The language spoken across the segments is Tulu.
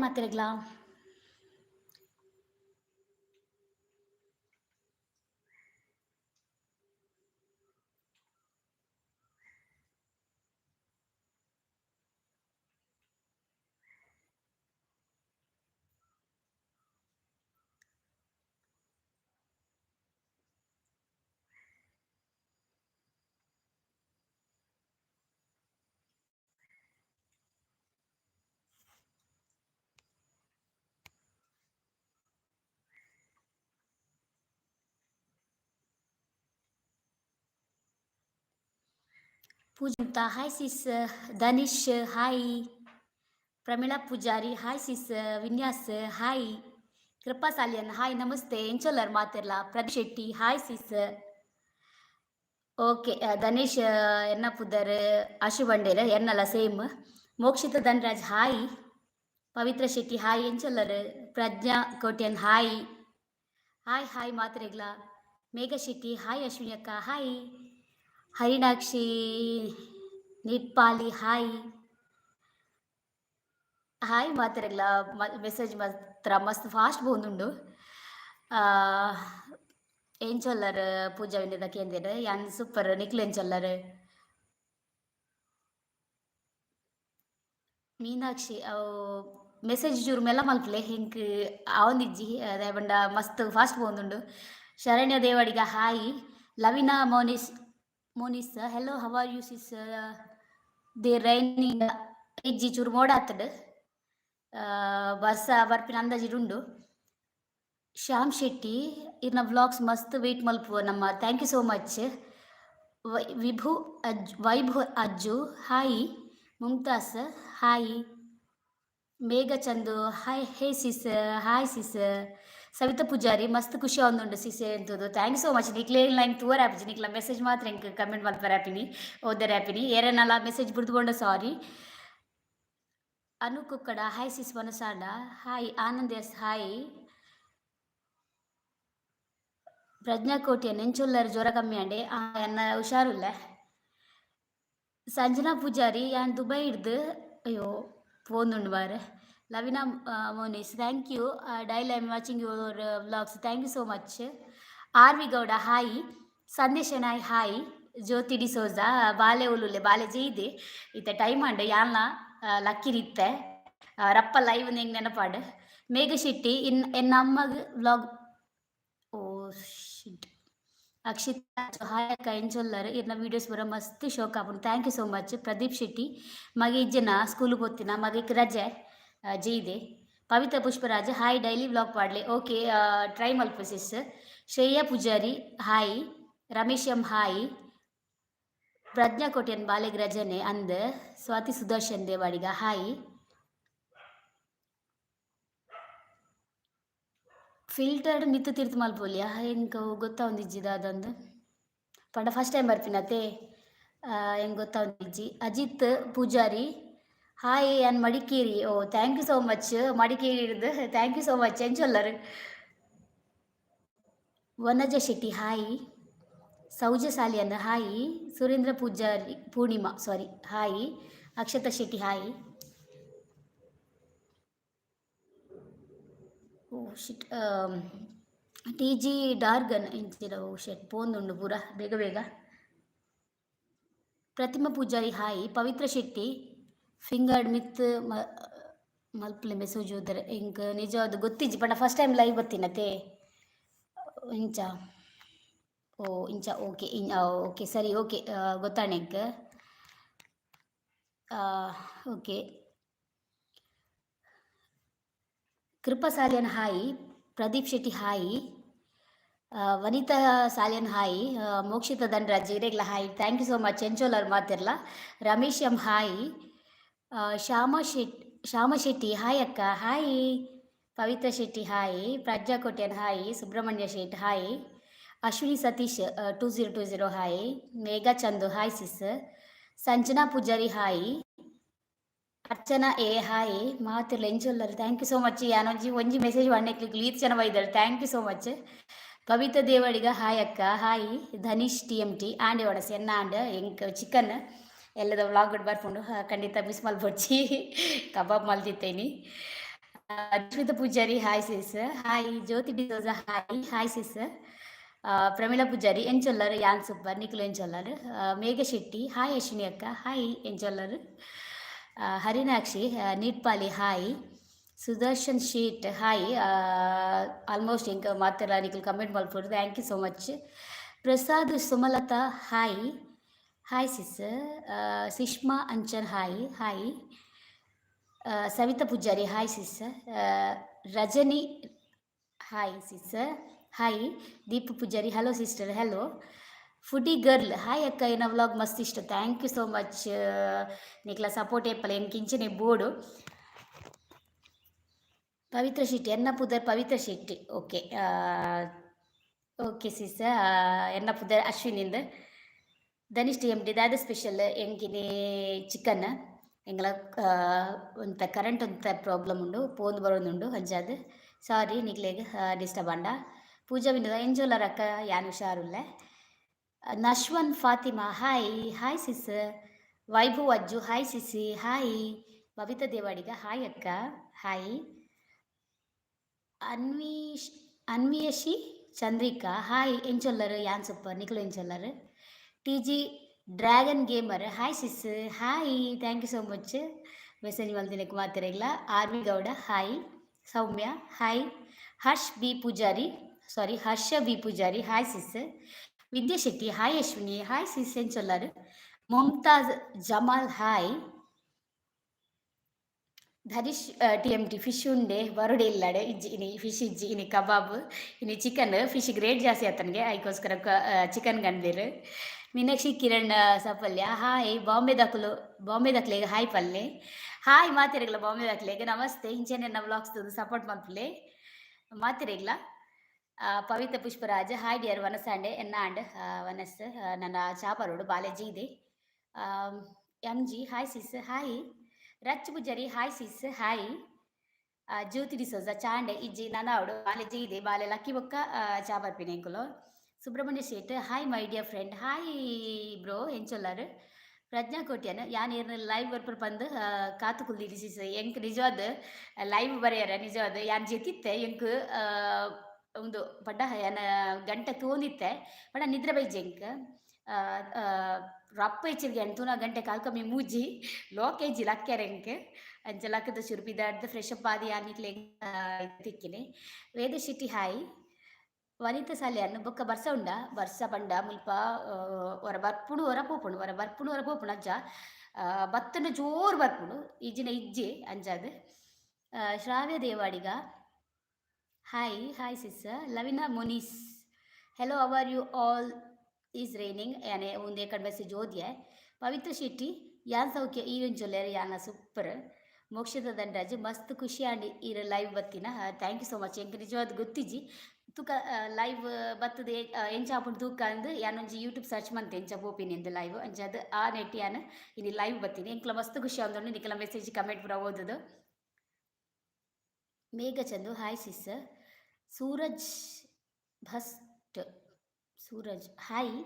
ಮಾತೆರೆಗ್ಲಾ. Pooja hi sis. Dhanish hi. Pramila Poojary hi sis. Vinyas hi. Krupa Salian hi, namaste. ಎಂಚೊಲ್ಲರ್ ಮಾತೆರ್ಲ? Pradeep Shetty hi sis. Okay, Dhanesh ಎನ್ನ ಪುದರ್ ಆಶು ಬಂಡೇರ್ ಎನ್ನಲ same. Mokshita Dhanraj hi. Pavitra Shetty hi. ಎಂಚೊಲ್ಲರ್? Prajna Kotian hi. Hi hi ಮಾತೆರೆಗ್ಲ. ಮೇಘ ಶೆಟ್ಟಿ hi. Ashwini ಅಕ್ಕ hi. Harinakshi Nitpali hi. Hi ಮಾತೆರೆಗ್ಲ. Message ಮಾತ್ರ ಮಸ್ತ್ ಫಾಸ್ಟ್ ಪೋವೊಂದುಂಡು. ಎಂಚೊಲ್ಲರ್ ಪೂಜಾ ವಿನೋದ ಕೇಂದಿರ್. ಯಾನ್ ಸೂಪರ್, ನಿಕ್ಲ್ ಎಂಚೊಲ್ಲರ್? ಮೀನಾಕ್ಷಿ, ಅವು ಮೆಸೇಜ್ ಚೂರು ಮೆಲ್ಲ ಮಲ್ಪಲೆ, ಎಂಕ್ ಆವೊಂದಿಜ್ಜಿ, ದಾಯೆ ಪಂಡ ಮಸ್ತ್ fast ಪೋವೊಂದುಂಡು. Sharanya Devadiga hi. Lavina Monish Monish hello, how are you sis? The raining? ಇಜ್ಜಿ, ಚೂರು ಮೋಡ ಆತುಂಡು, ಬರ್ಸ ಬರ್ಪಿನ ಅಂದಾಜಿಡ್ ಉಂಡು. ಶ್ಯಾಮ್ ಶೆಟ್ಟಿ, ಇರ್ನ ವ್ಲಾಗ್ಸ್ ಮಸ್ತ್ ವೇಟ್ ಮಲ್ಪುವ ನಮ್ಮ. Thank you so much. Vibhu Azhar ವೈಭು Ajju hi. Mumtaz hi. Megha Chandu hi. Hey sis, hi sis. Savita Poojary, ಮಸ್ತ್ ಖುಷಿ ಆವೊಂದುಂಡು ಸಿಸ್ ಎಂತುದು. Thank you so much. ನಿಕ್ಲೆಗ್ line ತೂವರೆ ಆಪುಜಿ, ನಿಕ್ಲ ಮೆಸೇಜ್ ಮಾತ್ರ ಎಂಕ್ ಕಮೆಂಟ್ ಮಲ್ಪರೆ ಆಪಿನಿ, ಓದರೆ ಆಪಿನಿ. ಏರೆನಲ ಮೆಸೇಜ್ ಬುಡ್ದು sorry. Anu Kokkada hi sis. ವನಸಾಂಡ hi. Anand S hi. Prajna Kotian, ಎಂಚೊಲ್ಲರ್? ಜ್ವರ ಕಮ್ಮಿ ಆಂಡೆ? ಎನ್ನ ಹುಷಾರುಲ್ಲೆ. ಸಂಜನಾ ಪೂಜಾರಿ, ಯಾನ್ ದುಬೈ ಹಿಡ್ದು. ಅಯ್ಯೋ, ಪೋಂದುಂಡು ಮಾರೆ. Lavina Monish, thank you. Daily I am watching your vlogs, thank you so much. R V Gowda hi. Sandesh Shenoy hi. Jyothi D'Souza, ಬಾಲೆ ಉಲುಲೆ? ಬಾಲೆ ಜೈದೆ, ಇತ್ತೆ ಟೈಮ್ ಆಂಡ್. ಯಾನ್ಲ ಲಕ್ಕಿರಿತ್ತೆ, ರಪ್ಪ ಲೈವ್ ಎಂಕ್ ನೆನಪಾಡ್. ಮೇಘ ಶೆಟ್ಟಿ, ಇನ್ ಎನ್ನ ಅಮ್ಮಗ್ ವ್ಲಾಗ್. ಓ ಶಿಟ್. ಅಕ್ಷಿತಾ ಹಾಯ್ ಅಕ್ಕ, ಎಂಚೊಲ್ಲರ್? ಇರ್ನ ವೀಡಿಯೋಸ್ ಪೂರ ಮಸ್ತ್ ಶೋಕ್ ಆಪುಂಡು. Thank you so much. Pradeep Shetty, ಮಗೆ ಇಜ್ಜೆನ? ಸ್ಕೂಲ್ ಪೋತಿನ ಮಗೆಕ್ ರಜೆ, ಜೈದೆ. Pavitra Pushparaj hi. Daily vlog ಪಾಡ್ಲೆ. ಓಕೆ, ಟ್ರೈ ಮಲ್ಪ sis. Shreya Poojary hi. Ramesh M hi. Prajna Kotian, ಬಾಲೆಗ್ ರಜನೆ ಅಂದ್. ಸ್ವಾತಿ ಸುದರ್ಶನ್ ದೇವಾಡಿಗ ಹಾಯ್. ಫಿಲ್ಟರ್ಡ್ ಮಿತ್ತು ತಿರ್ತು ಮಲ್ಪೊಲಿಯ? ಎಂಕ್ ಗೊತ್ತಾವೊಂದಿಜ್ಜಿ ದಾದಂದ್ ಪಂಡ, ಫಸ್ಟ್ ಟೈಮ್ ಬರ್ಪಿನತೆ, ಎಂಕ್ ಗೊತ್ತಾವೊಂದಿಜ್ಜಿ. ಅಜಿತ್ ಪೂಜಾರಿ ಹಾಯ್. ಯಾನ್ ಮಡಿಕೇರಿ. ಓ, thank you so much. Madikeri ಹಿಡ್ದು thank you so much. ಎಂಚೊಲ್ಲರ್? Vanaja Shetty hi. Souja Salian hi. Surendra Poojary, Purnima sorry, hi. Akshata Shetty hi. Oh shit, T G ಡಾರ್ಗನ್ ಇಂಚಿನ. ಓ ಶಿಟ್, ಪೋಂದುಂಡು ಪೂರ ಬೇಗ ಬೇಗ. ಪ್ರತಿಮಾ ಪೂಜಾರಿ ಹಾಯ್. ಪವಿತ್ರ ಶೆಟ್ಟಿ, ಫಿಂಗರ್ಡ್ ಮಿತ್ ಮಲ್ಪಲೆ ಮೆಸೇಜ್ ಓದರೆ. ಎಂಕ್ ನಿಜವಾದ್ ಗೊತ್ತಿಜ್ಜಿ, ಪಂಡ ಫಸ್ಟ್ ಟೈಮ್ ಲೈವ್ ಬತ್ತಿನತೆ. ಇಂಚ, ಓ ಇಂಚ, ಓಕೆ ಓಕೆ, ಸರಿ, ಓಕೆ, ಗೊತ್ತಾಂಡ್ ಎಂಕ್. Okay. Krupa Salian hi. Pradeep Shetty hi. Vanitha Salian hi. Mokshitha Dhanraj, ಇರೆಗ್ಲ hi. Thank you so much. ಎಂಚೊಲ್ಲರ್ ಮಾತೆರ್ಲ? Ramesh M hi. Shyama Shet Shyama Shetty hi. ಅಕ್ಕ hi. Pavitra Shetty hi. Prajna Kotian hi. Subrahmanya Shet hi. Ashwini Satish 2020 hi. Megha Chandu hi sis. Sanjana Poojary hi. Archana A hi. ಮಾತೆರ್ಲ ಎಂಚೊಲ್ಲರ್? Thank you so much. ಯಾನೊಂಜಿ ಒಂಜಿ ಮೆಸೇಜ್ ಪಾಡ್ನೆಕ್ಕ್ ಈತ್ ಜನ ಬೈದರ್. Thank you so much. Pavitra Devadiga hi. ಅಕ್ಕ hi. Dhanish T M T, ಆಂಡೆ ವಡಸ್ ಎನ್ನ ಆಂಡ್. ಎಂಕ್ ಚಿಕನ್ ಎಲ್ಲದ ವ್ಲಾಗ್ ಬರ್ಪುಂಡು, ಖಂಡಿತ ಮಿಸ್ ಮಲ್ಪೊಡ್ಚಿ. ಕಬಾಬ್ ಮಲ್ತಿತ್ತೇನಿ. Ashwitha Poojary hi sis. Hi Jyothi D'Souza hi hi sis. Pramila Poojary ಎಂಚೊಲ್ಲರ್ ಯಾನ್ ಸೂಪರ್ ನಿಕುಲು ಎಂಚೊಲ್ಲರ್. ಮೇಘ ಶೆಟ್ಟಿ ಹಾಯ್ ಅಶ್ವಿನಿ ಅಕ್ಕ hi ಎಂಚೊಲ್ಲರ್. Harinakshi Neetpali hi. Sudarshan Shet hi. Almost ಎಂಕ್ ಮಾತೆರ್ಲ ನಿಕುಲು ಕಮೆಂಟ್ ಮಲ್ಪೊಡು, thank you so much. Prasad Sumalatha hi hi sis. Sushma Anchan hi hi. Savitha Poojary hi sis. Rajani hi sis hi. Deepu Poojary hello sister hello. Foodie girl hi ಅಕ್ಕ, ಎನ್ನ ವ್ಲಾಗ್ ಮಸ್ತ್ ಇಷ್ಟ, thank you so much. ನಿಕ್ಲ ಸಪೋರ್ಟ್ ಏಪಲ ಎಂಕ್ ಇಂಚನೆ ಬೋಡು. ಪವಿತ್ರ ಶೆಟ್ಟಿ ಎನ್ನ ಪುದರ್ Pavitra Shetty. Okay okay sis, ಎನ್ನ ಪುದರ್ ಅಶ್ವಿನಿಂದ. ಧನಿಷ್ಠ ಎಮ್ ಡಿ ದಾದ ಸ್ಪೆಷಲ್? ಎಂಕಿನಿ ಚಿಕನ್. ಎಂಗ್ಲ ಒಂತೆ ಕರೆಂಟ್ ಒಂತೆ ಪ್ರಾಬ್ಲಮ್ ಉಂಡು, ಪೋಂದು ಬರೋದುಂಡು, ಅಂಚಾದ್ ಸಾರಿ ನಿಕ್ಲೆಗ್ ಡಿಸ್ಟರ್ಬ್ ಆಂಡ. ಪೂಜಾ ವಿನೋದ ಎಂಚೊಲ್ಲರ್ ಅಕ್ಕ? ಯಾನ್ ಹುಷಾರುಲ್ಲೆ. Nashwan Fatima hi hi sis. Vaibhav Ajju hi CC hi. Babita Devadiga hi ಅಕ್ಕ ಹಾಯ್. ಅನ್ವೀಶ್ ಅನ್ವಿಯಶಿ ಚಂದ್ರಿಕಾ ಹಾಯ್ ಎಂಚೊಲ್ಲರ್? ಯಾನ್ ಸೂಪರ್, ನಿಕುಲು ಎಂಚೊಲ್ಲರ್? T G dragon gamer hi sis hi, thank you so much message ಮಲ್ತಿನಕ್ ಮಾತೆರೆಗ್ಲ. R V Gowda hi. Soumya hi. Harsh B Poojary sorry Harsha B Poojary hi sis. Vidya Shetty hi Ashwini hi sis ಎಂಚೊಲ್ಲರ್. Mumtaz Jamal hi. Dharish T M T fish ಉಂಡೆ ಬರೋಡೆ ಇಲ್ಲಡೆ ಇಜ್ಜಿ ಇನಿ ಫಿಶ್ ಇಜ್ಜಿ, ಇನಿ ಕಬಾಬ್ ಇನಿ ಚಿಕನ್. ಫಿಶ್ ಗ್ರೇಟ್ ಜಾಸ್ತಿ ಆತನಿಗೆ, ಐಕೋಸ್ಕರ ಚಿಕನ್ ಗಂದಿರು. ಮೀನಾಕ್ಷಿ ಕಿರಣ್ ಸಫಲ್ಯ ಹಾಯ್. ಬಾಂಬೆ ದಾಕುಲು ಬಾಂಬೆ ದಾಕ್ಲೆಗ್ ಹಾಯ್ ಪಲ್ಲೆ. ಹಾಯ್ ಮಾತೆರೆಗ್ಲ ಬಾಂಬೆ ದಾಕ್ಲೆಗ್ ನಮಸ್ತೆ. ಇಂಚನೆ ವ್ಲಾಗ್ಸ್ ಸಪೋರ್ಟ್ ಮಲ್ಪುಲೆ ಮಾತೆರೆಗ್ಲ. ಪವಿತ್ರ ಪುಷ್ಪರಾಜ್ ಹಾಯ್ ಡಿಯರ್ ವನಸಾಂಡೆ ಎನ್ನ ಆಂಡ್ ವನಸ್ ನನ್ನ ಚಾಪರೋಡು ಬಾಲೆಜಿ ಇದೆ. M G hi sis hi. Rach Poojary hi sis hi. Jyothi D'Souza ಚಾಂಡೆ ಇಜ್ಜಿ ನನಾವಡು ಬಾಲೆ ಇದೆ ಬಾಲೆ ಲಕ್ಕಿ ಬೊಕ್ಕ ಚಾ ಬರ್ಪಿನ ಎಂಕುಲು. Subrahmanya Shet hi my dear friend hi bro ಎಂಚೊಲ್ಲರ್. ಪ್ರಜ್ಞಾ ಕೋಟ್ಯಾನ್ ಯಾನ್ ಏರ್ನ ಲೈವ್ ಬರ್ಪರ್ ಪಂದ್ ಕಾತು ಕುಲ್ದಿರಿ ಸಿಸ್. ಎಂಕ್ ನಿಜವಾದ ಲೈವ್ ಬರೆಯರ ನಿಜವಾದ ಯಾನ್ ಜೆತಿತ್ತೆ ಎಂಕ್ ಒಂದು ಪಂಡ ಯಾನ್ ಗಂಟೆ ತೋಂದಿತ್ತೆ ಪಂಡ ನಿದ್ರೆ ಬೈಜೆ ಎಂಕ್. ರಪ್ಪ ಎಚ್ಚರಿಗೆ ಎಂತೂನ ಗಂಟೆ ಕಾಲ್ ಕಮ್ಮಿ ಮೂಜಿ ಲೋಕೇಜಿ ಲಕ್ಕ್ಯಾರ ಎಂಕ್. ಅಂಚ ಲಕ್ಕದ ಶುರು ಪಿದಾಡ್ದ್ ಫ್ರೆಶ್ ಅಪ್ ಆದ್ ಯಾನ್ ನಿಕ್ಲೆಗ್ ತಿಕ್ಕಿನಿ. ವೇದ ಶೆಟ್ಟಿ ಹಾಯ್. ವನಿತಾ ಸಾಲ್ಯಾನ್ ಬೊಕ್ಕ ಬರ್ಸ ಉಂಡ? ಬರ್ಸ ಪಂಡ ಮುಲ್ಪ ಒರ ಬರ್ಪುಂಡು ಒರ ಪೋಪುಂಡು ಒರ ಬರ್ಪುಂಡು ಒರ ಪೋಪುಂಡು ಅಜ್ಜ ಬತ್ತಂಡ ಜೋರು ಬರ್ಪುಂಡು ಇಜ್ಜಿನ ಇಜ್ಜೆ ಅಂಚಾದ್. Shravya Devadiga hi hi sis. Lavina Munis hello how are you all is raining ಯಾನೆ ಒಂದೇ ಕಡೆ ಮೆಸೇಜ್ ಓದಿಯೆ. ಪವಿತ್ರ ಶೆಟ್ಟಿ ಯಾನ್ ಸೌಖ್ಯ ಈರೆಂಚೊಲ್ಲೆರ್ ಯಾನ ಸೂಪರ್. ಮೋಕ್ಷದ ದಂಡರಾಜ್ ಮಸ್ತ್ ಖುಷಿ ಆಂಡ್ ಈರ್ ಲೈವ್ ಬತ್ತಿನ, thank you so much. ಎಂಕ್ ನಿಜವಾದ್ ಗೊತ್ತಿಜ್ಜಿ ತುಕ ಲೈವ್ ಬತ್ತದ ಎಂಚ ಆಪುಂಡು ತೂಕ ಅಂದ್ ಯಾನೊಂಜಿ ಯೂಟ್ಯೂಬ್ ಸರ್ಚ್ ಮಂತೆ ಎಂಚ ಪೋಪಿನಿ ಅಂದ್ ಲೈವ್ ಅಂಚಾದ್ ಆ ನೆಟ್ ಯಾನ್ ಇನಿ ಲೈವ್ ಬತ್ತೀನಿ. ಎಂಕ್ಲ ಮಸ್ತ್ ಖುಷಿ ಆವೊಂದುಂಡು ನಿಕಲ್ನ ಮೆಸೇಜ್ ಕಮೆಂಟ್ ಪೂರ ಓದುದು. ಮೇಘ ಚಂದು ಹಾಯ್ ಸಿಸ್. ಸೂರಜ್ ಭಸ್ಟ್ ಸೂರಜ್ ಹಾಯ್.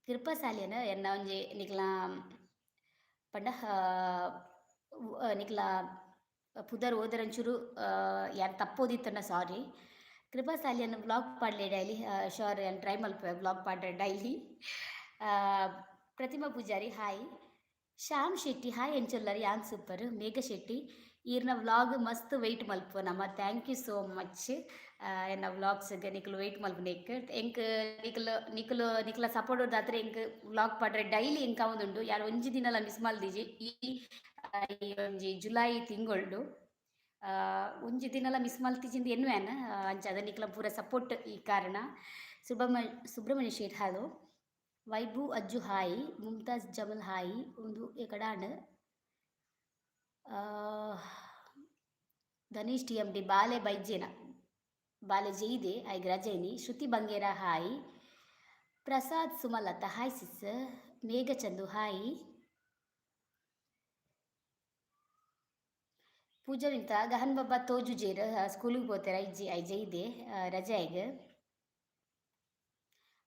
ಕೃಪಾ ಸಾಲ್ಯನ್ ಎನ್ನ ಒಂಜಿ ನಿಕ್ಲ ಪಂಡ ನಿಕ್ಲ ಪುದರ್ ಓದರಂಚೂರು ಯಾನ್ ತಪ್ಪೋದಿತ್ತನ ಸಾರಿ. ಕೃಪಾ ಸಾಲ್ಯನ್ ವ್ಲಾಗ್ ಪಾಡ್ಲೆ ಡೈಲಿ. ಶೋರ್ ಯಾನ್ ಟ್ರೈ ಮಲ್ಪುವೆ ವ್ಲಾಗ್ ಪಾಡ್ರೆ ಡೈಲಿ. ಪ್ರತಿಮಾ ಪೂಜಾರಿ ಹಾಯ್. ಶ್ಯಾಮ್ ಶೆಟ್ಟಿ ಹಾಯ್ ಎಂಚೊಲ್ಲರ್? ಯಾನ್ ಸೂಪರ್. ಮೇಘ ಶೆಟ್ಟಿ ಈರ್ನ ವ್ಲಾಗ್ ಮಸ್ತ್ ವೆಯ್ಟ್ ಮಲ್ಪುವ ನಮ, thank you so much. ಎನ್ನ ವ್ಲಾಗ್ಸ್ ನಿಕುಲು ವೆಯ್ಟ್ ಮಲ್ಪುನೆಕ್ ಎಂಕ್ ನಿಕುಲು ನಿಕುಲು ನಿಕ್ಲ ಸಪೋರ್ಟ್ ದಾತ್ರ ಎಂಕ್ ವ್ಲಾಗ್ ಪಾಡ್ರೆ ಡೈಲಿ ಎಂಕ್ ಆವೊಂದುಂಡು. ಯಾನ್ ಒಂಜಿ ದಿನಲ ಮಿಸ್ ಮಲ್ದಿಜಿ ಈ ಈ ಒಂಜಿ ಜುಲೈ ತಿಂಗೊಳ್ಡು ಒಂಜಿ ದಿನಲ ಮಿಸ್ ಮಲ್ತಿಜಿಂದ್ ಎನ್ನುವೆನ್. ಅಂಚಾದ್ ನಿಕ್ಲ ಪೂರ ಸಪೋರ್ಟ್ ಈ ಕಾರಣ. ಸುಬ್ರಹ್ಮಣ್ಯ ಶೇಟ್ hello. ವೈಭು Ajju hi. Mumtaz Jamal hi. ಉಂದು ಎಕಡಾಂಡ್. ಧನೀಶ್ ಟಿ ಎಮ್ ಡಿ ಬಾಲೆ ಬೈಜೇನ ಬಾಲೆ ಜೈದೆ ಐಗ್ ರಜೆನಿ. Shruti Bangera hi. Prasad Sumalatha hi sis. Meghachandu hi. Pooja Vinta Gahan Baba ತೋಜುಜೇರ್ ಸ್ಕೂಲಿಗೆ ಪೋತೆರ? ಇಜ್ಜಿ I ಜೈದೆ ರಜೆ ಐಗ್.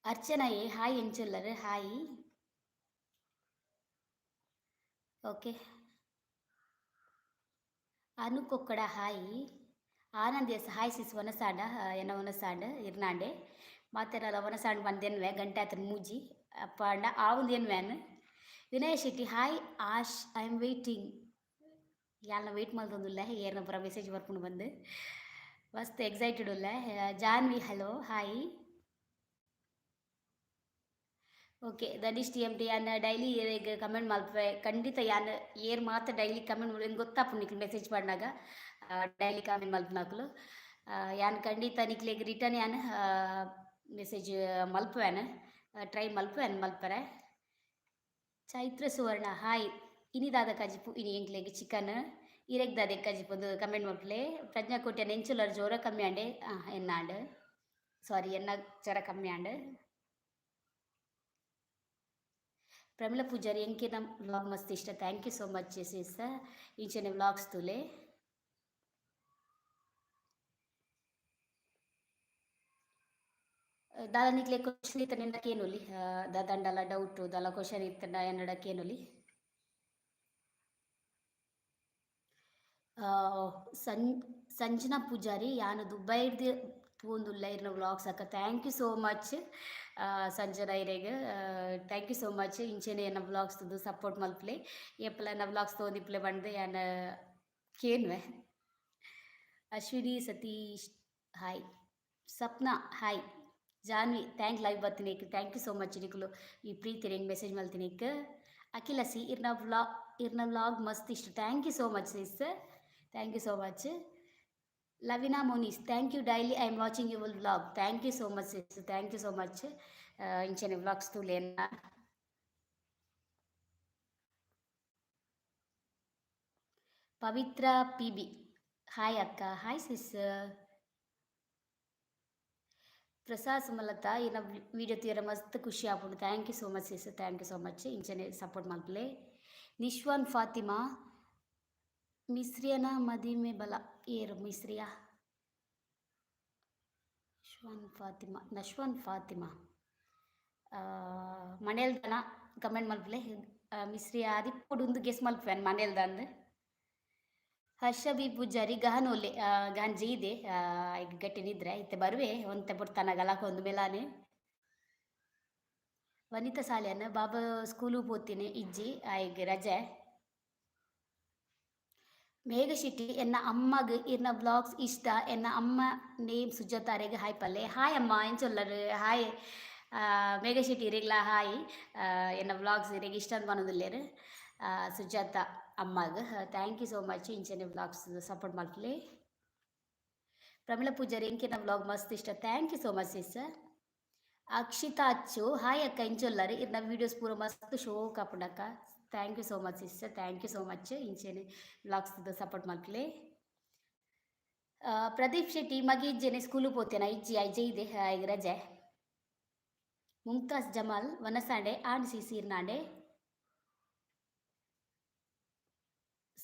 ಅರ್ಚನಾ ಎ ಹಾಯ್ ಎಂಚೊಲ್ಲರ್ hi. Okay Anu Kokkada hi. Anand S hi sis ವನಸಾಂಡ. ಎನ್ನ ವನಸಾಂಡ್ ಇರ್ನಾಂಡೆ ಮಾತೆರಲ ವನಸಾಂಡ್ ಬಂದೆನ್ವೆ ಗಂಟೆ ಆತನ ಮೂಜಿ ಅಪ್ಪಾಂಡ ಆವುಂದು ಎನ್ವ್ಯಾನ್. Vinaya Shetty hi Ash, I am waiting. ಯಾಲ್ನ ವೆಯ್ಟ್ ಮಲ್ತೊಂದುಲ್ಲೆ ಏರ್ನ ಪೂರ ಮೆಸೇಜ್ ಬರ್ಪುಂಡು ಬಂದು ಮಸ್ತ್ ಎಕ್ಸೈಟೆಡ್ ಉಲ್ಲೆ. Janvi hello hi. Okay Dhanish T M T ಯಾನ್ ಡೈಲಿ ಕಮೆಂಟ್ ಮಲ್ಪೆ ಖಂಡಿತ. ಯಾನ್ ಏರ್ ಮಾತ್ರ ಡೈಲಿ ಕಮೆಂಟ್ ಎಂಕ್ ಗೊತ್ತಾಪುಂಡು ನಿಕ್ಲು ಮೆಸೇಜ್ ಪಾಡ್ನಾಗ ಡೈಲಿ ಕಮೆಂಟ್ ಮಲ್ಪುನಕುಲು. ಯಾನ್ ಖಂಡಿತ ನಿಕ್ಲೆಗ್ ರಿಟರ್ನ್ ಯಾನ್ ಮೆಸೇಜ್ ಮಲ್ಪುವೆನ್, ಟ್ರೈ ಮಲ್ಪುವೆನ್ ಮಲ್ಪರೆ. ಚೈತ್ರ ಸುವರ್ಣ ಹಾಯ್. ಇನಿ ದಾದ ಕಜಿಪು? ಇನಿ ಎಂಕ್ಲೆಗ್ ಚಿಕನ್. ಇರೆಗ್ ದಾದ ಕಜಿಪು ಕಮೆಂಟ್ ಮಲ್ಪುಲೆ. ಪ್ರಜ್ಞಾ ಕೋಟ್ಯಾನ್ ಎಂಚುಲ್ಲರ್? ಜೋರ ಕಮ್ಮಿ ಆಂಡೆ ಎನ್ನಾಂಡ್, ಸಾರಿ, ಎನ್ನ ಜ್ವರ ಕಮ್ಮಿ ಆಂಡ್. ಪ್ರಮಿಳಾ ಪೂಜಾರಿ ಎಂಕಿನ ವ್ಲಾಗ್ ಮಸ್ತ್ ಇಷ್ಟ. Thank you so much sis. ಇಂಚನೆ ವ್ಲಾಗ್ಸ್ ತೂಲೆ. ದಾದ ನಿಕ್ಲೆ ಕ್ವಶನ್ ಇತ್ತಂಡ ಕೇನೊಲಿ. ದಾದಂಡಲ ಡೌಟ್ ದಾಲ ಕ್ವಶನ್ ಇತ್ತಂಡ ಎನ್ನಡ ಕೇನೊಲಿ. ಸಂಜನಾ ಪೂಜಾರಿ ಯಾನ್ ದುಬೈಡ್ದ್ ತೂವೊಂದುಲ್ಲೆ ಇರ್ನ ವ್ಲಾಗ್ಸ್ ಅಕ್ಕ. Thank you so much Sanjana ಇರೆಗ್, thank you so much. ಇಂಚೆನೆ ಎನ್ನ ವ್ಲಾಗ್ಸ್ ತೂದು ಸಪೋರ್ಟ್ ಮಲ್ಪುಲೆ. ಏಪಲ ಎನ್ನ ವ್ಲಾಗ್ಸ್ ತೂವೊಂದಿಪ್ಪುಲೆ ಪಂದ್ ಯಾನ್ ಕೇನ್ವೆ. Ashwini Satish hi. Sapna hi. Janvi thank live ಬತ್ತಿನೇಕ್ thank you so much. ನಿಕುಲು ಈ ಪ್ರೀತಿ ಎಂಕ್ ಮೆಸೇಜ್ ಮಲ್ತಿನೇಕ್. ಅಖಿಲ ಸಿ ಇರ್ನ ವ್ಲಾಗ್ ಮಸ್ತ್ ಇಷ್ಟ. Thank you so much sis, thank you so much. Lavina Monish thank you, daily I am watching your vlog. Thank you so much sis, thank you so much. ಇಂಚನೆ ವ್ಲಾಗ್ಸ್ ತೂಲೆ. ಪವಿತ್ರ ಪಿ ಬಿ ಹಾಯ್ ಅಕ್ಕ. Hi sis. ಪ್ರಸಾದ್ ಸುಮಲತಾ ಇರ್ನ ವಿಡಿಯೋ ತೂಯರೆ ಮಸ್ತ್ ಖುಷಿ ಆಪುಂಡು. Thank you so much sis, thank you so much. ಇಂಚನೆ ಸಪೋರ್ಟ್ ಮಲ್ಪುಲೆ. ನಿಶ್ವಾನ್ ಫಾತಿಮಾ ಮಿಸ್ರಿಯನ ಮದಿಮೆ ಬಲ. ಏರು ಮಿಸ್ರಿಯಾ? ನಿಶ್ವಾನ್ ಫಾತಿಮಾ, ನಶ್ವಾನ್ ಫಾತಿಮಾ ಮನೇಲ್ದನ ಕಮೆಂಟ್ ಮಲ್ಪುಲೆ. ಮಿಸ್ರಿಯಾ ಆದಿಪ್ಪೊಡು ಉಂದು ಗೆಸ್ ಮಲ್ಪುವೆನ್ ಮನೇಲ್ದಂದ್. ಹರ್ಷ ಬಿ ಪೂಜಾರಿ ಗಹನ್ ಒಲ್ಲೆ? ಗಹನ್ ಜೈದೆ ಗಟ್ಟಿ ನಿದ್ರೆ ಇತ್ತೆ ಬರುವೆ ಒಂತೆ ಪೊರ್ತನ ಗಲಾಕೊಂದು ಮೆಲಾನೆ. ವನಿತಾ ಸಾಲ್ಯಾನ್ ಬಾಬಾ ಸ್ಕೂಲು ಪೋತಿನಿ? ಇಜ್ಜಿ, ಆಯ್ಗ್ ರಜೆ. ಮೇಘ ಶೆಟ್ಟಿ ಎನ್ನ ಅಮ್ಮಗ್ ಇರ್ನ ವ್ಲಾಗ್ಸ್ ಇಷ್ಟ. ಎನ್ನ ಅಮ್ಮ ನೇಮ್ ಸುಜಾತ, ಅರೆಗ್ ಹಾಯ್ ಪಲ್ಲೆ. ಹಾಯ್ ಅಮ್ಮ, ಎಂಚೊಲ್ಲರ್? ಹಾಯ್ ಮೇಘ ಶೆಟ್ಟಿ ಇರೆಗ್ಲಾ ಹಾಯ್. ಎನ್ನ ವ್ಲಾಗ್ಸ್ ಇರೆಗ್ ಇಷ್ಟ ಅಂತ ಪನೊಂದುಲ್ಲೆರ್. ಸುಜಾತ ಅಮ್ಮಗ್ thank you so much. ಇಂಚನೆ ವ್ಲಾಗ್ಸ್ ಸಪೋರ್ಟ್ ಮಲ್ಪುಲೆ. ಪ್ರಮಿಳಾ ಪೂಜಾರಿ ಎಂಕಿನ ವ್ಲಾಗ್ ಮಸ್ತ್ ಇಷ್ಟ. Thank you so much sis. Akshita Achu hi ಅಕ್ಕ, ಎಂಚೊಲ್ಲರ್? ಇರ್ನ ವೀಡಿಯೋಸ್ ಪೂರ ಮಸ್ತ್ ಶೋಕ್ ಆಪುಂಡಕ್ಕ. Thank you so much sister, thank you so much. ಇಂಚೆನೆ ವ್ಲಾಗ್ಸ್ ಸಪೋರ್ಟ್ ಮಲ್ಪುಲೆ. ಪ್ರದೀಪ್ ಶೆಟ್ಟಿ ಮಗೆ ಇಜ್ಜೆನೆ ಸ್ಕೂಲು ಪೋತೇನ? ಇಜ್ಜಿ, ಐಜೆ ಇದೆ, ಈಗ ರಜೆ. ಮುಮ್ತಾಜ್ ಜಮಾಲ್ ವನಸಾಂಡೆ ಆಂಡ್ ಸಿ ಸೀರ್ನಾಂಡೆ.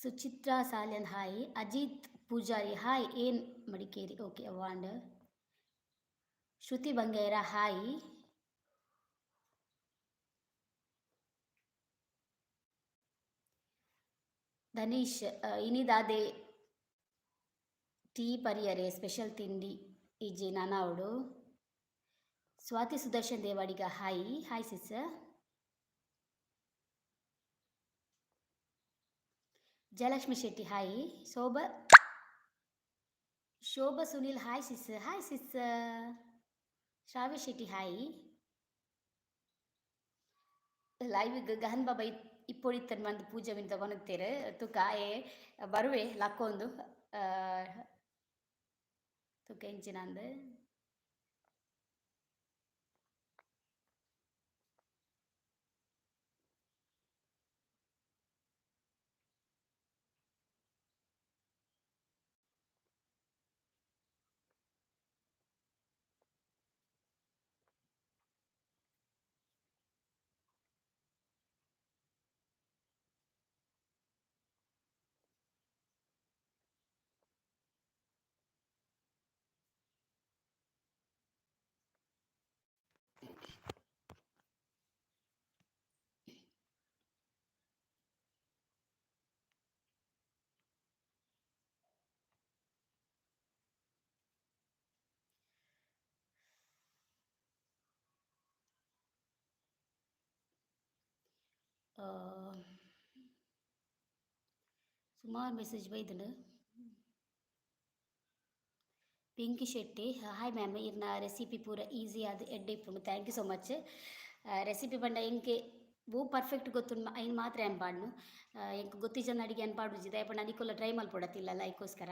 ಸುಚಿತ್ರಾ ಸಾಲ್ಯನ್ ಹಾಯ್. ಅಜಿತ್ ಪೂಜಾರಿ ಹಾಯ್. ಏನ್ ಮಡಿಕೇರಿ ಓಕೆ ಅವಾಂಡ್. ಶ್ರುತಿ ಬಂಗೇರ ಹಾಯ್. ಧನೀಶ್ ಇನಿದಾದೆ ಟೀ ಪರಿಯರೆ? ಸ್ಪೆಷಲ್ ತಿಂಡಿ ಇಜ್ಜಿ ನಾನಾವಡು. Swathi Sudarshan Devadiga hi. Hi sis. Jayalakshmi Shetty hi. Shobha Shobha Sunil hi sis. Hi sis. Shravya Shetty hi. Live Gahan Baba ಇಪ್ಪೊಡಿತ್ತನ್ ಬಂದು ಪೂಜೆ ಮಿಂತ ಕೊನತ್ತೇರು ತುಕ ಏ ಬರುವೆ ಲಕ್ಕೊಂದು ತುಕ ಇಂಚಿನಂದು. ಸುಮಾರು ಮೆಸೇಜ್ ಬೈದ್ಂಡ್. ಪಿಂಕಿ ಶೆಟ್ಟಿ, ಹಾಯ್ ಮ್ಯಾಮ್, ಇರ್ನ ರೆಸಿಪಿ ಪೂರ ಈಸಿ ಆದ್ ಎಡ್ಡೆ ಇಪ್ಪುಂಡು. Thank you so much. Recipe ಪಂಡ ಎಂಕ್ ಬೂ ಪರ್ಫೆಕ್ಟ್ ಗೊತ್ತುಂಡು ಐನ್ ಮಾತ್ರ ಯಾನ್ ಪಾಡ್ನು. ಎಂಕ್ ಗೊತ್ತಿಜ್ಜಂದ ಅಡಿಗೆ ಯಾನ್ ಪಾಡುಜಿ, ದಾಯೆ ಪಂಡ ನಿಕುಲ್ಲ try ಮಲ್ಪೊಡತ್ತಿಲ್ಲ ಐಕೋಸ್ಕರ.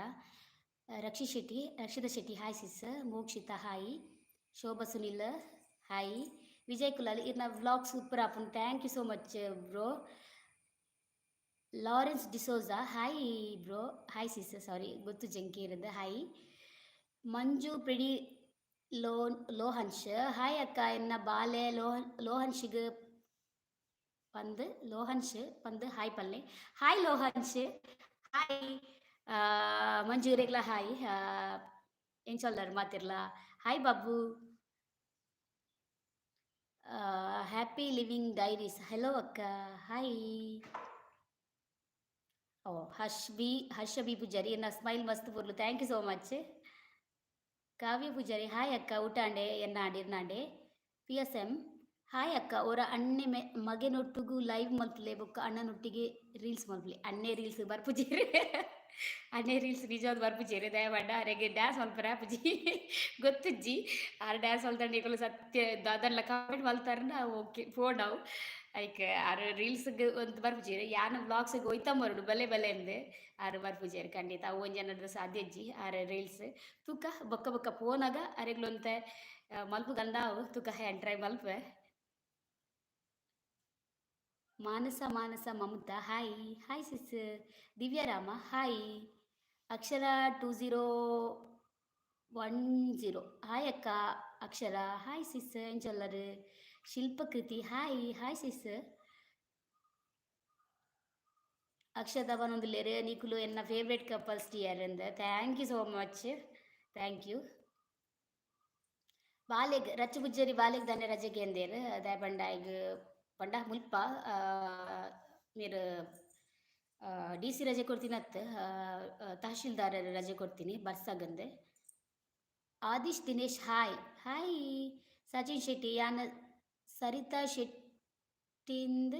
Rakshit Shetty, Rakshita Shetty hi sis. Mokshita hi. Shobha Sunil hi. Vijay Kulal, ಇರ್ನ ವ್ಲಾಗ್ ಸೂಪರ್ ಆಪುಂಡು. Thank you so much bro. Lawrence D'Souza, hi bro, hi sis, sorry ಗೊತ್ತು ಜಂಕಿ ಇರೋದು. ಹಾಯ್. ಮಂಜು ಪ್ರಿಡಿ ಲೋಹನ್ಶ್, ಹಾಯ್ ಅಕ್ಕ, ಎನ್ನ ಬಾಲೆ ಲೋಹನ್ ಲೋಹನ್ಶಿಗ್ ಪಂದ್, ಲೋಹನ್ಶ್ ಪಂದ್ ಹಾಯ್ ಪಲ್ಲೆ. Hi Lohansh, hi. ಮಂಜು ಇರೆಗ್ಲ ಹಾಯ್. ಎಂಚೊಲ್ಲರ್ ಮಾತಿರ್ಲ? Hi Babu. Happy living diaries, hello ಅಕ್ಕ, ಹಾಯ್. ಓ ಹರ್ಷ್ ಬಿ, ಹರ್ಷ ಬಿ ಪೂಜಾರಿ, ಎನ್ನ ಸ್ಮೈಲ್ ಮಸ್ತ್ ಪೊರ್ಲು. Thank you so much. Kavya Poojary, hi ಅಕ್ಕ, ಊಟ ಆಂಡೆ? ಎನ್ನ ಇರ್ನಾಂಡೆ. ಪಿ ಎಸ್ ಎಂ, ಹಾಯ್ ಅಕ್ಕ, ಅವರ ಅಣ್ಣೆ ಮೆ ಮಗೆನೊಟ್ಟುಗು ಲೈವ್ ಮಲ್ಪುಲೆ, ಬೊಕ್ಕ ಅಣ್ಣನೊಟ್ಟಿಗೆ ರೀಲ್ಸ್ ಮಲ್ಪುಲೆ. ಅಣ್ಣೆ ರೀಲ್ಸ್ ಬರ್ಪುಜೆರ್, ಅಣ್ಣೆ ರೀಲ್ಸ್ ನಿಜವಾದ ಬರ್ಪುಜೆರ್. ದಯಮಾಡ ಅರೆಗೆ ಡ್ಯಾನ್ಸ್ ಮಲ್ಪರೆ ಆಪುಜಿ, ಗೊತ್ತುಜ್ಜಿ. ಆರ್ ಡ್ಯಾನ್ಸ್ ಮಲ್ತಂಡ ನಿಕುಲು ಸತ್ಯ ದಾದನ್ಲ ಕಾಮೆಂಟ್ ಮಲ್ತಾರ್ನ ಓಕೆ ಪೋಂಡವು. ಐಕ್ ಆರ್ ರೀಲ್ಸ್ಗ್ ಒಂತ್ ಬರ್ಪುಜೆರ್. ಯಾನ್ ವ್ಲಾಗ್ಸ್ಗ್ ಒಯ್ತ ಬರೊಡು ಬಲೆ ಬಲೆ ಅಂದ್. ಆರ್ ಬರ್ಪುಜೆರ್ ಖಂಡಿತ. ಅವು ಒಂಜಿ ಎನ್ನಡ್ದ್ ಸಾಧ್ಯ ಇಜ್ಜಿ ಆರ್ ರೀಲ್ಸ್. ತೂಕ ಬೊಕ್ಕ ಬೊಕ್ಕ ಪೋನಗ ಅರೆಗ್ಲೊಂತೆ ಮಲ್ಪುಗಂದಾವು. ತೂಕ ಯಾನ್ ಟ್ರೈ ಮಲ್ಪುವೆ. Manasa Manasa Mamata hi, hi sis. Divyarama hi. Akshara 2010, hi ಅಕ್ಕ. ಅಕ್ಷರ ಹಾಯ್ ಸಿಸ್, ಎಂಚೊಲ್ಲರ್? Shilpakruthi hi, hi sis. Akshatha ಪನೊಂದುಲ್ಲೆರ್ ನಿಕುಲು ಎನ್ನ ಫೇವರೇಟ್ ಕಪಲ್ಸ್ ಡಿಯರ್ ಅಂದ್. Thank you so much, thank you. ಬಾಲೆಗ್ ರಚ್ಚು ಪೂಜಾರಿ, ಬಾಲೆಗ್ ದಾನೆ ರಜೆ ಕೇಂದೇರ್? ದಾಯೆ ಪಂಡ ಐಗ್ ಪಂಡ ಮುಲ್ಪ ಮೇರ್ ಡಿ ಸಿ ರಜೆ ಕೊರ್ತಿನತ್, ತಹಶೀಲ್ದಾರರ್ ರಜೆ ಕೊರ್ತೀನಿ ಬರ್ಸಗಂದ್. ಆದಿಶ್ ದಿನೇಶ್ ಹಾಯ್, ಹಾಯ್. ಸಚಿನ್ ಶೆಟ್ಟಿ, ಯಾನ್ ಸರಿತಾ ಶೆಟ್ಟಿಂದ್,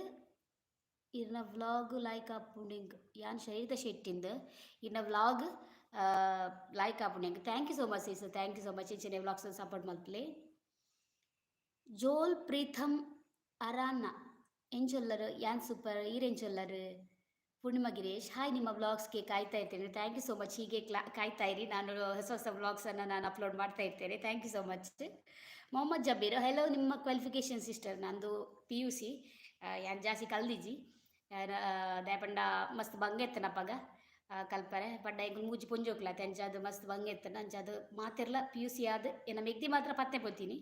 ಇರ್ನ ವ್ಲಾಗ್ ಲೈಕ್ ಆಪುಂಡು ಎಂಕ್. ಯಾನ್ ಸರಿತಾ ಶೆಟ್ಟಿಂದ್, ಇರ್ನ ವ್ಲಾಗ್ ಲೈಕ್ ಆಪುಂಡು ಎಂಕ್. Thank you so much sis, thank you so much. ಇಂಚನೆ ವ್ಲಾಗ್ಸ್ ಸಪೋರ್ಟ್ ಮಲ್ಪುಲೆ. ಜೋಲ್ ಪ್ರೀತಮ್ ಅರಾನ, ಎಂಚೊಲ್ಲರ್? ಯಾನ್ ಸೂಪರ್, ಈರ್ ಎಂಚೊಲ್ಲರ್? ಪೂರ್ಣಿಮಾ ಗಿರೀಶ್ ಹಾಯ್, ನಿಮ್ಮ ವ್ಲಾಗ್ಸ್ಗೆ ಕಾಯ್ತಾ ಇರ್ತೇನೆ. Thank you so much. ಹೀಗೆ ಕಾಯ್ತಾ ಇರಿ, ನಾನು ಹೊಸ ಹೊಸ ವ್ಲಾಗ್ಸನ್ನು ನಾನು ಅಪ್ಲೋಡ್ ಮಾಡ್ತಾ ಇರ್ತೇನೆ. Thank you so much. Mohammed Jabir, hello, ನಿಮ್ಮ ಕ್ವಾಲಿಫಿಕೇಷನ್ ಸಿಸ್ಟರ್? ನಂದು ಪಿಯುಸಿ. ಯಾನ್ ಜಾಸ್ತಿ ಕಲ್ದಿಜಿ, ದಾಯೆ ಪಂಡ ಮಸ್ತ್ ಬಂಗ ಇತ್ತನ ಅಪಗ ಕಲ್ಪರೆ. ಪಂಡ ಎಂಕುಲು ಮೂಜಿ ಪೊಂಜೋಕುಲಾತೆ, ಅಂಚಾದ್ ಮಸ್ತ್ ಬಂಗ ಇತ್ತನ. ಅಂಚಾದ್ ಮಾತೆರ್ಲ ಪಿಯುಸಿ ಆದ್, ಎನ್ನ ಮೆಗ್ದಿ ಮಾತ್ರ ಪತ್ತೆ ಪೋತೀನಿ.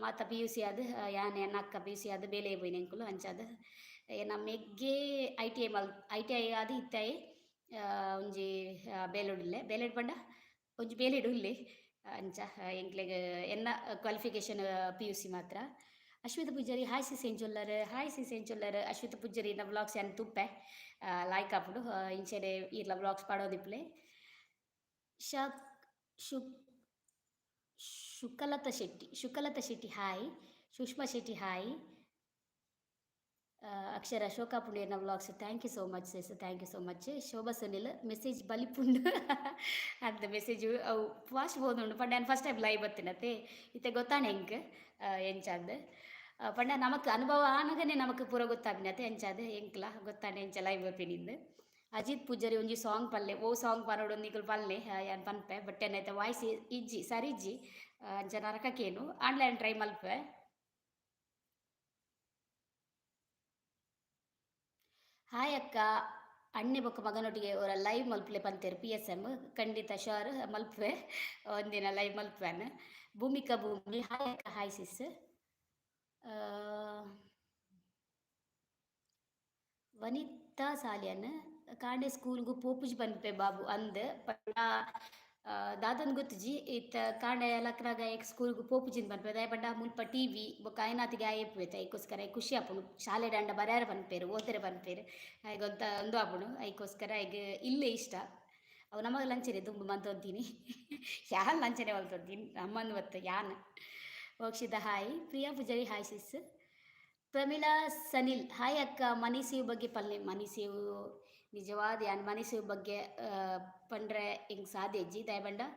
ಮಾತ ಪಿಯುಸಿ ಆದ್, ಯಾನ್ ಎನ್ನ ಅಕ್ಕ ಪಿಯುಸಿ ಆದ್ ಬೇಲೆ ಪೋಯಿನ ಎಂಕುಲು. ಅಂಚಾದ್ ಎನ್ನ ಮೆಗ್ಗೆ I T I mull I T I ಆದ್ ಇತ್ತೆ ಒಂಜಿ ಬೇಲೆಡ್ ಉಲ್ಲೆ. ಬೇಲೆಡ್ ಪಂಡ ಒಂಜಿ ಬೇಲೆಡ್ ಉಲ್ಲೆ. ಅಂಚ ಎಂಕ್ಲೆಗ್ ಎನ್ನ ಕ್ವಾಲಿಫಿಕೇಷನ್ ಪಿಯುಸಿ ಮಾತ್ರ. ಅಶ್ವಿತ ಪೂಜಾರಿ, ಹಾಯ್ ಸಿಸ್, ಎಂಚೊಲ್ಲರ್? ಹಾಯ್ ಸಿಸ್, ಎಂಚೊಲ್ಲರ್? ಅಶ್ವಿತ ಪೂಜಾರಿ ನ ವ್ಲಾಗ್ಸ್ ಯಾನ್ ತೂಪೆ, ಲೈಕ್ ಆಪುಂಡು. ಇಂಚನೆ ಈರ್ಲ ವ್ಲಾಗ್ಸ್ ಪಾಡೊಂದಿಪ್ಪುಲೆ. ಶಕ್ ಶುಕ್ Shukalatha Shetty, Shukalatha Shetty hi. Sushma Shetty hi. Akshara Ashoka ಪುಂಡಿಯರ್ನ vlogs. Thank you so much sis, thank you so much. Shobha Sunil, message ಬಲಿಪುಂಡು ಅಂತ. ಮೆಸೇಜ್ ಅವು ಫಾಸ್ಟ್ ಪೋದುಂಡು. ಪಂಡ ಯಾನ್ ಫಸ್ಟ್ ಟೈಮ್ ಲೈವ್ ಬತ್ತಿನತೆ, ಇತ್ತೆ ಗೊತ್ತಾಂಡ್ ಎಂಕ್ ಎಂಚಂದ್. ಪಂಡ ನಮಕ್ ಅನುಭವ ಆನಗನೆ ನಮಕ್ ಪೂರ ಗೊತ್ತಾಪಿನತೆ. ಅಂಚಾದ್ ಎಂಕ್ಲ ಗೊತ್ತಾಂಡ್ ಎಂಚ ಲೈವ್ ಬರ್ಪಿನಿಂದ್. ಅಜಿತ್ ಪೂಜಾರಿ, ಒಂಜಿ ಸಾಂಗ್ ಪಲ್ಲೆ. ಓ ಸಾಂಗ್ ಪನೊಡು ನಿಕುಲು ಪಲ್ಲೆ, ಯಾನ್ ಪನ್ಪೆ. ಬಟ್ ಎನ್ನೈತ ವಾಯ್ಸ್ ಇಜ್ಜಿ, ಸರಿ ಇಜ್ಜಿ, ಅಂಚ ನರಕಕ್ಕೇನು ಆನ್ಲೈನ್ ಟ್ರೈ ಮಲ್ಪೆ. ಹಾಯ್ ಅಕ್ಕ, ಅಣ್ಣೆ ಬೊಕ್ಕ ಮಗನೊಟ್ಟಿಗೆ ಅವರ ಲೈವ್ ಮಲ್ಪುಲೆ ಪಂತೇರು ಪಿ ಎಸ್ ಎಮ್. ಖಂಡಿತ ಶೋರ್, ಮಲ್ಪುವೆ, ಒಂದಿನ ಲೈವ್ ಮಲ್ಪುವೆನ್. ಭೂಮಿಕಾ ಭೂಮಿ, ಹಾಯ್ ಅಕ್ಕ, ಹಾಯ್ ಸಿಸ್. ವನಿತಾ ಸಾಲಿಯನ್, ಕಾಂಡೆ ಸ್ಕೂಲ್ಗು ಪೋಪುಜಿ ಪನ್ಪೆ ಬಾಬು ಅಂದ್. ಪಂಡ ದಾದನ್ ಗೊತ್ತುಜಿ, ಇತ್ತ ಕಾಂಡೆ ಲಕ್ನಗ ಸ್ಕೂಲ್ಗು ಪೋಪುಜಿಂದ್ ಪನ್ಪೆ. ದಾಯೆ ಪಂಡ ಮುಲ್ಪ ಟಿವಿ ಬೊಕ್ಕ ಆಯ್ನಾತಿಗೆ ಆಯೆ ಇಪ್ಪುವೆತೆ. ಐಕೋಸ್ಕರ ಖುಷಿ ಆಪುಂಡು. ಶಾಲೆಡ್ ಆಂಡ ಬರ್ಯಾರ ಪನ್ಪೆರ್, ಓದೆರೆ ಪನ್ಪೆರ್, ಐಗೊಂತ ಉಂದು ಆಪುಂಡು. ಐಕೋಸ್ಕರ ಐಗ್ ಇಲ್ಲೇ ಇಷ್ಟ. ಅವು ನಮಗ್ ಲಂಚನೆ ದುಂಬು ಮಂತೊಂತೀನಿ, ಯಾನ್ ಲಂಚನೆ ಮಲ್ತೊಂತೀನಿ ನಮ್ಮಂದು ಬತ್ತು ಯಾನ್. Mokshita hi. Priya Poojary hi sis. Pramila Sanil, hi ಅಕ್ಕ, ಮನಿ ಸೇವ್ ಬಗ್ಗೆ ಪಲ್ಲೆ. ಮನಿ ಸೇವ್ ನಿಜವಾದ ಯಾನ್ ಮನಿ ಸೇವ್ ಬಗ್ಗೆ ಪಂಡ್ರೆ ಎಂಕ್ ಸಾಧ್ಯ ಇಜ್ಜಿ. ದಾಯೆ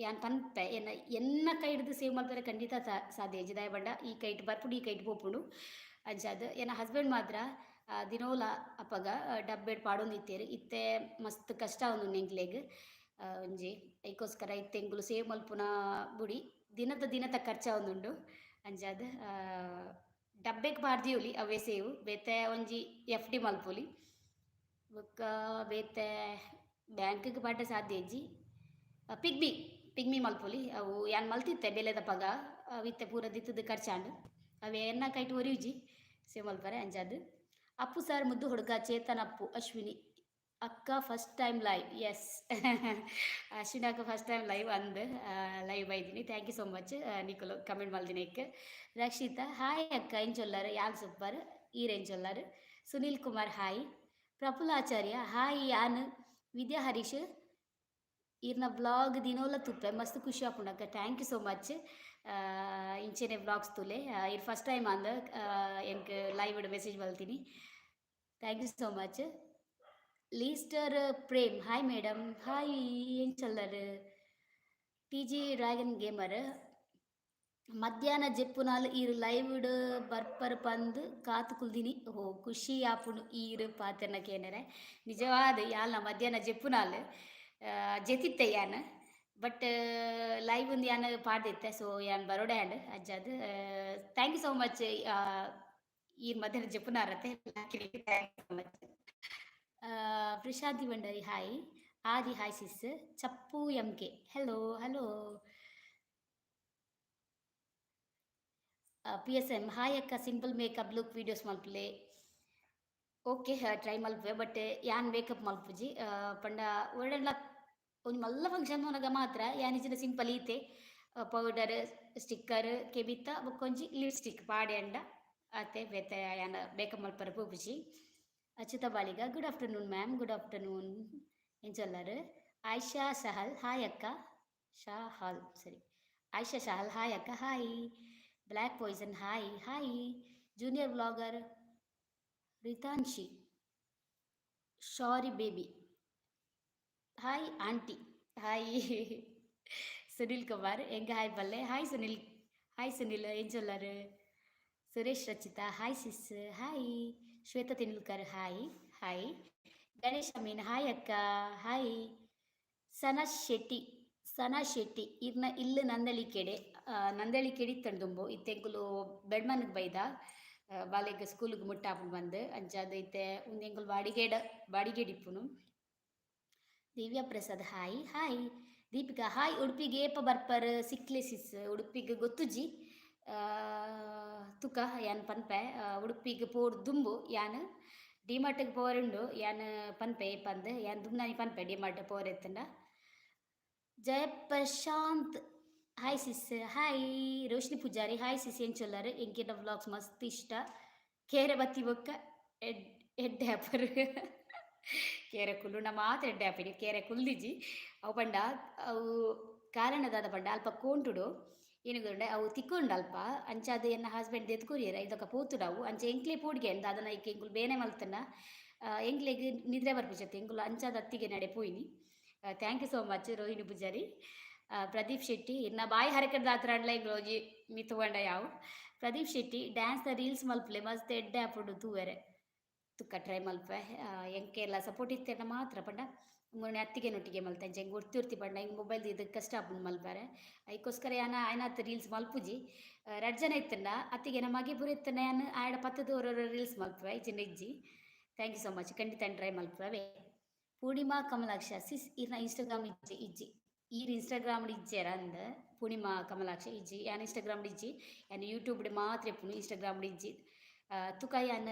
ಯಾನ್ ಪನ್ಪೆ, ಎನ್ನ ಎನ್ನ ಕೈ ಹಿಡ್ದು ಸೇವ್ ಮಲ್ಪೆರೆ ಖಂಡಿತ ಸಾಧ್ಯ ಇಜ್ಜಿ. ದಾಯೆ ಪಂಡ ಈ ಕೈಟ್ ಬರ್ಪುಂಡು, ಈ ಕೈಟ್ ಪೋಪುಂಡು. ಅಂಚಾದ್ ಎನ್ನ ಹಸ್ಬೆಂಡ್ ಮಾತ್ರ ದಿನೋಲ ಅಪಗ ಡಬ್ಬೆಡ್ ಪಾಡೊಂದಿತ್ತೆರ್. ಇತ್ತೆ ಮಸ್ತ್ ಕಷ್ಟ ಆವೊಂದುಂಡು ಎಂಕ್ಲೆಗ್ ಒಂಜಿ. ಐಕೋಸ್ಕರ ಇತ್ತೆ ಎಂಕುಲು ಸೇವ್ ಮಲ್ಪುನ ಬುಡಿ, ದಿನತ ದಿನತ ಖರ್ಚಾವೊಂದುಂಡು. ಅಂಚಾದ್ ಡಬ್ಬೆಗ್ ಪಾಡ್ದಿಯೊಲಿ ಅವೇ ಸೇವ್, ಬೇತೆ ಒಂಜಿ ಎಫ್ ಡಿ ಮಲ್ಪೊಲಿ. ಬೊಕ್ಕ ಬೇತೆ ಬ್ಯಾಂಕ್ಗ್ ಪಾಡ್ರೆ ಸಾಧ್ಯ ಇಜ್ಜಿ. ಪಿಗ್ಮಿ, ಪಿಗ್ಮಿ ಮಲ್ಪೊಲಿ. ಅವು ಯಾನ್ ಮಲ್ತಿತ್ತೆ ಬೇಲೆದಪಗ, ಅವು ಇತ್ತೆ ಪೂರ ದಿತ್ತದ ಖರ್ಚಾಂಡ್. ಅವೇ ಎನ್ನ ಕೈಟ್ ಒರಿಯುಜಿ ಸೇವ್ ಮಲ್ಪರೆ. ಅಂಚಾದ್ ಅಪ್ಪು ಸರ್ ಮುದ್ದು ಹುಡುಗ ಚೇತನ್ ಅಪ್ಪು. ಅಶ್ವಿನಿ ಅಕ್ಕ first time live. Yes, Ashwini ಅಕ್ಕ ಫಸ್ಟ್ ಟೈಮ್ ಲೈವ್ ಅಂದ್. ಲೈವ್ ಬೈದಿನಿ. Thank you so much ನಿಕುಲು ಕಮೆಂಟ್ ಮಲ್ದಿನೇಕ್. ರಕ್ಷಿತಾ, ಹಾಯ್ ಅಕ್ಕ, ಎಂಚೊಲ್ಲರ್? ಯಾನ್ ಸೂಪರ್, ಈರ್ ಎಂಚೊಲ್ಲರ್? ಸುನೀಲ್ ಕುಮಾರ್ ಹಾಯ್. ಪ್ರಫುಲ್ ಆಚಾರ್ಯ ಹಾಯ್. ಯಾನ್ ವಿದ್ಯಾ ಹರೀಶ್, ಈರ್ನ ವ್ಲಾಗ್ ದಿನೋಲ ತೂಪೆ, ಮಸ್ತ್ ಖುಷಿ ಆಪುಂಡು. Thank you so much. ಇಂಚೆನೆ ವ್ಲಾಗ್ಸ್ ತೂಲೆ. ಇರ್ ಫಸ್ಟ್ ಟೈಮ್ ಅಂದ್ ಎಂಕ್ ಲೈವ್ ಮೆಸೇಜ್ ಮಲ್ತೀನಿ. Thank you so much. Leicester Prem, hi madam. Hi, ಎಂಚೊಲ್ಲರ್? T G dragon gamer, ಮಧ್ಯಾಹ್ನ ಜೆಪ್ಪುನಾಲ್ ಈರ್ ಲೈವ್ ಬರ್ಪರ್ ಪಂದ್ ಕಾತು ಕುಲ್ದಿನಿ. ಓ, ಖುಷಿ ಆಪುಂಡು ಈರ್ ಪಾತೆರ್ನ ಕೇನರೆ. ನಿಜವಾದ ಯಾಲ್ನ ಮಧ್ಯಾಹ್ನ ಜೆಪ್ಪುನಾಲ್, ಜೆತಿತ್ತೆ ಯಾನ್. ಬಟ್ ಲೈವ್ ಒಂದು ಯಾನ್ ಪಾಡ್ದಿತ್ತೆ, ಸೊ ಯಾನ್ ಬರೋಡೆ ಆಂಡ್. ಅಂಚಾದ್ thank you so much. ಈರ್ ಮಧ್ಯಾಹ್ನ ಜೆಪ್ಪುನಾರತೆ. Thank you so much. Prashanti Bhandari hi. Aadi hi sis. Chappu M K hello hello. P S M hi ಅಕ್ಕ, ಸಿಂಪಲ್ ಮೇಕಪ್ ಲುಕ್ ವೀಡಿಯೋಸ್ ಮಲ್ಪುಲೆ. ಓಕೆ, ಟ್ರೈ ಮಲ್ಪುವೆ. ಬಟ್ ಯಾನ್ ಮೇಕಪ್ ಮಲ್ಪುಜಿ. ಪಂಡ ಒಡೆಂಡ್ಲ ಒಂಜಿ ಮಲ್ಲ ಫಂಕ್ಷನ್ ಪೋನಗ ಮಾತ್ರ. ಯಾನ್ ಇಜ್ಜಿಂಡ ಸಿಂಪಲ್ ಈತೆ, ಪೌಡರ್, ಸ್ಟಿಕ್ಕರ್, ಕೆಬಿತ ಬೊಕ್ಕೊಂಜಿ ಲಿಪ್ಸ್ಟಿಕ್ ಪಾಡ್ಯಂಡ ಆತೆ. ಬೇತೆ ಯಾನ್ ಮೇಕಪ್ ಮಲ್ಪರೆ ಪೋಪುಜಿ. Achyutha Baliga, good afternoon ma'am. Good afternoon, ಎಂಚೊಲ್ಲರ್? ಆಯ್ಷಾ ಸಹಲ್ ಹಾಯ್ ಅಕ್ಕ. ಶಾಹಲ್ ಸರಿ, ಆಯ್ಷಾ ಶಾಹಲ್ ಹಾಯ್ ಅಕ್ಕ, hi. Black poison hi hi. Junior vlogger Ritanshi sorry baby hi aunty hi. Sunil Kumar ಎಂಗ ಹಾಯ್ ಬಲ್ಲೆ. ಹಾಯ್ ಸುನಿಲ್, ಹಾಯ್ ಸುನಿಲ್, ಎಂಚೊಲ್ಲರ್? Suresh Rachitha hi sis, hi. Shweta Tendulkar hi hi. Ganesh Amin hi ಅಕ್ಕ, ಹಾಯ್. ಸನಾ ಶೆಟ್ಟಿ, ಸನಾ ಶೆಟ್ಟಿ, ಇರ್ನ ಇಲ್ಲು ನಂದಳಿಕೆಡೆ. ನಂದಳಿಕೆಡೆ ಇತ್ತಂಡ್ ದುಂಬು, ಇತ್ತೆ ಎಂಕುಲು ಬೆಡ್ಮನ್ಗ್ ಬೈದ, ಬಾಲೆಗ್ ಸ್ಕೂಲ್ಗ್ ಮುಟ್ಟ ಆಪುಂಡು ಪಂದ್. ಅಂಚಾದ್ ಇತ್ತೆ ಉಂದು ಎಂಕುಲು ಬಾಡಿಗೆಡ್ ಬಾಡಿಗೆಡ್ ಇಪ್ಪುನು. Divya Prasad hi hi. Deepika hi. ಉಡುಪಿಗೆ ಏಪ ಬರ್ಪರ್ ಸಿಕ್ಲೆ ಸಿಸ್? ಉಡುಪಿಗೆ ಗೊತ್ತುಜಿ, ತುಕ ಯಾನ್ ಪನ್ಪೆ. ಉಡುಪಿಗೆ ಪೋಡ್ ದುಂಬು ಯಾನ್ ಡಿಮಾರ್ಟ್ಗ್ ಪೋವರುಂಡು. ಯಾನ್ ಪನ್ಪೆ ಪಂದ್, ಯಾನ್ ದುಂಬುನಾನಿ ಪನ್ಪೆ ಡಿಮಾರ್ಟ್ ಪೋವರೆ ಇತ್ತುಂಡ. Jayaprashanth hi sis, hi. Roshini Poojary hi sis, ಎಂಚೊಲ್ಲರ್? ಎಂಕಿನ ವ್ಲಾಗ್ಸ್ ಮಸ್ತ್ ಇಷ್ಟ. ಕೇರೆ ಬತ್ತಿ ಬೊಕ್ಕ ಎಡ್ ಎಡ್ಡೆ ಆಪರ್. ಕೇರೆ ಕುಲ್ಲುಂಡ ಮಾತ್ರ ಎಡ್ಡೆ ಆಪಿನಿ, ಕೇರೆ ಕುಲ್ದಿಜಿ. ಅವು ಪಂಡ ಅವು ಕಾರಣ ದಾದ ಪಂಡ ಅಲ್ಪ ಕೋಂಟುಡು ಏನುಗುಂಡೆ ಅವು ತಿಕ್ಕೊಂಡು ಅಲ್ಪ. ಅಂಚಾದ್ ಎನ್ನ ಹಸ್ಬೆಂಡ್ ದೆತ್ತ್ ಕೊರಿಯೆರ್. ಐದೊಕ ಪೋತುಡು ಅವು. ಅಂಚ ಎಂಕ್ಲೆ ಪೋಡಿಗೆ ದಾದನ ಐಕ್ ಎಂಕುಲು ಬೇನೆ ಮಲ್ತುಂಡ ಎಂಕ್ಲೆಗ್ ನಿದ್ರೆ ಬರ್ಪುಜತೆ. ಎಂಕುಲು ಅಂಚಾದ್ ಅತ್ತಿಗೆ ನಡೆ ಪೋಯಿನಿ. Thank you so much Rohini Poojary. Pradeep Shetty, ಇನ್ನ ಬಾಯಿ ಹರಕದ ದಾತ್ರ ಎಂಕುಲು ಒಂಜಿ ಮಿತ್ತ್ ಪಂಡ ಯಾವು. ಪ್ರದೀಪ್ ಶೆಟ್ಟಿ, ಡ್ಯಾನ್ಸ್ ದ ರೀಲ್ಸ್ ಮಲ್ಪುಲೆ, ಮಸ್ತ್ ಎಡ್ಡೆ ಆಪುಂಡು ತೂವೆರೆ. ತುಕ್ಕ ಟ್ರೈ ಮಲ್ಪೆ. ಎಂಕೆಲ್ಲ ಸಪೋರ್ಟ್ ಇತ್ತೆರ್ನ ಮಾತ್ರ. ಪಂಡ ಮೊನ್ನೆ ಅತ್ತಿಗೆನೊಟ್ಟಿಗೆ ಮಲ್ತೆ. ಅಂಚ ಎಂಕ್ ಒರ್ತಿ ಒರ್ತಿ ಪಂಡ ಎಂಕ್ ಮೊಬೈಲ್ ದೀದ್ ಕಷ್ಟ ಆಪುಂಡು ಮಲ್ಪರೆ. ಐಕೋಸ್ಕರ ಯಾನ್ ಆಯ್ನಾತ್ ರೀಲ್ಸ್ ಮಲ್ಪುಜಿ. ರಡ್ಡ್ ಜನ ಇತ್ತುಂಡ, ಅತ್ತಿಗೆನ ಮಗೆ ಪೂರ ಇತ್ತುಂಡ ಯಾನ್ ಆಯಡ ಪತ್ತುದು ಒರೊರ ರೀಲ್ಸ್ ಮಲ್ಪುವೆ, ಇಜ್ಜಿಂಡ ಇಜ್ಜಿ. Thank you so much, ಖಂಡಿತ ಟ್ರೈ ಮಲ್ಪುವೆ. ಪೂರ್ಣಿಮಾ ಕಮಲಾಕ್ಷ ಸಿಸ್, ಇರ್ನ ಇನ್ಸ್ಟಾಗ್ರಾಮ್ ಇಜ್ಜಿ? ಇಜ್ಜಿ. ಈರ್ ಇನ್ಸ್ಟಾಗ್ರಾಮ್ ಇಜ್ಜೆರ ಅಂದ್. ಪೂರ್ಣಿಮಾ ಕಮಲಾಕ್ಷ, ಇಜ್ಜಿ, ಯಾನ್ ಇನ್ಸ್ಟಾಗ್ರಾಮ್ ಇಜ್ಜಿ. ಯಾನ್ ಯೂಟ್ಯೂಬ್ ಮಾತ್ರ ಇಪ್ಪುನು, ಇನ್ಸ್ಟಾಗ್ರಾಮ್ ಇಜ್ಜಿ. ತುಕ ಯಾನ್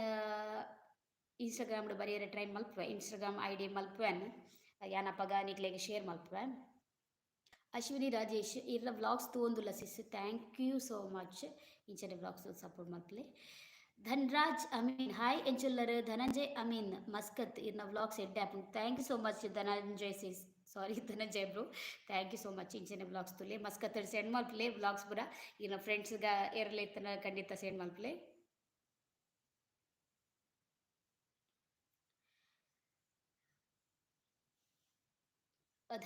ಇನ್ಸ್ಟಾಗ್ರಾಮ್ ಬರಿಯರೆ ಟ್ರೈ ಮಲ್ಪುವೆ. ಇನ್ಸ್ಟಾಗ್ರಾಮ್ I D ಮಲ್ಪುವೆ ಯಾನ್, ಅಪಗ ನಿಕ್ಲೆಗ್ ಶೇರ್ ಮಲ್ಪುವೆ. ಅಶ್ವಿನಿ ರಾಜೇಶ್, ಇರ್ನ ವ್ಲಾಗ್ಸ್ ತೂವೊಂದುಲ್ಲ sis. Thank you so much. ಇಂಚನೆ ವ್ಲಾಗ್ಸ್ ಸಪೋರ್ಟ್ ಮಲ್ಪುಲೆ. ಧನ್ರಾಜ್ ಅಮೀನ್ ಹಾಯ್, ಎಂಚೊಲ್ಲರ್? ಧನಂಜಯ್ ಅಮೀನ್ ಮಸ್ಕತ್, ಇರ್ನ ವ್ಲಾಗ್ಸ್ ಎಡ್ಡೆ ಆಪುಂಡು. Thank you so much Dhananjay sis, sorry Dhananjay bro, thank you so much. ಇಂಚನೆ ವ್ಲಾಗ್ಸ್ ತೂಲೆ. ಮಸ್ಕತ್ ಸೆಂಡ್ ಮಲ್ಪುಲೆ ವ್ಲಾಗ್ಸ್ ಪೂರ. ಇರ್ನ ಫ್ರೆಂಡ್ಸ್ಗ ಏರೆಲ ಇತ್ತುಂಡ ಖಂಡಿತ ಸೆಂಡ್ ಮಲ್ಪುಲೆ.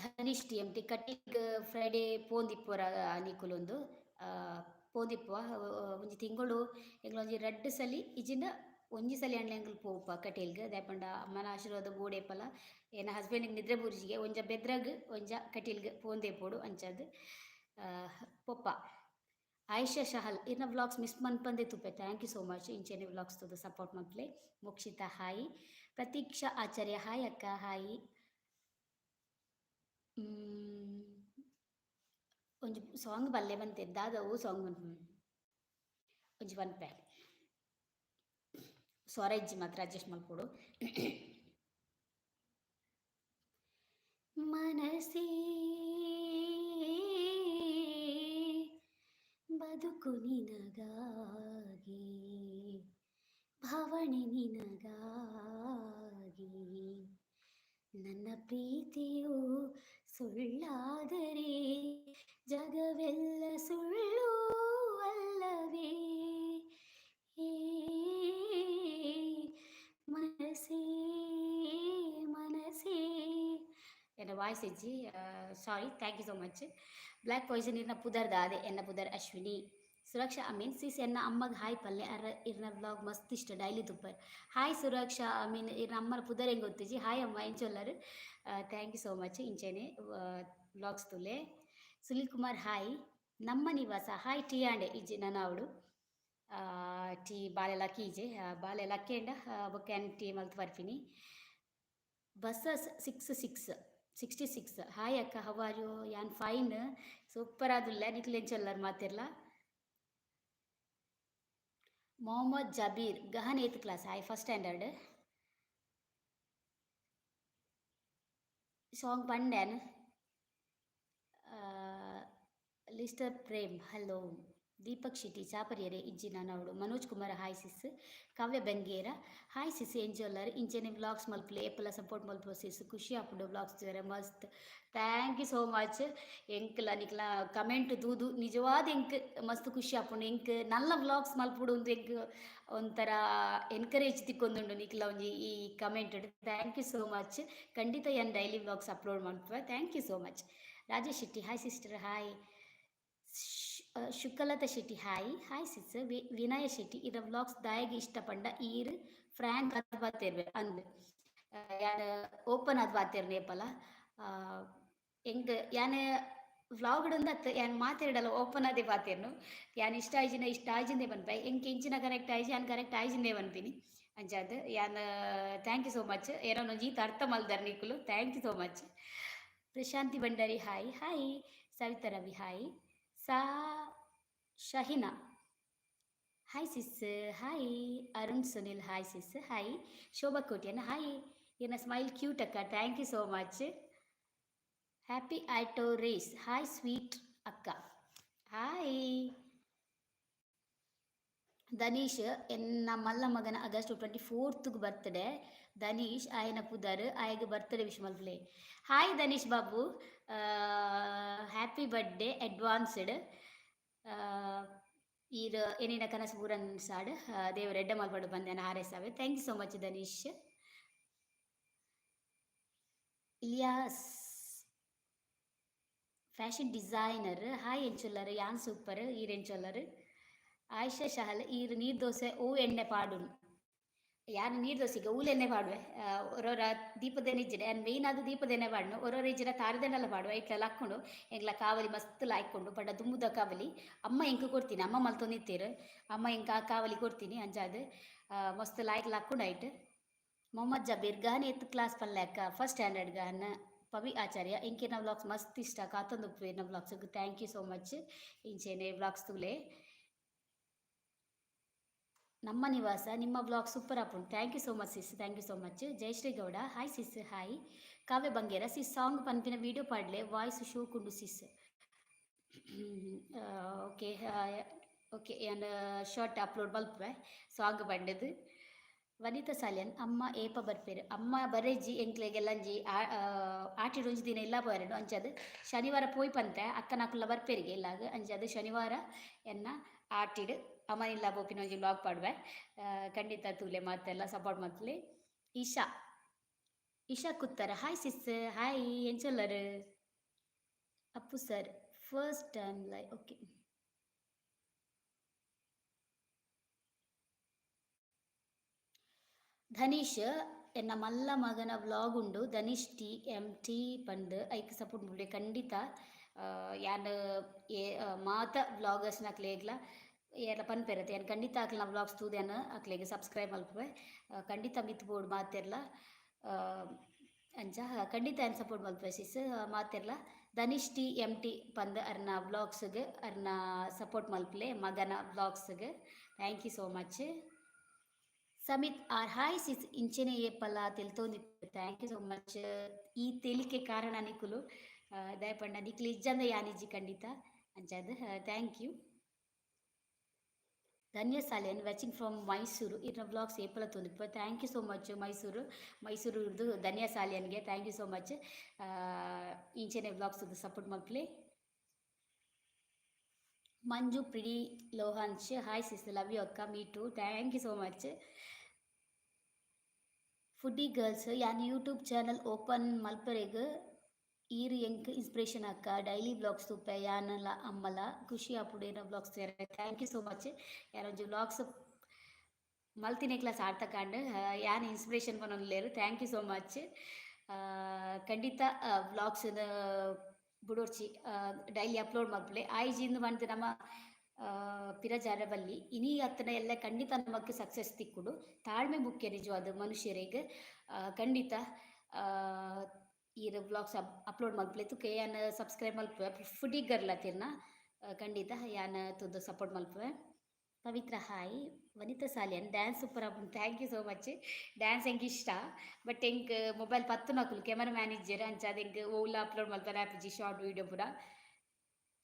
ಧನಿಷ್ ಟಿ ಎಂ ಟಿ, ಕಟೀಲ್ಗ್ ಫ್ರೈಡೇ ಪೋಂದಿಪ್ಪುವರ ನಿಕುಲೊಂದು ಪೋಂದಿಪ್ಪುವ. ಒಂಜಿ ತಿಂಗಳು ಎಂಕ್ಲ ಒಂಜಿ ರಡ್ಡ್ ಸಲಿ ಇಜ್ಜಿಂಡ ಒಂಜಿ ಸಲಿ ಆಂಡಲ ಎಂಕುಲು ಪೋಪ ಕಟೀಲ್ಗ್. ದಾಯೆ ಪಂಡ ಅಮ್ಮನ ಆಶೀರ್ವಾದ ಬೋಡೇಪಲ. ಎನ್ನ ಹಸ್ಬೆಂಡ್ಗ್ ನಿದ್ರೆ ಬೂರ್ಜಿಗೆ ಒಂಜ ಬೆದ್ರಗ್ ಒಂಜ ಕಟೀಲ್ಗ್ ಪೋಂದೇ ಪೋಡು, ಅಂಚಾದ್ ಪೊಪ್ಪ. ಆಯಿಷಾ ಶಹಲ್, ಇರ್ನ ವ್ಲಾಗ್ಸ್ ಮಿಸ್ ಮನ್ಪಂದೆ ತೂಪೆ. Thank you so much. ಇಂಚೆನೆ ವ್ಲಾಗ್ಸ್ ತೂದು ಸಪೋರ್ಟ್ ಮಲ್ಪುಲೆ. ಮೋಕ್ಷಿತಾ ಹಾಯ್. ಪ್ರತೀಕ್ಷಾ ಆಚಾರ್ಯ, ಹಾಯ್ ಅಕ್ಕ, ಹಾಯ್. ಒಂಜಿ ಸಾಂಗ್ ಬಲ್ಲೆ ಬಂತೆ, ದಾದ ಓ ಸಾಂಗ್ ಒಂಜಿ ಪನ್ಪೆ. ಸ್ವರ ಇಜ್ಜಿ ಮಾತ್ರ, ಅಡ್ಜಸ್ಟ್ ಮಲ್ಪೊಡು. ಮನಸೇ ಬದುಕು ನಿನಗಾಗಿ, ಭವಣೆ ನಿನಗಾಗಿ, ನನ್ನ ಪ್ರೀತಿಯು ಸುಳ್ಳಾದರೆ ಜಗವೆಲ್ಲ ಸುಳ್ಳು ಅಲ್ಲವೇ? ಏ ಮನಸೇ ಮನಸೇ. ಎನ್ನ ವಾಯ್ಸ್ ಇಜ್ಜಿ, sorry. Thank you so much. Black poison, ಇರ್ನ ಪುದರ್ ದಾದೆ? ಎನ್ನ ಪುದರ್ ಅಶ್ವಿನಿ. ಸುರಕ್ಷಾ ಅಮೀನ್, ಸಿಸ್ ಎನ್ನ ಅಮ್ಮಗ್ ಹಾಯ್ ಪಲ್ಲೆ, ಅರ ಇರ್ನ ವ್ಲಾಗ್ ಮಸ್ತ್ ಇಷ್ಟ, ಡೈಲಿ ತೂಪರ್. ಹಾಯ್ ಸುರಕ್ಷಾ ಅಮೀನ್, ಇರ್ನ ಅಮ್ಮನ ಪುದರ್ ಎಂಕ್ ಗೊತ್ತಿಜ್ಜಿ. ಹಾಯ್ ಅಮ್ಮ, ಎಂಚೊಲ್ಲರ್? Thank you so much. ಇಂಚೆನೆ ವ್ಲಾಗ್ಸ್ ತೂಲೆ. Sunil Kumar hi. Namma Nivasa hi. Tea ಆಂಡೆ? ಇಜ್ಜಿ, ನನ ಆವೊಡು. ಟೀ ಬಾಲೆ ಲಕ್ಕೀಜೆ, ಬಾಲೆ ಲಕ್ಕೇಂಡ ಬೊಕ್ಕ ಯಾನ್ ಟೀ ಮಲ್ತ್ ಪರ್ಪಿನಿ. ಬಸ್ಸಸ್ 66 66, ಹಾಯ್ ಅಕ್ಕ, how are you? ಯಾನ್ ಫೈನ್, ಸೂಪರ್ ಆದುಲ್ಲೆ. ನಿಕ್ಲ್ ಎಂಚೊಲ್ಲರ್ ಮಾತೆರ್ಲ? ಮೊಹಮ್ಮದ್ ಜಬೀರ್, ಗಹನ್ ಏತ್ class? Hi, first standard. Song ಪಂಡೆನ್. Lister Prem hello. Deepak Shetty, ಚಾಪರಿಯರೆ? ಇಜ್ಜಿ, ನನ ಆವೊಡು. Manoj Kumar hi sis. Kavya Bangera hi sis, ಎಂಚೊಲ್ಲರ್? ಇಂಚೆನೆ ವ್ಲಾಗ್ಸ್ ಮಲ್ಪುಲೆ, ಏಪಲ ಸಪೋರ್ಟ್ ಮಲ್ಪುವ ಸಿಸ್, ಖುಷಿ ಆಪುಂಡು ವ್ಲಾಗ್ಸ್ ತೂಯರೆ ಮಸ್ತ್. Thank you so much. ಎಂಕ್ಲ ನಿಕ್ಲ ಕಮೆಂಟ್ ತೂದು ನಿಜವಾದ್ ಎಂಕ್ ಮಸ್ತ್ ಖುಷಿ ಆಪುಂಡು. ಎಂಕ್ ನಲ್ಲ ವ್ಲಾಗ್ಸ್ ಮಲ್ಪೊಡು ಉಂದು ಎಂಕ್ ಒಂಥರ ಎನ್ಕರೇಜ್ ತಿಕ್ಕೊಂದುಂಡು ನಿಕ್ಲ ಒಂಜಿ ಈ comment. Thank you so much. ಖಂಡಿತ ಯಾನ್ ಡೈಲಿ ವ್ಲಾಗ್ಸ್ ಅಪ್ಲೋಡ್ ಮಲ್ಪುವೆ. Thank you so much. Rajesh Shetty hi sister, hi. Shukalatha Shetty hi, hi sis. Vinaya Shetty, ಇರ ವ್ಲಾಗ್ಸ್ ದಾಯೆಗ್ ಇಷ್ಟ ಪಂಡ ಈರ್ ಫ್ರ್ಯಾಂಕ್ ಆದ್ ಪಾತೆರ್ವೆ. ಅಂದ್, ಯಾನ್ ಓಪನ್ ಆದ್ ಪಾತೆರ್ನೆ ಏಪಲ. ಎಂಕ್ ಯಾನ್ ವ್ಲಾಗ್ ಅತ್, ಯಾನ್ ಮಾತೆರ್ಡಲ ಓಪನ್ ಆದೇ ಪಾತೆರ್ನು. ಯಾನ್ ಇಷ್ಟ ಆಯಿಜಿಂಡ ಇಷ್ಟ ಆಯಿಜಿಂದೇ ಪನ್ಪೆ. ಎಂಕ್ ಎಂಚಿನ ಕರೆಕ್ಟ್ ಆಯಿಜಿ, ಯಾನ್ ಕರೆಕ್ಟ್ ಆಯಿಜಿಂದೇ ಪನ್ಪಿನಿ. ಅಂಚಾದ್ ಯಾನ್ thank you so much. ಎನನ್ ಒಂಜಿ ಈತ್ ಅರ್ಥ ಮಲ್ದರ್ ನಿಕುಲು. Thank you so much. Prashanti Bhandari hi, hi. Savitha Ravi hi. Saw Shahina hi sis, hi. Arun Sunil hi sis, hi. Shobha Kotian hi. ಇನ್ನ ಸ್ಮೈಲ್ ಕ್ಯೂಟ್ ಅಕ್ಕ. Thank you so much. Happy auto race hi sweet ಅಕ್ಕ, ಹಾಯ್. ಧನೀಶ್, ಎನ್ನ ಮಲ್ಲ ಮಗನ ಆಗಸ್ಟ್ 24th birthday. Dhanish ಆಯನ ಪುದರ್, ಆಯಗ್ ಬರ್ತ್ಡೇ ವಿಶ್ ಮಲ್ಪುಲೆ. Hi Dhanish Babu, happy birthday advanced. ಈರ್ ಎನಿನ ಕನಸು ಪೂರನ್ ಸಾಡ್ ದೇವರ್ ಎಡ್ಡೆ ಮಲ್ಪಡ್ ಪಂದ್ ಯಾನ್ ಹಾರೈಸಾವೆ. Thank you so much Dhanish. Ilyas fashion designer hi, ಎಂಚೊಲ್ಲರ್? ಯಾನ್ ಸೂಪರ್, ಈರ್ ಎಂಚೊಲ್ಲರ್? ಆಯಿಷಾ ಶಹಲ್, ಈರ್ ನೀರ್ ದೋಸೆ ಓ ಎಣ್ಣೆ ಪಾಡುನು? ಯಾನ್ ನೀರ್ ದೋಸೆಗ್ ಓಲು ಎಣ್ಣೆ ಪಾಡುವೆ. ಒರೊರ ದೀಪದೆಣ್ಣೆ ಇಜ್ಜಿಡ ಯಾನ್ ಮೇಯ್ನ್ ಆದ್ ದೀಪದೆಣ್ಣೆ ಪಾಡುನು. ಒರೊರ ಇಜ್ಜಿಡ ತಾರದೆಣ್ಣೆಲ ಪಾಡುವೆ. ಐಟ್ಲ ಲಕ್ಕುಂಡು. ಎಂಕ್ಲ ಕಾವಲಿ ಮಸ್ತ್ ಲಾಯ್ಕುಂಡು. ಪಂಡ ದುಂಬುದ ಕಾವಲಿ ಅಮ್ಮ ಎಂಕ್ ಕೊರ್ತಿನಿ. ಅಮ್ಮ ಮಲ್ತೊಂದಿತ್ತೆರ್. ಅಮ್ಮ ಎಂಕ್ ಆ ಕಾವಲಿ ಕೊರ್ತಿನಿ. ಅಂಚಾದ್ ಮಸ್ತ್ ಲಾಯ್ಕ್ ಲಕ್ಕುಂಡು ಐಟ್. ಮೊಹಮ್ಮದ್ ಜಬೀರ್, ಗಹನ್ ಏತ್ ಕ್ಲಾಸ್ ಪಲ್ಲೆ ಅಕ್ಕ? First standard Gahan. ಪವಿ ಆಚಾರ್ಯ, ಎಂಕ್ ಇರ್ನ ವ್ಲಾಗ್ಸ್ ಮಸ್ತ್ ಇಷ್ಟ, ಕಾತೊಂದು ಉಪ್ಪುವೆ ಇರ್ನ vlogs. Thank you so much. ಇಂಚೆನೆ ವ್ಲಾಗ್ಸ್ ತೂಲೆ. ನಮ್ಮ ನಿವಾಸ, ನಿಮ್ಮ ವ್ಲಾಗ್ ಸೂಪರ್ ಆಪುಂಡು. Thank you so much sis, thank you so much. Jayashree Gowda hi sis, hi. Kavya Bangera, sis song ಪನ್ಪಿನ ವಿಡಿಯೋ ಪಾಡ್ಲೆ, ವಾಯ್ಸ್ ಶೋಕುಂಡು ಸಿಸ್. ಓಕೆ ಓಕೆ, ಯಾನ್ ಶಾರ್ಟ್ ಅಪ್ಲೋಡ್ ಮಲ್ಪುವೆ ಸಾಂಗ್ ಪಂಡುದು. ವನಿತಾ ಸಾಲ್ಯನ್, ಅಮ್ಮ ಏಪ ಬರ್ಪೆರ್? ಅಮ್ಮ ಬರೆಜಿ, ಎಂಕ್ಲೆಗ್ ಎಲ್ಲಂಜಿ ಆಟಿಡ್ ಒಂಜಿ ದಿನ ಇಲ್ಲ ಪೋಯೆರೆ. ಅಂಚಾದ್ ಶನಿವಾರ ಪೋಯಿ ಪಂತೆ, ಅಕ್ಕನಕುಲ್ಲ ಬರ್ಪೆರಿಗೆ ಇಲ್ಲಾಗ್. ಅಂಚಾದ್ ಶನಿವಾರ ಎನ್ನ ಆಟಿಡ್ ಅಮ್ಮನ ಇಲ್ಲ ಪೋಪಿನ ಒಂಜಿ ವ್ಲಾಗ್ ಪಾಡುವೆ. ಖಂಡಿತ ತೂಲೆ, ಮಾತೆಲ್ಲ ಸಪೋರ್ಟ್ ಮಲ್ಪುಲೆ. Isha Isha Kuthara, hi sis, hi, ಎಂಚೊಲ್ಲರು? Appu sir, first time live, okay. Dhanish, ಎನ್ನ ಮಲ್ಲ ಮಗನ ವ್ಲಾಗ್ ಉಂಡು, ಧನೀಶ್ ಟಿ ಎಮ್ ಟಿ ಪಂದ್, ಐಕ್ ಸಪೋರ್ಟ್ ಮಲ್ಪುಲೆ ಖಂಡಿತ. ಯಾನ್ ಏ ಮಾತ ವ್ಲಾಗರ್ಸ್ನಕ್ಲೆಗ್ಲ ಏರ್ಲ ಪನ್ಪೆರತ್ತೆ, ಯಾನ್ ಖಂಡಿತ ಅಕ್ಲೆನ ವ್ಲಾಗ್ಸ್ ತೂದು ಯಾನ್ ಅಕ್ಲೆಗ್ ಸಬ್ಸ್ಕ್ರೈಬ್ ಮಲ್ಪುವೆ. ಖಂಡಿತ ಮಿತ್ತ್ ಬೋಡು ಮಾತೆರ್ಲ. ಅಂಚ ಖಂಡಿತ ಯಾನ್ ಸಪೋರ್ಟ್ ಮಲ್ಪುವೆ ಸಿಸ್. ಮಾತೆರ್ಲ ಧನಿಷ್ ಟಿ ಎಮ್ ಟಿ ಪಂದ್ ಅರ್ನ ವ್ಲಾಗ್ಸ್ಗ್ ಅರ್ನ ಸಪೋರ್ಟ್ ಮಲ್ಪುಲೆ, ಮಗನ ವ್ಲಾಗ್ಸ್ಗ್. Thank you so much. Samit R, hi sis, ಇಂಚೆನೆ ಏಪಲ ತೆಲ್ತೊಂದಿಪ್ಪು, thank you so much. ಈ ತೆಲಿಕೆ ಕಾರಣ ನಿಕುಲು, ದಾಯೆ ಪಂಡ ನಿಕ್ಲು ಇಜ್ಜಂದೆ ಯಾನಿಜ್ಜಿ ಖಂಡಿತ. ಅಂಚಾದ್ thank you. Dhanya Salian, watching from Mysuru, ಇರ್ನ ವ್ಲಾಗ್ಸ್ ಏಪಲ ತೂಂದಿಪ್ಪ, thank you so much. Mysuru, Mysuru ಇರ್ದು ಧನ್ಯ ಸಾಲಿಯನ್ಗೆ thank you so much. ಇಂಚೆನೆ ವ್ಲಾಗ್ಸ್ ಸಪೋರ್ಟ್ ಮಲ್ಪುಲೆ. ಮಂಜು ಪ್ರಿಡಿ Lohansh, hi sis, love you ಅಕ್ಕ, me too, thank you so much. Foodie girls, ಯಾನ್ ಯೂಟ್ಯೂಬ್ ಚಾನಲ್ ಓಪನ್ ಮಲ್ಪರೆಗ್ ಈರ್ ಎಂಕ್ ಇನ್ಸ್ಪಿರೇಷನ್ ಅಕ್ಕ, ಡೈಲಿ ವ್ಲಾಗ್ಸ್ ತೂಪೆ ಯಾನಲ ಅಮ್ಮಲ, ಖುಷಿ ಆಪುಂಡು ಇರ್ನ ವ್ಲಾಗ್ಸ್ ತೂಯೆರೆ, thank you so much. ಯಾನ್ ಒಂಜಿ ವ್ಲಾಗ್ಸ್ ಮಲ್ತಿನೆಕ್ಲ ಸಾರ್ಥಕ ಆಂಡ್. ಯಾನ್ ಇನ್ಸ್ಪಿರೇಷನ್ ಪನೊಂದುಲ್ಲೆರ್, thank you so much. ಖಂಡಿತ ವ್ಲಾಗ್ಸ್ ಬುಡೊರ್ಚಿ, ಡೈಲಿ ಅಪ್ಲೋಡ್ ಮಲ್ಪುಲೆ. ಆಯ್ಜಿಂದ್ ಪಂದ್ ನಮ ಪಿರ ಜಾರ ಬಲ್ಲಿ, ಇನಿ ಅತ್ತನ ಎಲ್ಲ ಖಂಡಿತ ನಮಕ್ ಸಕ್ಸಸ್ ತಿಕ್ಕುಂಡು. ತಾಳ್ಮೆ ಮುಖ್ಯ ನಿಜವಾದ ಮನುಷ್ಯರೆಗ್. ಖಂಡಿತ ಈರ್ ವ್ಲಾಗ್ಸ್ ಅಪ್ಲೋಡ್ ಮಲ್ಪುಲೆ, ತುಕ ಯಾನ್ ಸಬ್ಸ್ಕ್ರೈಬ್ ಮಲ್ಪುವೆ. ಫುಡಿ ಗರ್ಲ್ ಅತಿರ್ನ, ಖಂಡಿತ ಯಾನ್ ತೂದು ಸಪೋರ್ಟ್ ಮಲ್ಪುವೆ. ಪವಿತ್ರ hi. Vanitha Salian, dance super ಆಪುಂಡು, thank you so much. Dance ಎಂಕ್ ಇಷ್ಟ, ಬಟ್ ಎಂಕ್ ಮೊಬೈಲ್ ಪತ್ತುನಕುಲು ಕ್ಯಾಮರಾ ಮ್ಯಾನ್ ಇಜ್ಜೆರ್, ಅಂಚಾದ್ ಎಂಕ್ ಒವ್ಲ ಅಪ್ಲೋಡ್ ಮಲ್ಪೆರೆ ಆಪುಜಿ ಶಾರ್ಟ್ ವೀಡಿಯೋ ಪೂರ.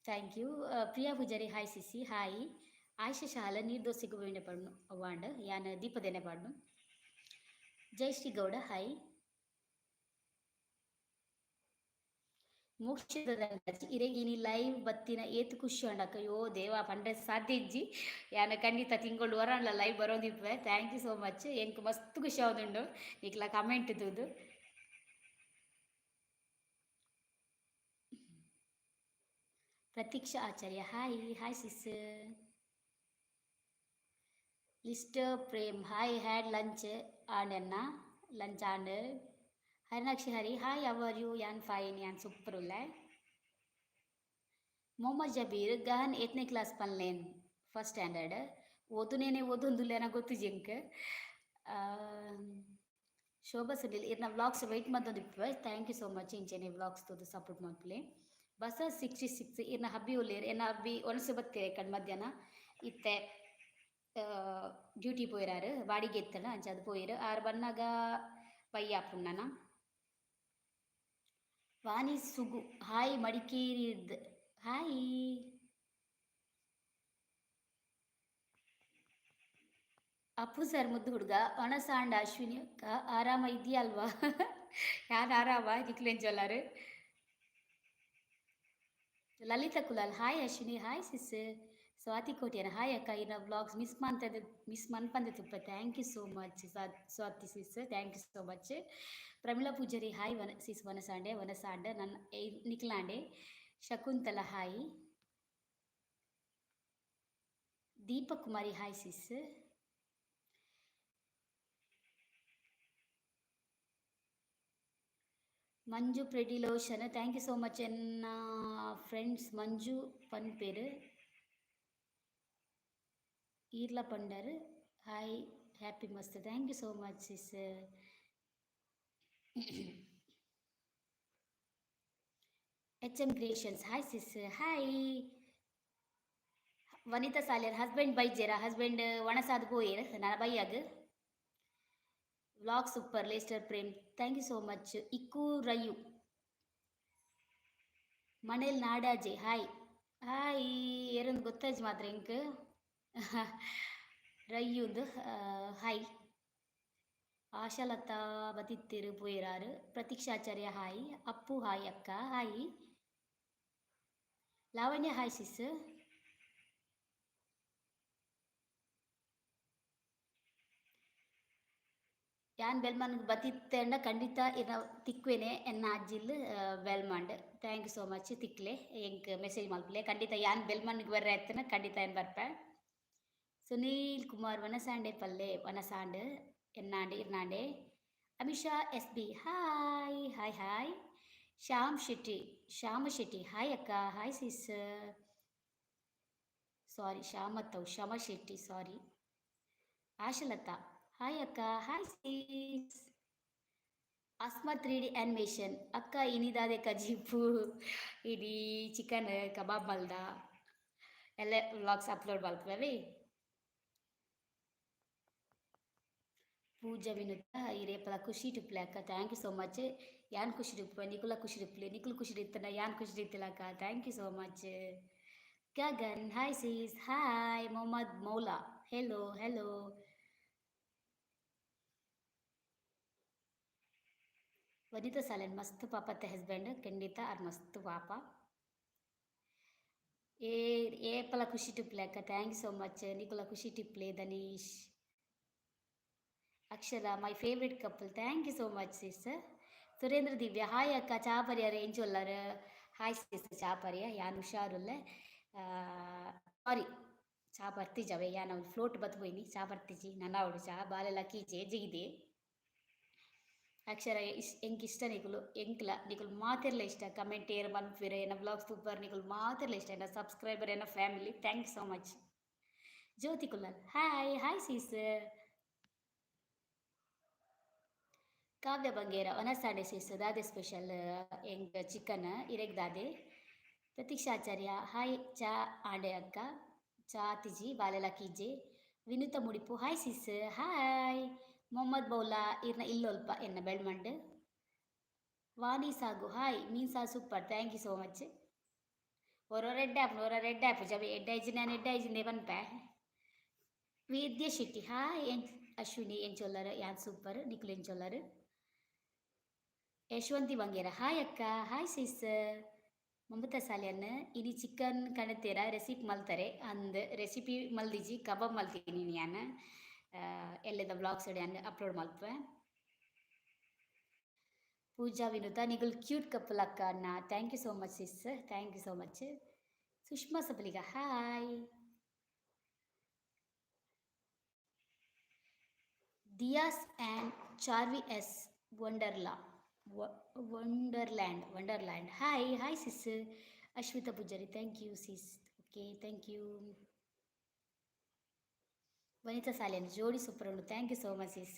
Thank you. Priya Poojary, hi CC, hi. Ayesha ಶಾಲ, ನೀರ್ ದೋಸೆಗ್ ಬೇನೆ ಪಾಡ್ನು ಅವ್ವಾಂಡ್, ಯಾನ್ ದೀಪದೆನೆ ಪಾಡ್ನು. ಜಯಶ್ರೀ ಗೌಡ ಹಾಯ್. ಮೋಕ್ಷದ ಇರೆಗ್ ಇನಿ ಲೈವ್ ಬತ್ತಿನ ಏತ್ ಖುಷಿ ಆಂಡ್ ಅಕ್ಕ, ಅಯ್ಯೋ ದೇವಾ ಪಂಡ್ರೆ ಸಾಧ್ಯ ಇಜ್ಜಿ. ಯಾನ್ ಖಂಡಿತ ತಿಂಗೊಳು ಒರಾಂಡ್ಲ ಲೈವ್ ಬರೋಂದಿಪ್ಪೆ, thank you so much. ಎಂಕ್ ಮಸ್ತ್ ಖುಷಿ ಆವೊಂದುಂಡು ನಿಕ್ಲ ಕಮೆಂಟ್ ತೂದು. Pratiksha Acharya hi, hi sis. Lister Prem hi, had lunch ಆಂಡ್ ಎನ್ನ lunch and. Harinakshi Hari hi, how are you? ಯಾನ್ ಫೈನ್, ಯಾನ್ ಸೂಪರ್ ಉಲ್ಲೆ. ಮೊಹಮ್ಮದ್ ಜಬೀರ್, ಗಹನ್ ಏತ್ನೇ ಕ್ಲಾಸ್ ಪನ್ಲೇನ್? ಫಸ್ಟ್ ಸ್ಟ್ಯಾಂಡರ್ಡ್ ಓದುನೇನೆ ಓದೊಂದುಲ್ಲೆನ ಗೊತ್ತುಜಿ ಎಂಕ್. ಶೋಭಾ ಸುನಿಲ್, ಇರ್ನ ವ್ಲಾಗ್ಸ್ ವೆಯ್ಟ್ ಮಲ್ತೊಂದಿಪ್ಪುವೆ, thank you so much. ಇಂಚೆನೆ ವ್ಲಾಗ್ಸ್ ತೂದು ಸಪೋರ್ಟ್ ಮಲ್ಪುಲೆ. ಬಸ 66, ಇರ್ನ ಹಬ್ಬಿ ಉಲ್ಲೇರ್? ಎನ್ನ ಹಬ್ಬಿ ಒನಸು ಬತ್ತೇರೆ ಕಣ್ ಮಧ್ಯಾಹ್ನ, ಇತ್ತೆ ಡ್ಯೂಟಿ ಪೋಯಿರಾರು, ಬಾಡಿಗೆ ಇತ್ತನ ಅಂಚಾದ್ ಪೋಯೆರ್, ಆರ್ ಬನ್ನಗ ಬಯ್ಯ ಆಪುಂಡು ನನ. ವಾಣಿ ಸುಗು ಹಾಯ್, ಮಡಿಕೇರಿರ್ದ್ ಹಾಯ್. ಅಪ್ಪು ಸರ್ ಮುದ್ದು ಹುಡುಗ, ಒಣಸಾಂಡ ಅಶ್ವಿನಿ ಅಕ್ಕ ಆರಾಮ ಇದೆಯಲ್ವಾ? ಯಾನ್ ಆರಾಮ, ನಿಕ್ಲೆಂಚೊಲ್ಲಾರು? Lalitha Kulal hi Ashwini, hi sis. Swathi Kotian hi ಅಕ್ಕ, ಇನ್ನ ವ್ಲಾಗ್ಸ್ ಮಿಸ್ ಮಂತದೆ ಮಿಸ್ ಮನ್ಪಂದೆ ತುಪ್ಪ, thank you so much Swathi sis, thank you so much. Pramila Poojary hi ವನ ಸಿಸ್, ವನಸಾಂಡೆ ವನಸಾಂಡೆ ನನ್ನ ನಿಕ್ಲಾಂಡೆ. Shakuntala hi. Deepa Kumari hi sis. Manju ಪ್ರೆಡಿಲೋಷನ್, thank you so much. ಎನ್ನ ಫ್ರೆಂಡ್ಸ್ ಮಂಜು ಪನ್ಪೇರು ಈರ್ಲ ಪಂಡರ್ ಹಾಯ್, ಹ್ಯಾಪಿ ಮಸ್ತ್, thank you so much sis. H M creations hi sis, hi. Vanitha Salian husband ಬೈಜೆರ? Husband ಒಣಸಾದ್ ಪೋಯೆರ್, ನನ ಬೈಯಾಗ್. Vlog super Lester Prem, thank you so much. ಇಕ್ಕು ರಯು ಮನೇಲಿ ನಾಡಾಜೆ ಹಾಯ್, ಹಾಯ್. ಏರೊಂದು ಗೊತ್ತಾಜಿ ಮಾತ್ರ ಎಂಕ್ ರಯ್ಯುಂದು. ಹಾಯ್. ಆಶಾಲತಾ ಬತಿತ್ತಿರು ಪೋಯಿರಾರು. ಪ್ರತೀಕ್ಷಾಚಾರ್ಯ ಹಾಯ್. ಅಪ್ಪು ಹಾಯ್ ಅಕ್ಕ, ಹಾಯ್. ಲಾವಣ್ಯ ಹಾಯ್ ಸಿಸ್. ಯಾನ್ ಬೆಲ್ಮನ್ಗ್ ಬತ್ತಿತ್ತೆಂಡ ಖಂಡಿತ ಇರ್ನ ತಿಕ್ವೆನೆ. ಎನ್ನ ಅಜ್ಜಿಲ್ ಬೆಲ್ಮಂಡ್. Thank you so much. ತಿಕ್ಲೆ, ಎಂಕ್ ಮೆಸೇಜ್ ಮಲ್ಪುಲೆ. ಖಂಡಿತ ಯಾನ್ ಬೆಲ್ಮನ್ಗ್ ಬರ್ರೆ ಇತ್ತಿನ ಖಂಡಿತ ಏನ್ ಬರ್ಪೆ. ಸುನೀಲ್ ಕುಮಾರ್, ವನಸಾಂಡೆ ಪಲ್ಲೆ. ವನಸಾಂಡ್ ಎನ್ನಾಂಡೆ ಇರ್ನಾಂಡೆ. Amisha S B, hi hi hi. Shyam Shetty, Shyama Shetty, hi ಅಕ್ಕ, ಹಾಯ್ ಸಿಸ್. ಸಾರಿ, ಶ್ಯಾಮತ್ತವ್, ಶ್ಯಾಮ ಶೆಟ್ಟಿ, ಸಾರಿ. ಆಶಲತಾ, ಹಾಯ್ ಅಕ್ಕ, hi sis. Asma 3D animation ಅಕ್ಕ, ಇನಿದಾದೆ ಕಜಿಪು? ಇಡೀ ಚಿಕನ್ ಕಬಾಬ್ ಮಲ್ದ. ಎಲ್ಲ ವ್ಲಾಗ್ಸ್ ಅಪ್ಲೋಡ್ ಮಲ್ಪುವೆ. ಪೂಜಾ ವಿನುತ, ಇರೇಪಲ ಖುಷಿ ಟಿಪ್ಲೆ ಅಕ್ಕ. Thank you so much. ಯಾನ್ ಖುಷಿ ಟಿಪ್ಪೆ, ನಿಕುಲ ಖುಷಿ ಟಿಪ್ಲೆ. ನಿಕುಲು ಖುಷಿ ಇತ್ತನ ಯಾನ್ ಖುಷಿ ಇತ್ತಿಲ್ಲಕ್ಕ. Thank you so much. Gagan, hi sis, hi. Mohammed Moula, hello hello. Vanitha Salian ಮಸ್ತ್ ಪಾಪತ್ತೆ ಹಸ್ಬೆಂಡ್. ಖಂಡಿತ ಆರ್ ಮಸ್ತ್ ಪಾಪ. ಏ ಏಪಲ ಖುಷಿ ಟಿಪ್ಲೆ ಅಕ್ಕ. Thank you so much. ನಿಕುಲ ಖುಷಿ ಟಿಪ್ಲೆ. Dhanish Akshara, my favourite couple. Thank you so much sis. Surendra Divya, hi ಅಕ್ಕ, ಚಾ ಪರಿಯಾರ ಎಂಚೊಲ್ಲಾರ? ಹಾಯ್ ಸಿಸ್, ಚಾ ಪರಿಯ, ಯಾನ್ ಹುಷಾರುಲ್ಲೆ. ಸಾರಿ, ಚಾ ಬರ್ತಿಜವೆ. ಯಾನ್ ಅವ್ಳು ಫ್ಲೋಟ್ ಬತ್ ಪೋಯಿನಿ. ಚಾ ಬರ್ತಿಜಿ ನನ್ನ ಅವಳು ಚಾ ಬಾಲೆಲ್ಲ ಕೀಚೆ ಜಿಗಿದೆ. ಅಕ್ಷರ ಇಶ್ ಎಂಕ್ ಇಷ್ಟ ನಿಕುಲು. ಎಂಕ್ಲ ನಿಕುಲು ಮಾತೆರ್ಲ ಇಷ್ಟ. ಕಮೆಂಟ್ ಏರ್ ಮನ್ಪುವೆರ್, ಎನ್ನ ಬ್ಲಾಗ್ ಸೂಪರ್, ನಿಕುಲು ಮಾತೆರ್ಲ ಇಷ್ಟ. ಎನ್ನ ಸಬ್ಸ್ಕ್ರೈಬರ್, ಎನ್ನ family. Thank you so much. Jyothi Kullal, hi hi sis. Kavya Bangera, ವನಸಾಡೆ ಸಿಸ್? ದಾದೆ ಸ್ಪೆಷಲ್? ಎಂಕ್ ಚಿಕನ್. ಇರೆಗ್ ದಾದೆ? ಪ್ರತೀಕ್ಷಾ ಆಚಾರ್ಯ, ಹಾಯ್, ಚಾ ಆಂಡೆ ಅಕ್ಕ? ಚಾ ತಿಜಿ, ಬಾಲೆಲ ಕೀಜೆ. Vinutha Mudipu, hi sis, hi. Mohammed Boula, ಇರ್ನ ಇಲ್ಲೊಲ್ಪ? ಎನ್ನ ಬೆಳ್ಮಂಡ್. ವಾಣಿ ಸಾಗು, ಹಾಯ್, ಮೀನ್ ಸಾ super. Thank you so much. ಒರ ರೆಡ್ ಆ್ಯಪ್, ಒರ ರೆಡ್ ಆ್ಯಪ್ ಜಬೆ ಎಡ್ಡೆ ಐಜಿ, ನಾನು ಎಡ್ಡೆ ಐಜಿಂದೆ ಪನ್ಪೆ. ವೇದ್ಯ ಶೆಟ್ಟಿ, ಹಾಯ್. ಎನ್ ಅಶ್ವಿನಿ, ಎಂಚೊಲ್ಲರ್? ಯಾನ್ ಸೂಪರ್, ನಿಕುಲು ಎಂಚೊಲ್ಲರ್? ಯಶವಂತಿ ಬಂಗೇರ, ಹಾಯ್ ಅಕ್ಕ, ಹಾಯ್ ಸಿಸ್. ಮಮತಾ ಸಾಲಿಯನ್, ಇನಿ ಚಿಕನ್ ಕಣತೇರ, ರೆಸಿಪಿ ಮಲ್ತಾರೆ ಅಂದ್. ರೆಸಿಪಿ ಮಲ್ದಿಜಿ, ಕಬಾಬ್ ಮಲ್ತೀನಿ ಯಾನ್. ಎಲ್ಲೆದ ಬ್ಲಾಗ್ಸ್ ಯಾನ್ ಅಪ್ಲೋಡ್ ಮಲ್ಪೆ. ಪೂಜಾ ವಿನುತಾ, ನಿಗುಲ್ ಕ್ಯೂಟ್ ಕಪಲ್ ಅಕ್ಕ ಅಣ್ಣ. Thank you so much sis, thank you so much. Sushma Sabaliga, hi. Diyas and Charvi S Wonderla Wonderland Wonderland, hi hi sis. Ashwitha Poojary, thank you sis. Okay, thank you. Vanitha Salian, ಜೋಡಿ ಸೂಪರ್ ಉಂಡು. Thank you so much sis.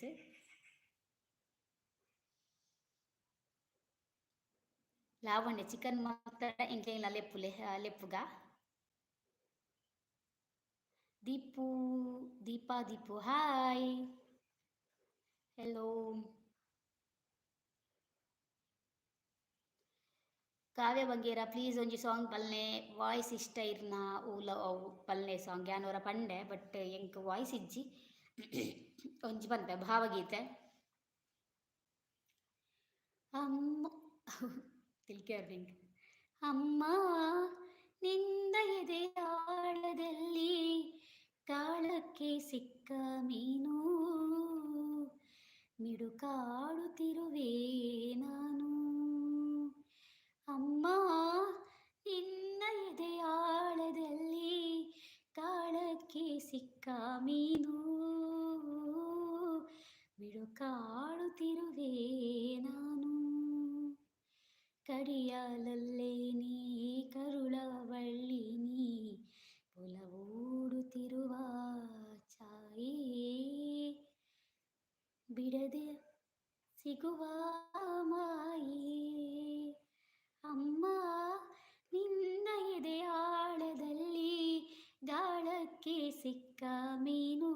Lavanya, chicken ಮಾತ್ರ ಎಂಕ್ಲೆಗ್ಲ ಲೆಪ್ಪುಲೆ ಲೆಪ್ಪುಗ. Deepu, Deepa Deepu, hi, hello. Kavya Bangera, please ಒಂಜಿ ಸಾಂಗ್ ಪಲ್ನೆ, ವಾಯ್ಸ್ ಇಷ್ಟ ಇರ್ನ ಊಲ ಅವು ಪಲ್ನೆ ಸಾಂಗ್. ಯಾನ್ ಒರ ಪಂಡೆ, ಬಟ್ ಎಂಕ್ ವಾಯ್ಸ್ ಇಜ್ಜಿ. ಒಂಜಿ ಪನ್ಪೆ ಭಾವಗೀತೆ. ಅಮ್ಮ ತಿಳ್ಕೆ. ಅಮ್ಮ ನಿಂದ ಎದೆ ಆಳದಲ್ಲಿ ತಾಳಕ್ಕೆ ಸಿಕ್ಕ ಮೀನು, ಮಿಡುಕಾಡುತ್ತಿರುವೆ ನಾನು. ಅಮ್ಮ ನಿನ್ನ ಎದೆಯಾಳದಲ್ಲಿ ತಾಳಕ್ಕೆ ಸಿಕ್ಕ ಮೀನು, ಮಿಡುಕಾಡುತ್ತಿರುವೆ ನಾನು. ಕಡಿಯಾಲಲ್ಲೇ ನೀ ಕರುಳ ಬಳ್ಳಿ ನೀ ಪೊಲವೂಡುತ್ತಿರುವ ಛಾಯೆ, ಬಿಡದೆ ಸಿಗುವ ಮಾಯೆ. ಅಮ್ಮ ನಿನ್ನ ಎದೆ ಆಳದಲ್ಲಿ ಗಾಳಕ್ಕೆ ಸಿಕ್ಕ ಮೀನು,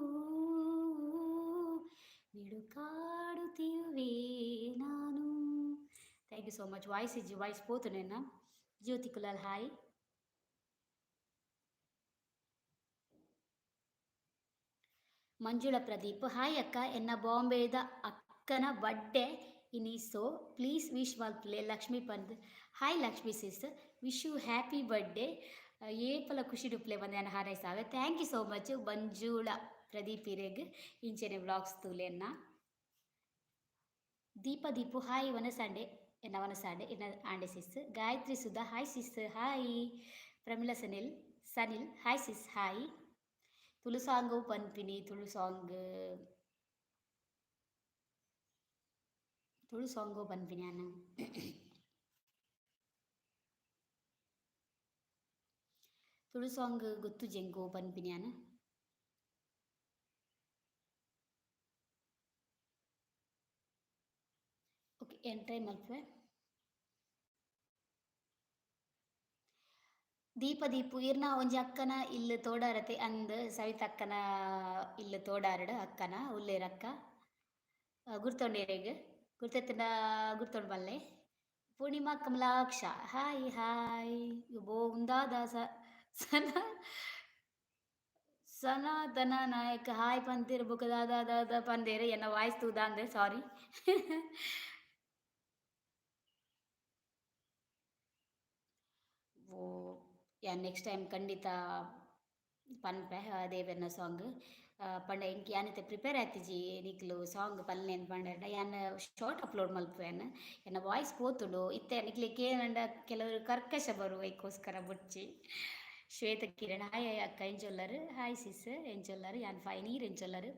ಮಿಡುಕಾಡುತ್ತಿರುವೆ ನಾನು. Thank you so much. Voice ಇಜ್ಜಿ, ವಾಯ್ಸ್ ಪೋತುನೇನ. ಜ್ಯೋತಿ ಕುಲಾಲ್, ಹಾಯ್. ಮಂಜುಳಾ ಪ್ರದೀಪ್, ಹಾಯ್ ಅಕ್ಕ, ಎನ್ನ ಬಾಂಬೆದ ಅಕ್ಕನ ಬರ್ಡೇ ಇನಿ, ಸೊ ಪ್ಲೀಸ್ ವಿಶ್ ಮಲ್ಪುಲೆ ಲಕ್ಷ್ಮೀ ಪಂದ್. Hi Lakshmi sis, wish you happy birthday. ಏಪಲ ಖುಷಿ ಡುಪ್ಲೆ ಬಂದೆ ಹಾರೈಸಾವೆ. Thank you so much Manjula Pradeep. ಇರೆಗ್ ಇಂಚೆನೆ ವ್ಲಾಗ್ಸ್ ತೂಲೆನ್ನ. ದೀಪ ದೀಪು ಹಾಯ್ ವನಸಾಂಡೆ, ಎನ್ನ ವನಸಾಂಡೆ ಎನ್ನ ಆಂಡೆ sis. Gayatri Sudha hi sis hi. Pramila Sanil Sanil hi sis hi. Tulu song ಪನ್ಪಿನಿ, ತುಳು ಸಾಂಗ್, ತುಳು ಸಾಂಗು ಪನ್ಪಿನಿ ಯಾನ್. ತುಳು ಸಾಂಗ್ ಗೊತ್ತುಜಿ ಎಂಕ್ ಒವು ಪನ್ಪಿನಿ ಯಾನ್. ಓಕೆ, ಯಾನ್ ಟ್ರೈ ಮಲ್ಪುವೆ. ದೀಪ ದೀಪು ಇರ್ನ ಒಂಜಿ ಅಕ್ಕನ ಇಲ್ಲ್ ತೋಡಾರತೆ ಅಂದ್, ಸವಿತಕ್ಕನ ಇಲ್ಲ್ ತೋಡಾರಡ್ ಅಕ್ಕನ ಉಲ್ಲೇರ್ ಅಕ್ಕ. ಗುರ್ತೊಂಡೇರೆಗ್ ಗುರ್ತೆತ್ತುಂಡ ಗುರ್ತೊಂಡು ಬಲ್ಲೆ. ಪೂರ್ಣಿಮಾ ಕಮಲಾಕ್ಷ ಹಾಯ್ ಹಾಯ್. ಬೋ ಉಂದಾದ ಸನ ಸನಾತನ ನಾಯಕ್ ಹಾಯ್ ಪಂತೆರ್ ಬೊಕ ದಾದ ದಾದ ಪಂದೇರ್ ಎನ್ನ ವಾಯ್ಸ್ ತೂದಾಂದ್ ಸಾರಿ. ಓ ಯಾನ್ ನೆಕ್ಸ್ಟ್ ಟೈಮ್ ಖಂಡಿತ ಪನ್ಪೆ ದೇವೆರ್ನ ಸಾಂಗ್ ಪಂಡ ಎಂಕ್ ಯಾನ್ ಇತ್ತೆ ಪ್ರಿಪೇರ್ ಆತಿಜಿ. ನಿಕ್ಲು ಸಾಂಗ್ ಪನ್ಲೆ ಪಂಡರ್ಡ ಯಾನ್ ಶಾರ್ಟ್ ಅಪ್ಲೋಡ್ ಮಲ್ಪುವೆ. ಯಾನ್ ಎನ್ನ ವಾಯ್ಸ್ ಪೋತುಂಡು ಇತ್ತೆ. ನಿಕ್ಲೆಗ್ ಕೇನಂಡ ಕೆಲವರು ಕರ್ಕಶ ಬರು, ಐಕೋಸ್ಕರ ಬೊಡ್ಚಿ. ಶ್ವೇತ ಕಿರಣ್ ಹಾಯ್ ಅಕ್ಕ ಎಂಚೊಲ್ಲರ್? ಹಾಯ್ ಸಿಸ್, ಎಂಚೊಲ್ಲರ್? ಯಾನ್ ಫೈನ್, ಈರ್ ಎಂಚೊಲ್ಲರ್?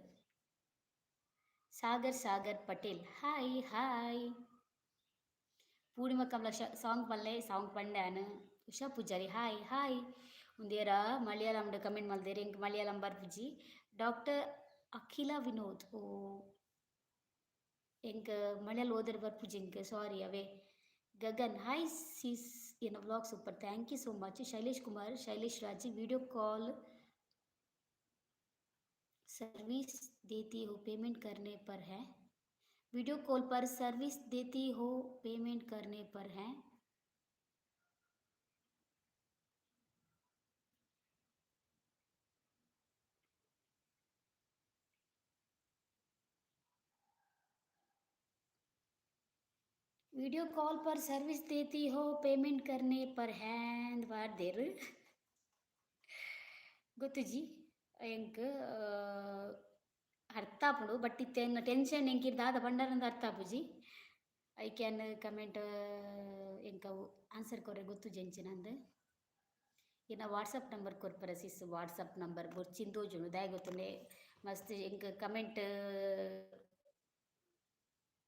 Sagar Sagar Patel hi hi. Poornima Kamalaksha song ಪನ್ಲೆ, ಸಾಂಗ್ ಪಂಡೆ ಯಾನ್. Usha Poojary hi hi. ಉಂದೇರ ಮಲಯಾಳಂಡ್ ಕಮೆಂಟ್ ಮಲ್ದೆರ್, ಎಂಕ್ ಮಲಯಾಳಂ ಬರ್ಪುಜಿ. ಡಾಕ್ಟರ್ ಅಖಿಲ ವಿನೋದ್, ಓ ಎಂಕ್ ಮಲಯಾಳ ಓದೆರೆ ಬರ್ಪುಜಿ ಎಂಕ್, ಸಾರಿ ಅವೇ. ಗಗನ್ ಹಾಯ್ ಸಿಸ್, ಎನ್ನ vlog super, thank you so much. Shailesh Kumar Shailesh Raj video call service देती हो पेमेंट करने पर है? वीडियो कॉल पर सर्विस देती हो पेमेंट करने पर है? वीडियो कॉल पर सर्विस देती हो पेमेंट करने पर है ಅಂದ್ ಪಾಡ್ದೆರ್. ಗೊತ್ತುಜಿ ಎಂಕ್, ಅರ್ಥ ಆಪುಂಡು. ಬಟ್ ಇತ್ತೆ ಎನ್ನ ಟೆನ್ಷನ್ ಎಂಕ್ ಇರ್ ದಾದ ಪಂಡರಂದ್ ಅರ್ಥ ಆಪುಜಿ. I can comment, ಎಂಕ್ ಅವು ಆನ್ಸರ್ ಕೊರ್ರೆ ಗೊತ್ತುಜಿ ಎಂಚಿನಂದ್. ಎನ್ನ ವಾಟ್ಸಪ್ ನಂಬರ್ ಕೊರ್ಪರ ಸಿಸ್? ವಾಟ್ಸಪ್ ನಂಬರ್ ಬೊರ್ಚಿಂದ್ ತೋಜುಂಡು, ದಾಯೆ ಗೊತ್ತುಂಡೆ ಮಸ್ತ್ ಎಂಕ್ ಕಮೆಂಟ್.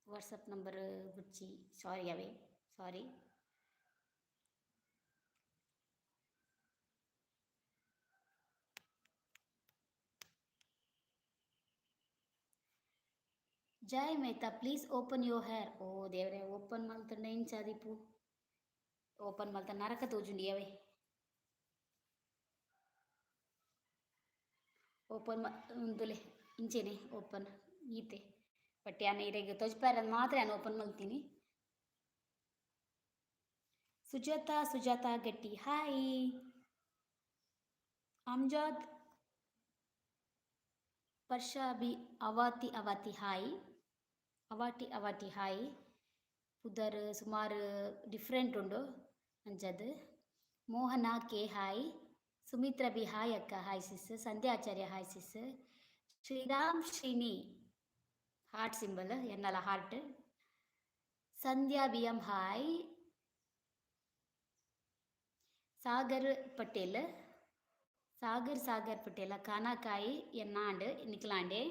ವಾಟ್ಸಪ್ ನಂಬರ್ ಬೊರ್ಚಿ, ಸಾರಿ ಅವೇ, ಸಾರಿ. Jai Mehta please open your hair. ಓ ದೇವ್ರೆ, ಓಪನ್ ಮಲ್ತಂಡ ಎಂಚ ಆದಿಪ್ಪು? ಓಪನ್ ಮಲ್ತ ನರಕ ತೋಜುಂಡು ಅವೇ. ಓಪನ್ ಉಂತುಲೆ, ಇಂಚೆನೆ ಓಪನ್ ಈತೆ. ಬಟ್ ಯಾನ್ ಇರೆಗ್ ತೋಜ್ಪಾಯೆರೆ ಮಾತ್ರ ಯಾನ್ open ಮಲ್ತೀನಿ. Sujatha Sujatha Gatti hi. Amjad Parsha B Awati Awati hi. Awati Awati hi. ಪುದರ್ ಸುಮಾರು ಡಿಫ್ರೆಂಟ್ ಉಂಡು ಅಂಚದ್. Mohana K hi. Sumitra B hi ಅಕ್ಕ, hi sis. Sandhya Acharya hi sis. Shriram Shrini heart symbol, ಎನ್ನಲ heart. Sandhya B M hi. Sagar Patel, Sagar Sagar Patel ಕಾನಾಕಾಯಿ ಎನ್ನಾಂಡ್ ನಿಕ್ಲಾಂಡೆ.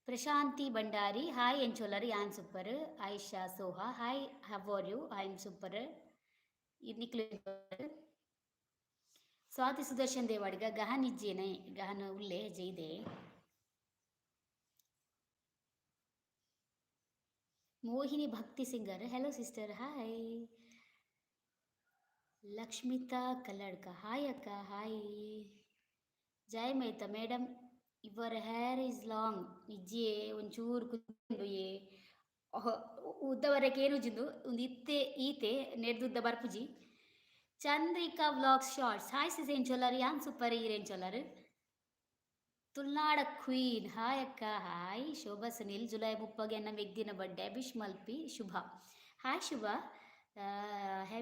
ಪ್ರಶಾಂತಿ ಭಂಡಾರಿ ಹಾಯ್, ಎಂಚೊಲ್ಲರ್? ಯಾನ್ super. Ayesha Soha hi, how are you? I am super. ನಿಕ್ಲು? Swathi Sudarshan Devadiga ಗಹನ್ ಇಜ್ಜೇನೆ, ಗಹನ್ ಉಲ್ಲೆ ಜೈದೆ. Mohini Bhakti singer hello sister hi. Lakshmitha Kalladka hi ಅಕ್ಕ hi. Jaya Metha madam your hair is long. ಇಜ್ಜಿಯೇ, ಒಂಚೂರು ಕುಂದು ಏ ಉದ್ದವರೆಗೆ ಏನು ಒಂದು ಇತ್ತೆ ಈತೆ ನೆಡ್ದುದ್ದ ಬರ್ಪುಜಿ. Chandrika vlogs shorts hi sis, ಎಂಚೊಲ್ಲರ್? ಯಾನ್ ಸೂಪರ್, ಈರ್ ಎಂಚೊಲ್ಲರ್? ತುಳುನಾಡ ಕ್ವೀನ್ ಹಾಯ್ ಅಕ್ಕ ಹಾಯ್. ಶೋಭಾ ಸುನಿಲ್ ಜುಲೈ 30ಗೆ ಎನ್ನ ಮೆಗ್ದಿನ ಬರ್ಡೇ, ವಿಶ್ ಮಲ್ಪಿ. Shubha hi Shubha,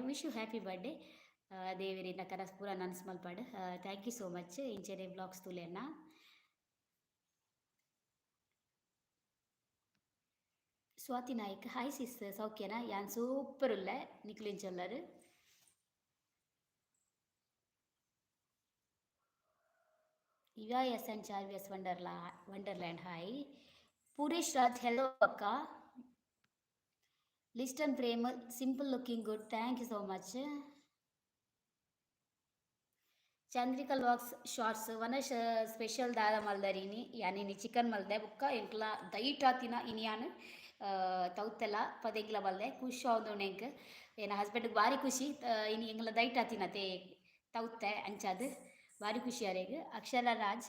wish you happy birthday. ದೇವೆರಿನ ಕನಸು ಪೂರ ನನ್ಸ್ ಮಲ್ಪಡ್. Thank you so much. ಇಂಚೆನೆ ವ್ಲಾಗ್ಸ್ ತೂಲೆನ್ನ. ಸ್ವಾತಿ ನಾಯ್ಕ್, ಹಾಯ್ ಸಿಸ್, ಸೌಖ್ಯನಾ? ಯಾನ್ ಸೂಪರ್ ಉಲ್ಲೆ, ನಿಕ್ಲು ಎಂಚ ಉಲ್ಲರ್? Eva S and Charvi S Wonderland, hi. Puresh Raj, hello ಅಕ್ಕ. Liston Prem, simple looking good, thank you so much. Chandrika vlogs shorts, ವನಶ್ special ದಾದ ಮಲ್ದರಿನಿ? ಯಾನಿನಿ ಚಿಕನ್ ಮಲ್ದೆ, ಬುಕ್ಕ ಎಂಕ್ಲ ದೈಟ್ ಆತಿನ ಇನಿಯಾನ್ ತೌತೆಲ್ಲ ಪದೆಂಗ್ಲ ಮಲ್ದೆ, ಖುಷಿ ಆವೊಂದುಂಡು ಎಂಕ್. ಎನ್ನ ಹಸ್ಬೆಂಡ್ಗೆ ಬಾರಿ ಖುಷಿ, ಇನಿ ಎಂಕ್ಲ ದೈಟ್ ಆತಿನತೆ ತೌತೆ, ಅಂಚಾದ್ ಬಾರಿ ಖುಷಿ ಅರೆಗ್. Akshara Raj,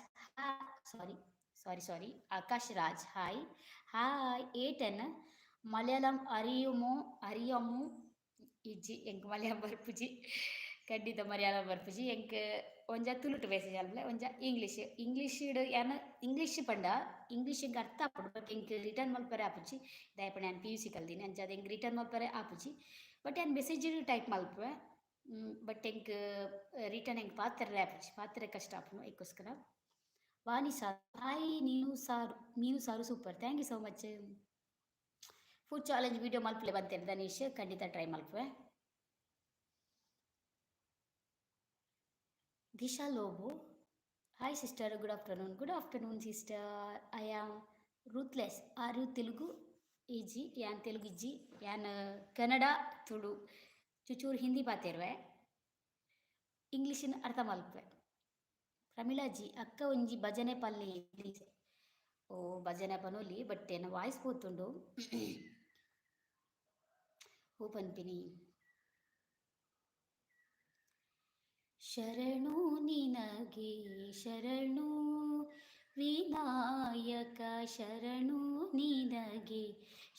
sorry sorry sorry, Akash Raj, hi hi. 8 N Malayalam ಅರಿಯುಮೋ? ಅರಿಯಮು? ಇಜ್ಜಿ, ಎಂಕ್ ಮಲಯಾಳಂ ಬರ್ಪುಜಿ, ಖಂಡಿತ ಮಲಯಾಳಂ ಬರ್ಪುಜಿ. ಎಂಕ್ ಒಂಜ ತುಳುಟು ಮೆಸೇಜ್ ಅಲ್ಲೆ, ಒಂಜ ಇಂಗ್ಲೀಷ್. ಇಂಗ್ಲೀಷ್ ಯಾನ್ ಇಂಗ್ಲೀಷ್ ಪಂಡ ಇಂಗ್ಲೀಷ್ ಎಂಕ್ ಅರ್ಥ ಆಪುಂಡು, ಬಟ್ ಎಂಕ್ ರಿಟರ್ನ್ ಮಲ್ಪರೆ ಆಪುಜಿ. ದಾಯೆ ಪಂಡ ಯಾನ್ ಪಿಯುಸಿ ಕಲ್ದಿನಿ, ಅಂಚಾದ್ ಎಂಕ್ ರಿಟರ್ನ್ ಮಲ್ಪರೆ ಆಪುಜಿ. ಬಟ್ ಯಾನ್ ಮೆಸೇಜ್ ಟೈಪ್ ಮಲ್ಪುವೆ, ಬಟ್ ಎಂಕ್ ರಿಟರ್ನ್ ಎಂಕ್ ಪಾತೆರ್ರೆ ಆಪುಜಿ, ಪಾತೆರೆ ಕಷ್ಟ ಆಪುಂಡು, ಐಕೋಸ್ಕರ. ವಾಣಿ ಸಾರ್, ಹಾಯ್. ನೀನು ಸಾರು, ಮೀನು ಸಾರು super, thank you so much. Food challenge video ಮಲ್ಪಲೆ ಬಂತೇನೆ Dhanish, ಖಂಡಿತ ಟ್ರೈ ಮಲ್ಪುವೆ. Disha Lobo, hi sister, good afternoon. Good afternoon sister. I am Ruthless, are you Telugu? ಇಜ್ಜಿ, ಯಾನ್ ತೆಲುಗು ಇಜ್ಜಿ, ಯಾನ್ ಕನ್ನಡ, ತುಳು, ಚುಚೂರು ಹಿಂದಿ ಪಾತೆರುವೆ, ಇಂಗ್ಲೀಷಿನ ಅರ್ಥ ಮಲ್ಪುವೆ. ಪ್ರಮೀಳಾ ಜಿ, ಅಕ್ಕ ಒಂಜಿ ಭಜನೆ ಪಲ್ಲೆ ಪ್ಲೀಸ್. ಓ, ಭಜನೆ ಪನೊಲಿ, ಬಟ್ ಎನ್ನ ವಾಯ್ಸ್ ಪೋತುಂಡು. ಓ ಪನ್ಪಿನಿ? ಶರಣು ನಿನಗೆ ಶರಣು ವಿನಾಯಕ, ಶರಣು ನಿನಗೆ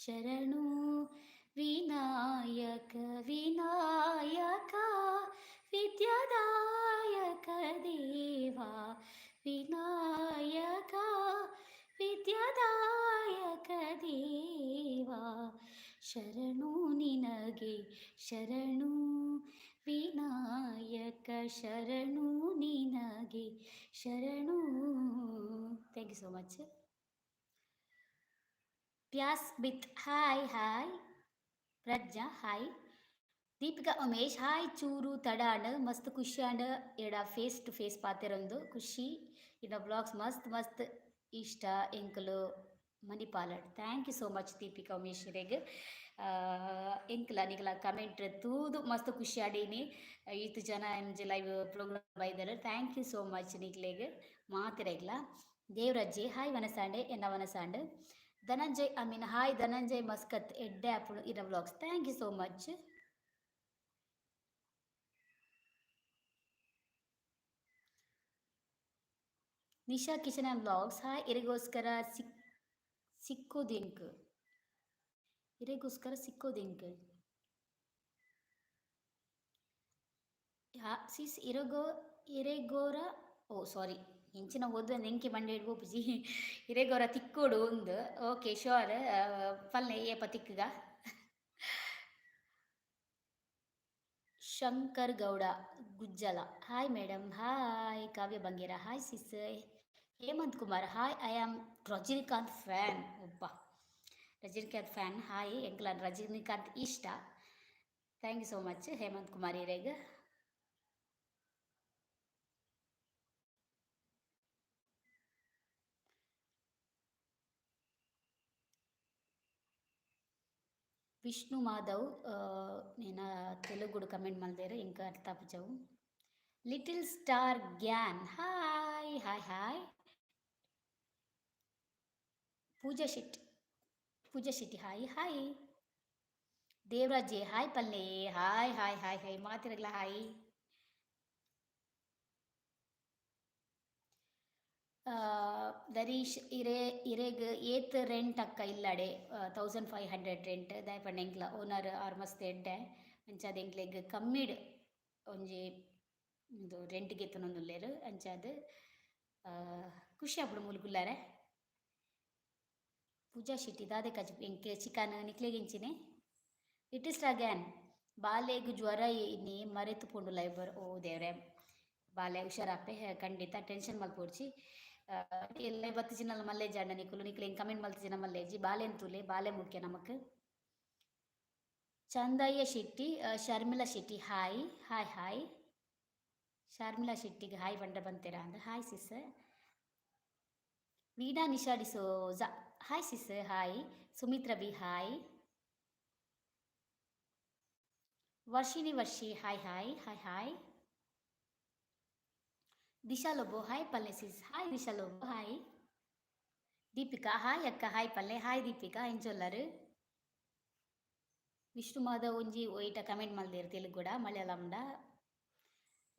ಶರಣು ವಿನಾಯಕ, ವಿನಾಯಕ ವಿದ್ಯಾದಾಯಕ ದೇವಾ, ವಿನಾಯಕ ವಿದ್ಯಾದಾಯಕ ದೇವಾ, ಶರಣು ನಿನಗೆ ಶರಣು ವಿನಾಯಕ, ಶರಣು ನಿನಗೆ ಶರಣು. Thank you so much. ಪ್ಯಾಸ್ ಬಿತ್, hi hi. Prajna, hi. Deepika Umesh, hi. ಚೂರು ತಡಾಂಡ್, ಮಸ್ತ್ ಖುಷಿ ಆಂಡ್ ಎಡ ಫೇಸ್ ಟು ಫೇಸ್ ಪಾತೆರೊಂದು ಖುಷಿ. ಇನ್ನ ವ್ಲಾಗ್ಸ್ ಮಸ್ತ್ ಮಸ್ತ್ ಇಷ್ಟ, ಎಂಕುಲು ಮಣಿಪಾಲಡ್. Thank you so much Deepika Umesh ಇರೆಗ್. ಎಂಕ್ಲ ನಿಕಲ ಕಮೆಂಟ್ ತೂದು ಮಸ್ತ್ ಖುಷಿ ಆಡೀನಿ. ಈತ್ ಜನ ಎಂಜಿ ಲೈವ್ ಪ್ರೋಗ್ರಾಮ್ ಬೈದರ್, thank you so much ನಿಕ್ಲೆಗ್ ಮಾತೆರೆಗ್ಲ. ದೇವರಜ್ಜಿ, ಹಾಯ್ ವನಸಾಂಡೆ, ಎನ್ನ ವನಸಾಂಡ್. Dhananjay Amin, hi Dhananjay Muscat. ಎಡ್ಡೆ ಆಪುಂಡು ಇರ vlogs, thank you so much. Nisha kitchen and vlogs, hi. ಇರೆಗೋಸ್ಕರ ಸಿಕ್ ಸಿಕ್ಕೋದೆಂಕ್, ಇರೆಗೋಸ್ಕರ ಸಿಕ್ಕೋದೆಂಕ್ ಸಿಸ್ ಇರಗೋ ಇರೆಗೋರ. ಓ ಸಾರಿ, ಎಂಚಿನ ಓದುವ ಎಂಕೆ ಮಂಡೆ ಪೋಪುಜಿ. ಇರೆಗೋರ ತಿಕ್ಕೋಡು ಒಂದು, ಓಕೆ ಶೋರ್. ಪಲ್ಲೆ ಏಪ ತಿಕ್ಕುಗ. Shankar Gowda Gujjala, hi madam, hi. Kavya Bangera, hi sis. Hemant Kumar, hi. I am Rajinikanth fan. ಒಬ್ಬ ರಜನಿಕಾಂತ್ ಫ್ಯಾನ್, ಹಾಯ್. ಎಂಕ್ಲ ರಜನಿಕಾಂತ್ ಇಷ್ಟ. Thank you so much Hemant Kumar ಇರೆಗ್. ವಿಷ್ಣು ಮಾಧವ್, ನೇನ ತೆಲುಗುಡು ಕಮೆಂಟ್ ಮಲ್ದೇರು, ಎಂಕ್ ಅರ್ಥ ಆಪುಜವು. Little star Gyan, hi hi hi. Pooja Shetty, Pooja Shetty, hi hi. Devaraj hi ಪಲ್ಲೆ, ಹಾಯ್ ಹಾಯ್ ಹಾಯ್ ಹಾಯ್ ಮಾತಿರಗ್ಲ ಹಾಯ್. ದರೀಶ್ ಇರೆ ಇರೆಗ್ ಏತ್ ರೆಂಟ್ ಅಕ್ಕ ಇಲ್ಲಡೆ? 1500 ರೆಂಟ್. ದಾಯೆ ಪಂಡ ಎಂಕ್ಲ ಓನರ್ ಆರ್ ಮಸ್ತ್ ಎಡ್ಡೆ, ಅಂಚಾದ್ ಎಂಕ್ಲೆಗ್ ಕಮ್ಮಿಡ್ ಒಂಜಿ ಉಂದು ರೆಂಟ್ ಗೆತ್ತೊನೊಂದುಲ್ಲೆರ್. ಅಂಚಾದ್ ಖುಷಿ ಆಪುಂಡು ಮೂಲು ಕುಲ್ಲರೆ. ಪೂಜಾ ಶೆಟ್ಟಿ, ದಾದೆ ಕಜ್ ಎಂಕ್ ಚಿಕನ್, ನಿಕ್ಲೆಗ್ ಎಂಚಿನೆ? ಲಿಟಲ್ ಸ್ಟಾರ್ ಗ್ಯಾನ್, ಬಾಲೆಗ್ ಜ್ವರ ಇನಿ, ಮರೆತು ಪೋಂಡು ಲೈವ್. ಓ ದೇವ್ರೆ, ಬಾಲೆ ಹುಷಾರಾಪೆ ಖಂಡಿತ, ಟೆನ್ಷನ್ ಮಲ್ಪೊಡ್ಚಿ. ಎಲ್ಲ ಬತ್ತಿಜಿನಲ್ಲ ಮಲ್ಲೇಜಿ ಅಣ್ಣ ನಿಕುಲು ನಿಕ್ಲು ಎಂಕ್ ಕಮೆಂಟ್ ಮಲ್ತಿಜಿನ ಮಲ್ಲೇಜಿ ಬಾಲೆನ್ ತೂಲೆ ಬಾಲೆ ಮುಖ್ಯ ನಮಕ್. Chandayya Shetty, Sharmila Shetty hi hi hi. Sharmila ಶೆಟ್ಟಿಗೆ hi ಪಂಡ ಬಂತೀರಾ ಅಂದ್. Hi sis. Veena Nisha D'Souza, hi sis, hi. Sumitra B hi. Varshini Varshi hi hi hi hi. Disha Lobo hi ಪಲ್ಲೆ sis, hi Disha Lobo hi. Deepika hi ಅಕ್ಕ, ಹಾಯ್ ಪಲ್ಲೆ, ಹಾಯ್ ದೀಪಿಕಾ. ಎಂಚೊಲ್ಲರು? ವಿಷ್ಣು ಮಾಧವ್ ಒಂಜಿ ಒಯ್ಟ ಕಮೆಂಟ್ ಮಲ್ದೇರ್ ತೆಲುಗುಡ ಮಲಯಾಳಂಡ.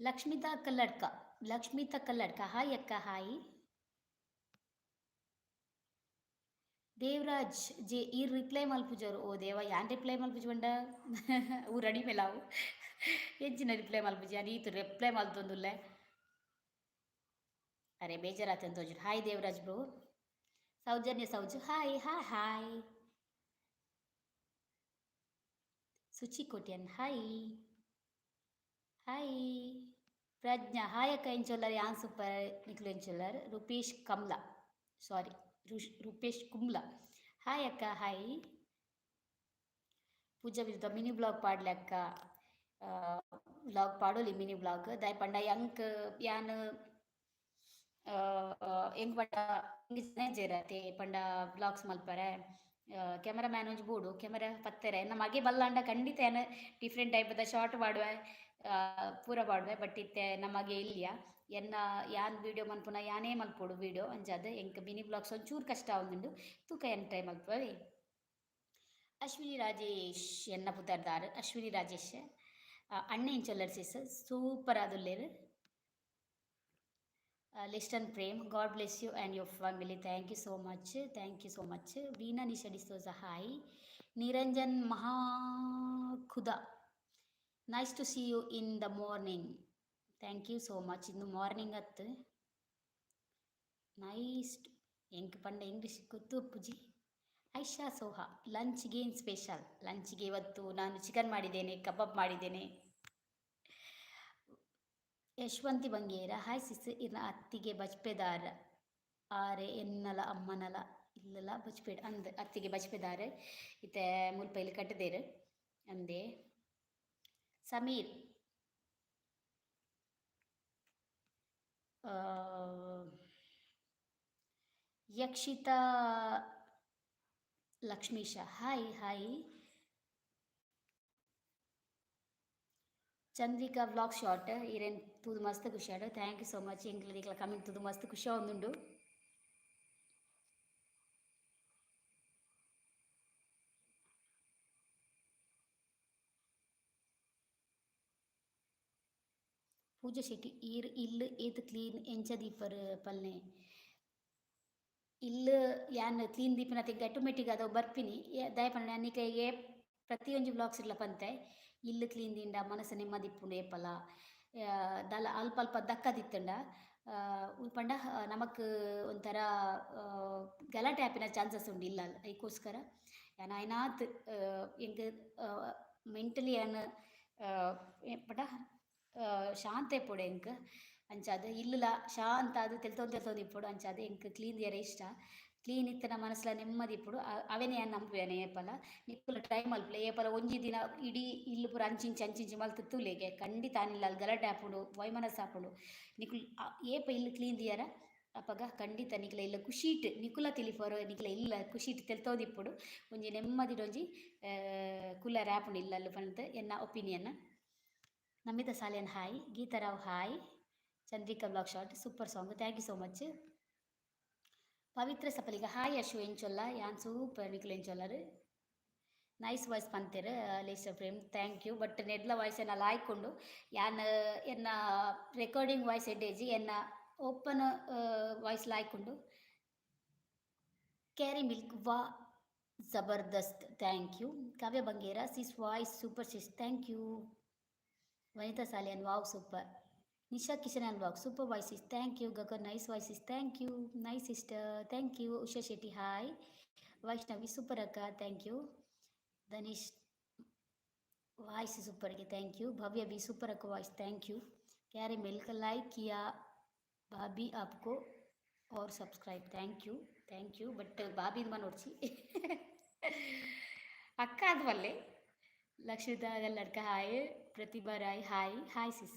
ಲಕ್ಷ್ಮಿತಾ ಕಲ್ಲಡ್ಕ, ಲಕ್ಷ್ಮಿತಾ ಕಲ್ಲಡ್ಕ ಹಾಯ್ ಅಕ್ಕ, ಹಾಯ್. ದೇವರಾಜ್ ಜೆ ಈರ್ ರಿಪ್ಲೈ ಮಲ್ಪುಜರು. ಓ ದೇವ, ಯಾನ್ ರಿಪ್ಲೈ ಮಲ್ಪುಜಿ ಪಂಡ ಊರಡಿ ಮೇಲಾವು. ಎಂಚಿನ ರಿಪ್ಲೈ ಮಲ್ಪುಜಿ? ಯಾನ್ ಈತ್ ರಿಪ್ಲೈ ಮಲ್ತೊಂದುಲ್ಲೆ. ಅರೆ ಬೇಜಾರಾತಂತ ತೋಜುಂಡು. Hi Devaraj bro. Soujanya Souju hi hi hi. Suchi Kotian hi hi. Prajna hi ಅಕ್ಕ, ಎಂಚೊಲ್ಲರ್? ಯಾನ್ ಸೂಪರ್, ನಿಕ್ಲು ಎಂಚೊಲ್ಲರ್? ರೂಪೇಶ್ ಕಮ್ಲಾ, ಸಾರಿ, ರೂಪೇಶ್ ಕುಮ್ಲಾ ಹಾಯ್ ಅಕ್ಕ, ಹಾಯ್. ಪೂಜಾ ವಿರುದ್ಧ ಮಿನಿ ಬ್ಲಾಗ್ ಪಾಡ್ಲೆ ಅಕ್ಕ. ವ್ಲಾಗ್ ಪಾಡೊಲಿ, ಮಿನಿ ಬ್ಲಾಗ್. ದಾಯೆ ಪಂಡ ಎಂಕ್ ಯಾನ್ ಎಂಕ್ ಪಂಡ ಜನ ಪಂಡ ವ್ಲಾಗ್ಸ್ ಮಲ್ಪರೆ ಕ್ಯಾಮರಾ ಮ್ಯಾನ್ ಒಂಜಿ ಬೋಡು, ಕ್ಯಾಮರಾ ಪತ್ತೆರೆ. ಎನ್ನ ಮಗೆ ಬಲ್ಲಾಂಡ ಖಂಡಿತ ಯಾನ್ ಡಿಫ್ರೆಂಟ್ ಟೈಪ್ದ ಶಾರ್ಟ್ ಪಾಡುವೆ, ಪೂರ ಪಾಡುವೆ. ಬಟ್ ಇತ್ತೆ ನಮಗೆ ಇಲ್ಲಿಯ ಎನ್ನ ಯಾನ್ ವೀಡಿಯೋ ಮನ್ಪುನ ಯಾನೇ ಮಲ್ಪೊಡು ವೀಡಿಯೋ. ಅಂಚಾದ್ ಎಂಕ್ ಮಿನಿ ಬ್ಲಾಗ್ಸ್ ಒಂಚೂರು ಕಷ್ಟ ಆವೊಂದುಂಡು. ತೂಕ ಯಾನ್ ಟ್ರೈ ಮಲ್ಪುವೆ. ಅಶ್ವಿನಿ ರಾಜೇಶ್ ಎನ್ನ ಪುದರ್ದಾರ್ ಅಶ್ವಿನಿ ರಾಜೇಶ್. ಅಣ್ಣೆ ಎಂಚೊಲ್ಲರ್ ಸಿಸ್? ಸೂಪರ್ ಆದುಲ್ಲೆರ್. Liston Prem, God bless you and your family. Thank you so much, thank you so much. Veena Nisha D'Souza hi. Niranjan Mahakhuda, nice to see you in the morning. Thank you so much. ಇಂದು ಮಾರ್ನಿಂಗ್ ಅತ್ತು. ನೈಸ್ ಎಂಕ್ ಪಂಡ ಇಂಗ್ಲೀಷ್ ಗೊತ್ತು ಉಪ್ಪುಜಿ. ಐಶಾ ಸೋಹಾ, ಲಂಚ್ಗೆ ಏನು ಸ್ಪೆಷಲ್? ಲಂಚ್ಗೆ ಇವತ್ತು ನಾನು ಚಿಕನ್ ಮಾಡಿದ್ದೇನೆ, ಕಬಾಬ್ ಮಾಡಿದ್ದೇನೆ. ಯಶವಂತಿ ಬಂಗೇರ ಹಾಯ್ ಸಿಸ್. ಇರ್ನ ಅತ್ತಿಗೆ ಬಜ್ಪೆದಾರ್ ಆರೆ ಎನ್ನಲ ಅಮ್ಮನಲ ಇಲ್ಲಲ ಬಜ್ಪೆಡ್ ಅಂದ್. ಅತ್ತಿಗೆ ಬಜ್ಪೆದಾರ್, ಇತ್ತೆ ಮುಲ್ಪ ಇಲ್ಲಿ ಕಟ್ಟದೇರು ಅಂದೆ. Sameer, Yakshita Lakshmisha hi hi. Chandrika vlog short ಈರೆನ್ ತೂದು ಮಸ್ತ್ ಖುಷಿ ಆಂಡ್. Thank you so much. ಎಂಕ್ಲ ನಿಕ್ಲ ಕಮೆಂಟ್ ತೂದು ಮಸ್ತ್ ಖುಷಿ ಆವೊಂದುಂಡು. ಪೂಜಾ ಶೆಟ್ಟಿ ಈರ್ ಇಲ್ಲ್ ಏತ್ ಕ್ಲೀನ್ ಎಂಚ ದೀಪರ್ ಪಲ್ನೆ? ಇಲ್ಲ್ ಯಾನ್ ಕ್ಲೀನ್ ದೀಪಿನತೆ ಎಂಕ್ ಆಟೋಮೆಟಿಕ್ ಅದು ಬರ್ಪಿನಿ. ದಾಯೆ ಪಂಡ ಯಾನ್ ನಿಕ್ಲೆಗ್ ಪ್ರತಿಯೊಂಜಿ ವ್ಲಾಗ್ಸ್ ಇಡ್ಲ ಪಂತೆ, ಇಲ್ಲ್ ಕ್ಲೀನ್ ದಿಂಡ ಮನಸ್ಸು ನೆಮ್ಮದಿ ಇಪ್ಪುಂಡು ಏಪಲ. ದಾಲ ಅಲ್ಪ ಅಲ್ಪ ದಕ್ಕದಿತ್ತುಂಡ ಪಂಡ ನಮಕ್ ಒಂಥರ ಗಲಾಟೆ ಆಪಿನ ಚಾನ್ಸಸ್ ಉಂಡು ಇಲ್ಲಲ್. ಐಕೋಸ್ಕರ ಯಾನ್ ಆಯ್ನಾತ್ ಎಂಕ್ ಮೆಂಟಲಿ ಯಾನ್ ಪಂಡ ಶಾಂತ ಇಪ್ಪೊಡು ಎಂಕ್. ಅಂಚಾದ್ ಇಲ್ಲುಲ ಶಾಂತ ಆದ್ ತೆಲ್ತೊಂದು ತೆಲ್ತೊಂದು ಇಪ್ಪೊಡು. ಅಂಚಾದ್ ಎಂಕ್ ಕ್ಲೀನ್ ದೀಯರೆ ಇಷ್ಟ. ಕ್ಲೀನ್ ಇತ್ತಿನ ಮನಸ್ಸುಲ ನೆಮ್ಮದಿ ಇಪ್ಪೊಡು. ಅವೆನೆ ಯಾನ್ ನಂಬುವೆನೆ ಏಪಲ. ನಿಕುಲು ಟ್ರೈ ಮಲ್ಪುಲೆ ಏಪಲ. ಒಂಜಿ ದಿನ ಇಡೀ ಇಲ್ಲ್ ಪೂರ ಅಂಚಿಂಚಿ ಅಂಚಿಂಚಿ ಮಲ್ತ್ ತೂಲೆಗೆ, ಖಂಡಿತ ಆನಿಲ್ಲಲ್ ಗಲಾಟೆ ಆಪುಂಡು, ವೈಮನಸ್ಸು ಆಪುಂಡು. ನಿಕುಲು ಏಪ ಇಲ್ಲ್ ಕ್ಲೀನ್ ದೀಯರ ಅಪಗ ಖಂಡಿತ ನಿಕ್ಲೆ ಇಲ್ಲ ಖುಷಿಟ್ ನಿಕುಲ ತಿಳಿಪರು. ನಿಕ್ಲೆ ಇಲ್ಲ ಖುಷಿಟ್ ತೆಲ್ತೊಂದು ಇಪ್ಪೊಡು. ಒಂಜಿ ನೆಮ್ಮದಿಡ್ ಒಂಜಿ ಕುಲ್ಲರೆ ಆಪುಂಡು ಇಲ್ಲಲ್ ಪಂದ್ ಎನ್ನ opinion. Namitha Salian hi. Geetha Rao hi. Chandrika vlog short super song, thank you so much. Pavitra Sapaliga hi. Ashu ಎಂಚೊಲ್ಲ? ಯಾನ್ ಸೂಪರ್, ನಿಕುಲು ಎಂಚೊಲ್ಲರು? ನೈಸ್ ವಾಯ್ಸ್ ಪಂತೆರ್ Laser Prem, thank you. But ನೆಡ್ಲ ವಾಯ್ಸ್ ಎನ್ನ ಲಾಯ್ಕ್ ಯಾನ್ ಎನ್ನ ರೆಕಾರ್ಡಿಂಗ್ ವಾಯ್ಸ್ ಎಡ್ಡೆಜಿ, ಎನ್ನ ಓಪನ್ ವಾಯ್ಸ್ ಲಾಯ್ಕ್. ಕ್ಯಾರಿ ಮಿಲ್ಕ್ ವಾ ಜಬರ್ದಸ್ತ್, thank you. Kavya Bangera sis voice super sis, thank you. Vanitha Salian wow super. Nisha Kishan and vlog super voice sis, thank you. Gagan nice voice sis, thank you. Nice sister, thank you. Usha Shetty hi. Vaishnavi super ಅಕ್ಕ, thank you. Dhanish voice ಸೂಪರ್ಗೆ thank you. Bhavya B super ಅಕ್ಕ voice, thank you. Carry milk like किया भाभी आपको. Or subscribe. Thank you, thank you. But Bobby ನೋಡ್ಸಿ ಅಕ್ಕ ಅದು ಬಲ್ಲೆ. Lakshmita Kalladka hi, Pratibha Rai hi, hi sis.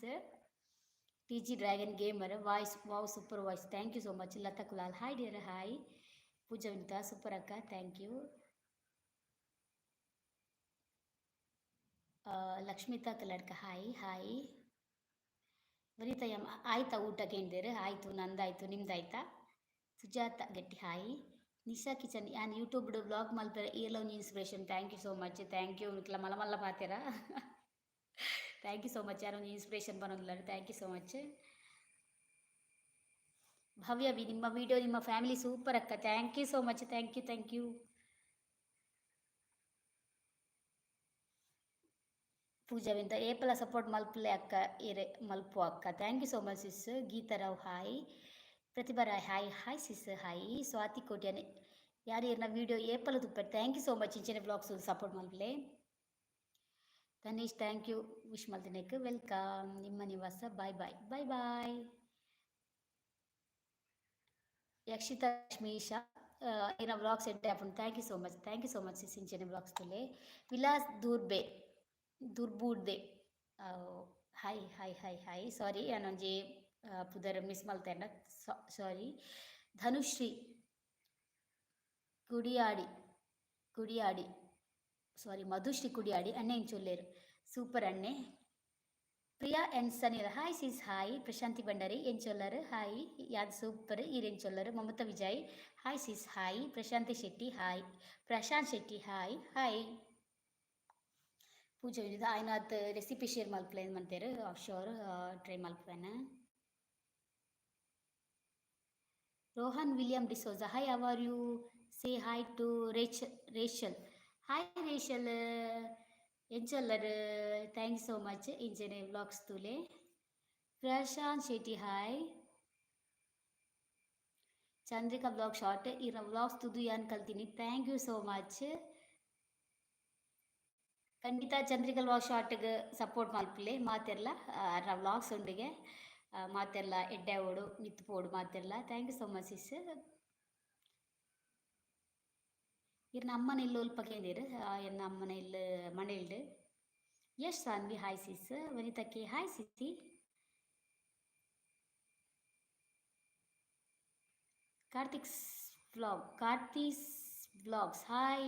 T G dragon gamer voice wow super voice, thank you so much. Latha Kulal hi dear, hi. Pooja Vinitha super ಅಕ್ಕ, thank you. Lakshmitha Kalladka hi hi. Vanitha M ಆಯ್ತಾ ಊಟ ಕೇಂದಿರು? ಆಯಿತು, ನಂದಾಯಿತು, ನಿಮ್ದಾಯ್ತಾ? ಸುಜಾತ ಗಟ್ಟಿ ಹಾಯ್. ನಿಶಾ ಕಿಚನ್ ಯಾನ್ ಯೂಟ್ಯೂಬ್ ವ್ಲಾಗ್ ಮಲ್ಪೆರೆ ಈರ್ಲ ಒಂಜಿ inspiration, thank you so much, thank you. ನಿಕ್ಲ ಮಲ್ಲ ಮಲ್ಲ ಪಾತೆರ, thank you so much. ಯಾನ್ ಒಂಜಿ ಇನ್ಸ್ಪಿರೇಷನ್ ಪನೊಂದುಲ್ಲಾರ್, thank you so much. Bhavya B ನಿಮ್ಮ ವಿಡಿಯೋ ನಿಮ್ಮ ಫ್ಯಾಮಿಲಿ ಸೂಪರ್ ಅಕ್ಕ, thank you so much, thank you, thank you. Pooja Vinta ಏಪಲ support ಮಲ್ಪಲೆ ಅಕ್ಕ ಇರೆ ಮಲ್ಪು ಅಕ್ಕ, thank you so much sis. Geetha Rao hi. Pratibha Rai hi, hi sis hi. Swathi Kotian ಯಾರು ಇರ್ನ ವಿಡಿಯೋ ಏಪಲ ತುಪ್ಪೆ, thank you so much. ಇಂಚಿನ ವ್ಲಾಗ್ಸ್ ಸಪೋರ್ಟ್ ಮಲ್ಪಲೆ. ತನೀಶ್ thank you wish ಮಲ್ತಿನಕ್ಕೆ welcome. ನಿಮ್ಮ ನಿವಾಸ bye bye bye bye. Yakshitha Lakshmisha ಇನ್ನ ವ್ಲಾಗ್ಸ್ ಎಡ್ಡೆ ಆಪುಂಡು, thank you so much, thank you so much sis. ಇಂಚಿನ ವ್ಲಾಗ್ಸ್ ತುಲೆ. Vilas Durbe Durburde hi hi hi hi, sorry ಯಾನೊಂಜಿ ಪುದರ್ ಮಿಸ್ ಮಲ್ತೇನ, ಸಾರಿ. ಧನುಶ್ರೀ ಕುಡಿಯಾಡಿ ಕುಡಿಯಾಡಿ ಸಾರಿ ಮಧುಶ್ರೀ ಕುಡಿಯಾಡಿ ಅಣ್ಣೆ ಇಂಚೊಲ್ಲೇರು ಸೂಪರ್ ಅಣ್ಣೆ. Priya N Sanil hi sis hi. Prashanthi Bhandari ಎಂಚೊಲ್ಲರು hi, ಯಾದ್ ಸೂಪರ್ ಈರ್ ಎಂಚೊಲ್ಲರು. Mamata Vijay hi sis hi. Prashanthi Shetty hi, Prashanth Shetty hi hi. Pooja Vinitha ಆಯ್ನಾತ್ recipe share ಮಲ್ಪಲೆ ಮಂತೇರು, ಶೋರ್ ಟ್ರೈ ಮಲ್ಪುವೆನ್. Rohan William D'Souza hi, how are you? Say hi to Rachel. Hi Rachel, ಎಂಚೊಲ್ಲರ್? Thank you so much ಇಂಚನೆ vlogs ತೂಲೆ. Prashanth Shetty hi. Chandrika vlog short ಇರ ವ್ಲಾಗ್ಸ್ ತುದು ಯಾನ್ ಕಲ್ತೀನಿ, thank you so much. ಖಂಡಿತ ಚಂದ್ರಿಕಾ ವ್ಲಾಗ್ ಶಾರ್ಟ್ಗೆ ಸಪೋರ್ಟ್ ಮಲ್ಪಲೆ ಮಾತೆರ್ಲ, ಅರ್ನ ವ್ಲಾಗ್ಸ್ ಉಂಡಿಗೆ ಮಾತೆರ್ಲ ಎಡ್ಡೆ ಓಡು ಮಿತ್ತ್ ಪೋಡು ಮಾತೆರ್ಲ, thank you so much sis. ಇರ್ನ ಅಮ್ಮನ ಇಲ್ಲು ಒಲ್ಪ ಕೇಂದಿರು, ಎನ್ನ ಅಮ್ಮನ ಇಲ್ಲು ಮನೆಲ್ಡ್. Yash Sanvi hi sis. Vanitha K hi CC. Karthik's vlog, Karthis vlogs hi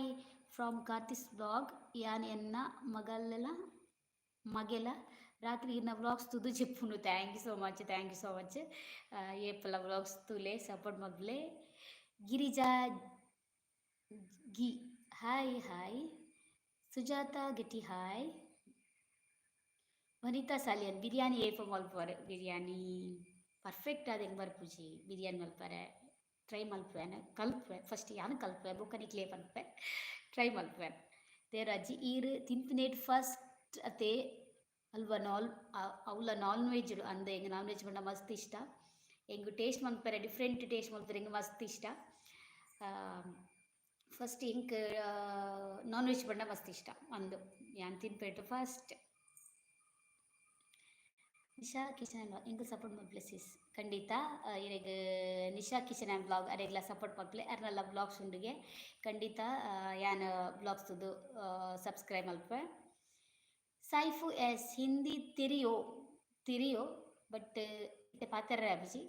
from Karthik's vlog. ಯಾನ್ ಎನ್ನ ಮಗಲೆಲ ಮಗೆಲ ರಾತ್ರಿ ಇರ್ನ ವ್ಲಾಗ್ಸ್ ತುದು ಜೆಪ್ಪುಂಡು, thank you so much, thank you so much. ಏಪಲ ವ್ಲಾಗ್ಸ್ ತೂಲೆ ಸಪೋರ್ಟ್ ಮಲ್ಪುಲೆ. ಗಿರಿಜಾ ಗಿ hi hi. Sujatha Gatti hi. Vanitha Salian biryani ಏಪ ಮಲ್ಪುವರ್? ಬಿರಿಯಾನಿ ಪರ್ಫೆಕ್ಟ್ ಆದ್ ಎಂಕ್ ಬರ್ಪುಜಿ ಬಿರಿಯಾನಿ ಮಲ್ಪರೆ, ಟ್ರೈ ಮಲ್ಪುವೆನ್ ಕಲ್ಪುವೆ ಫಸ್ಟ್ ಯಾನ್ ಕಲ್ಪುವೆ ಬೊಕ್ಕ ನಿಕ್ಲೆ ಪನ್ಪೆ, ಟ್ರೈ ಮಲ್ಪುವೆ. ದೇವರಾಜಿ ಈರ್ ತಿನ್ಪಿನೇಟ್ ಫಸ್ಟ್ ಅತೆ ಅಲ್ವ ನಾಲ್ ಅವ್ಲ ನಾನ್ ವೆಜ್ ಅಂದ್ ಎಂಕ್ ನಾನ್ ವೆಜ್ ಪಂಡ ಮಸ್ತ್ ಇಷ್ಟ, ಎಂಕ್ ಟೇಸ್ಟ್ ಮನ್ಪೆರೆ ಡಿಫ್ರೆಂಟ್ ಟೇಸ್ಟ್ ಮನ್ಪೆರೆ ಎಂಕ್ ಮಸ್ತ್ ಇಷ್ಟ. ಫಸ್ಟ್ ಎಂಕ್ ನಾನ್ ವೆಜ್ ಪಂಡ ಮಸ್ತ್ ಇಷ್ಟ ಅಂದ್ ಯಾನ್ ತಿನ್ಪೇಟ್ ಫಸ್ಟ್. ನಿಶಾ ಕಿಚನ್ ಎಂಕ್ ಸಪೋರ್ಟ್ ಮಲ್ಪುಲೆ ಸಿಸ್, ಖಂಡಿತ ಇರೆಗ್ ನಿಶಾ ಕಿಚನ್ ಆ್ಯಂಡ್ ವ್ಲಾಗ್ ಅರೆಗ್ಲ ಸಪೋರ್ಟ್ ಮಲ್ಪುಲೆ, ಅರ್ನಲ ವ್ಲಾಗ್ಸ್ ಉಂಡುಗೆ ಖಂಡಿತ ಯಾನ್ ವ್ಲಾಗ್ಸ್ ತೂದು ಸಬ್ಸ್ಕ್ರೈಬ್ ಮಲ್ಪುವೆ. ಸೈಫು ಎಸ್ ಹಿಂದಿ ತಿರಿಯೋ ತಿರಿಯೋ ಬಟ್ ಇತ್ತೆ ಪಾತೆರ್ರೆ ಆಪುಜಿ.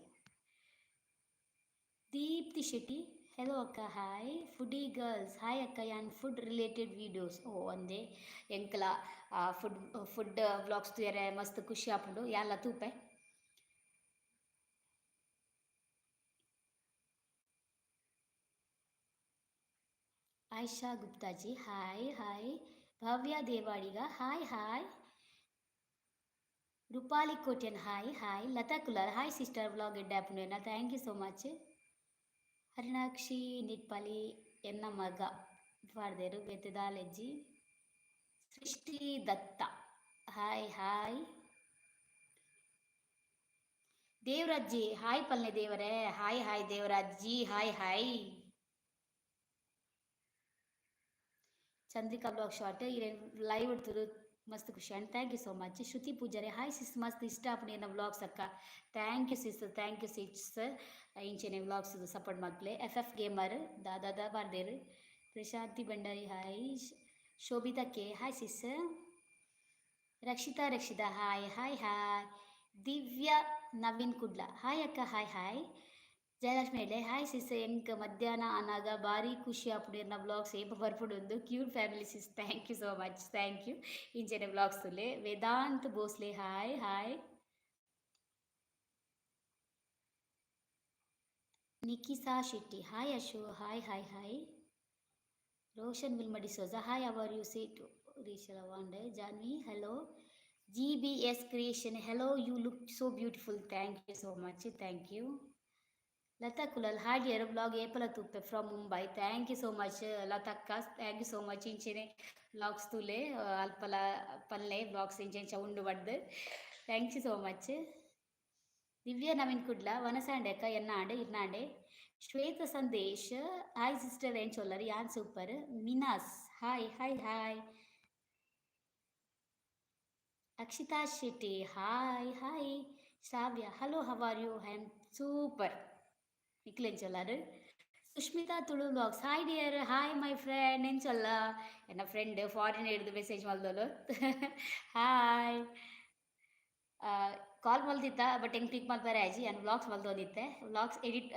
ದೀಪ್ತಿ ಶೆಟ್ಟಿ ಹೆಲೋ ಅಕ್ಕ ಹಾಯ್. ಫುಡಿ ಗರ್ಲ್ಸ್ ಹಾಯ್ ಅಕ್ಕ ಯಾನ್ ಫುಡ್ ರಿಲೇಟೆಡ್ ವೀಡಿಯೋಸ್ ಓ ಒಂದೇ ಎಂಕ್ಲ ಫುಡ್ ಫುಡ್ ವ್ಲಾಗ್ಸ್ ತೂಯರೆ ಮಸ್ತ್ ಖುಷಿ ಆಪುಂಡು ಯಾನ್ಲ ತೂಪೆ. Ayesha Guptaji hi hi. Bhavya Devadiga hi hi. Rupali Kotian hi hi. Latha Kulal hi sister vlog ಎಡ್ಡೆ ಆಪುಂಡು thank you so much. Harinakshi Nitpali ಎನ್ನ ಮಗ ಪಾಡ್ದೆರ್ ಬೇತೆ ದಾಲೆಜ್ಜಿ. Srishti Datta hi hi. Devarajji hi ಪಲ್ನೆ ದೇವರೇ, hi hi Devarajji hi hi. Chandrika blog short ಇರೆನ್ ಲೈವ್ ತೂದು ಮಸ್ತ್ ಖುಷಿ and thank you so much. Shruti Poojary, hi sis, ಮಸ್ತ್ ಇಷ್ಟ ಆಪುಂಡು ವ್ಲಾಗ್ಸ್ ಅಕ್ಕ. Thank you sis, thank you sis. ಇಂಚೆನೆ ವ್ಲಾಗ್ಸ್ ಸಪೋರ್ಟ್ ಮಲ್ಪಲೆ. ಎಫ್ ಎಫ್ ಗೇಮರ್ ದಾದಾ ಬಾರ್ದೇರು. Prashanthi Bhandari hi. Shobhita K hi sis. Rakshita Rakshita hi hi hi. Divya Naveen Kudla hi ಅಕ್ಕ, ಹಾಯ್ ಹಾಯ್. ಜಯಲಕ್ಷ್ಮಿ ಹೇಳಿ ಹಾಯ್ ಸಿಸ್. ಎಂಕ್ ಮಧ್ಯಾಹ್ನ ಅನಾಗ ಭಾರಿ ಖುಷಿ ಆಪುಂಡು ವ್ಲಾಗ್ಸ್ ಏಪ ಬರ್ಪುಂಡು. Cute family sis, thank you so much, thank you. ಇಂಚೆನೆ ವ್ಲಾಗ್ಸ್ ತುಲೆ. Vedant Bhosle hi hi. Nikhisa Shetty hi. Ashu hi hi hi. Roshan Wilma D'Souza hi, how are you seat ರೀಶಲ ವಾಂಡೆ. Janvi hello. GBS Creation hello, you look so beautiful, thank you so much, thank you. Latha Kulal hi dear, vlog ಏಪಲ ತೂಪೆ from Mumbai. Thank you so much ಲತಕ್ಕ, thank you so much. ಇಂಚೆನೆ vlogs ತೂಲೆ, ಅಲ್ಪಲ ಪಲ್ಲೆ ವ್ಲಾಗ್ಸ್ ಇಂಚ ಉಂಡು ಬಡ್ದು. Thank you so much. Divya Naveen Kudla ವನಸಾಂಡೆ ಅಕ್ಕ, ಎನ್ನಾಂಡೆ ಇರ್ನಾಂಡೆ. ಶ್ವೇತ ಸಂದೇಶ್ ಹಾಯ್ ಸಿಸ್ಟರ್, ಏನ್ ಚೊಲ್ಲರ್? ಯಾನ್ super. Minas hi hi hi. Akshita Shetty hi hi. Shravya hello, how are you? I am super. ನಿಕ್ಲೆಂಚೊಲ್ಲಾರು? Sushmita Tulu vlogs hi dear, hi my friend, ಎಂಚೊಲ್ಲ? ಎನ್ನ ಫ್ರೆಂಡ್ ಫಾರಿನ್ ಹಿಡ್ದು ಮೆಸೇಜ್ ಮಲ್ದೋಲು. ಹಾಯ್. ಕಾಲ್ ಮಲ್ದಿತ್ತ, ಬಟ್ ಹೆಂಗೆ ಪಿಕ್ ಮಲ್ಪರೆ ಆಜಿ. ನಾನು ವ್ಲಾಗ್ಸ್ ಮಲ್ತೊಂದಿತ್ತೆ, ವ್ಲಾಗ್ಸ್ ಎಡಿಟ್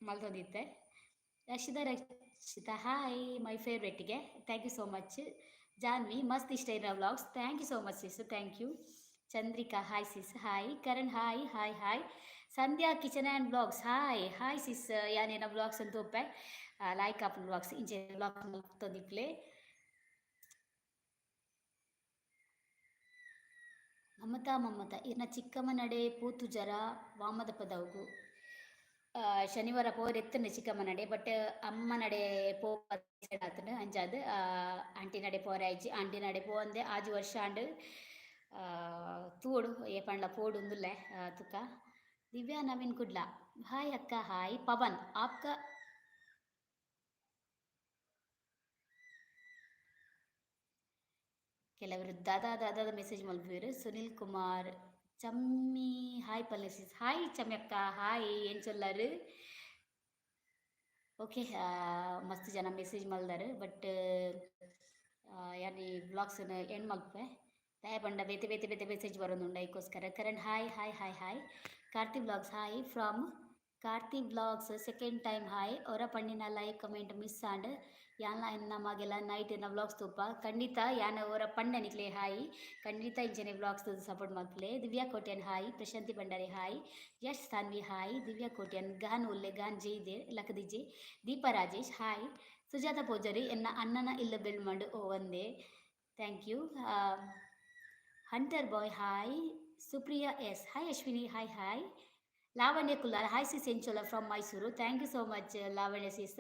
ಮಲ್ತೊಂದಿತ್ತೆ. ರಕ್ಷಿತಾ ರಕ್ಷಿತಾ ಹಾಯ್, ಮೈ ಫೇವ್ರೆಟ್ಗೆ, thank you so much. Janvi ಮಸ್ತ್ ಇಷ್ಟ ಇರೋ vlogs, thank you so much sis, thank you. Chandrika hi sis, hi. Karan hi hi hi. Sandhya kitchen and vlogs hi hi sis. ಯಾನೇನ ವ್ಲಾಗ್ಸ್ ಅಂತ ಒಪ್ಪೆ ಲೈಕ್ ಆಪುಂಡು ವ್ಲಾಗ್ಸ್, ಇಂಚೆ ವ್ಲಾಗ್ಸ್ ಮಲ್ತೊಂದಿಪ್ಲೆ. ಮಮತಾ ಮಮತಾ ಇರ್ನ ಚಿಕ್ಕಮ್ಮ ನಡೆ ಪೂತುಜರ ವಾಮದ ಪದವುಗು? ಶನಿವಾರ ಪೋರ್ ಎತ್ತನ ಚಿಕ್ಕಮ್ಮ ನಡೆ, ಬಟ್ ಅಮ್ಮ ನಡೆ ಪೋ ಆತನ ಅಂಚಾದ್ ಆಂಟಿ ನಡೆ ಪೋರೆ ಆಯ್ಜಿ. ಆಂಟಿ ನಡೆ ಪೋವಂದೆ ಆಜಿ ವರ್ಷ ಆಂಡ್. ತೂವೊಡು ಏಪಂಡ್ಲ ಪೋಡು ಉಂದುಲ್ಲೆ ತುಕ. ದಿವ್ಯಾ ನವೀನ್ ಕುಡ್ಲ ಹಾಯ್ ಅಕ್ಕ, ಹಾಯ್. ಪವನ್ ಆಪ್ಕ ಕೆಲವರು ದಾದಾ ದಾದಾದ ಮೆಸೇಜ್ ಮಲ್ಪುವೆರ್. ಸುನಿಲ್ ಕುಮಾರ್ ಚಮ್ಮಿ ಹಾಯ್ ಪಲ್ಲೆ ಸಿಸ್, ಹಾಯ್ ಚಮ್ಯಕ್ಕ ಹಾಯ್, ಎಂಚೊಲ್ಲರು? ಓಕೆ, ಮಸ್ತ್ ಜನ ಮೆಸೇಜ್ ಮಲ್ದಾರ್, ಬಟ್ ಯಾನ್ ಈ ವ್ಲಾಗ್ಸ್ ಎಂಡ್ ಮಲ್ಪೆ. ದಾಯೆ ಪಂಡ ಬೇತೆ ಬೇತೆ ಬೇತೆ message ಬರೋದುಂಡು, ಐಕೋಸ್ಕರ. Karan hi hi hi hi. Karthi vlogs hi from Karthi vlogs, second time hi. ಅವರ ಪಣ್ಣಿನ ಲೈಕ್ ಕಮೆಂಟ್ ಮಿಸ್ ಆಂಡ್. ಯಾನ್ಲ ಎನ್ನ ಮಗೆಲ ನೈಟ್ ಎನ್ನ ವ್ಲಾಗ್ಸ್ ತೂಪ. ಖಂಡಿತ ಯಾನ್ ಅವರ ಪಂಡ ನಿಕ್ಲೆ ಹಾಯ್. ಖಂಡಿತ ಇಂಚನೆ ವ್ಲಾಗ್ಸ್ ಸಪೋರ್ಟ್ ಮಲ್ಪುಲೆ. Divya Kotian hi. Prashanthi Bhandari hi. Yash Saanvi hi. Divya Kotian ಗಾನ್ ಉಲ್ಲೆ ಗಾನ್ ಜೈದೆ ಲಕದಿಜೆ. ದೀಪಾ ರಾಜೇಶ್ ಹಾಯ್. ಸುಜಾತ ಪೂಜಾರಿ ಎನ್ನ ಅಣ್ಣನ ಇಲ್ಲ ಬೆಳ್ಮಂಡು ಓ ಒಂದೇ, thank you. Hunter boy hi. Supriya S hi. Ashwini hi hi. Lavanya Kullar hi sis, ಎಂಚೋಲ from Mysuru? Thank you so much Lavanya sis.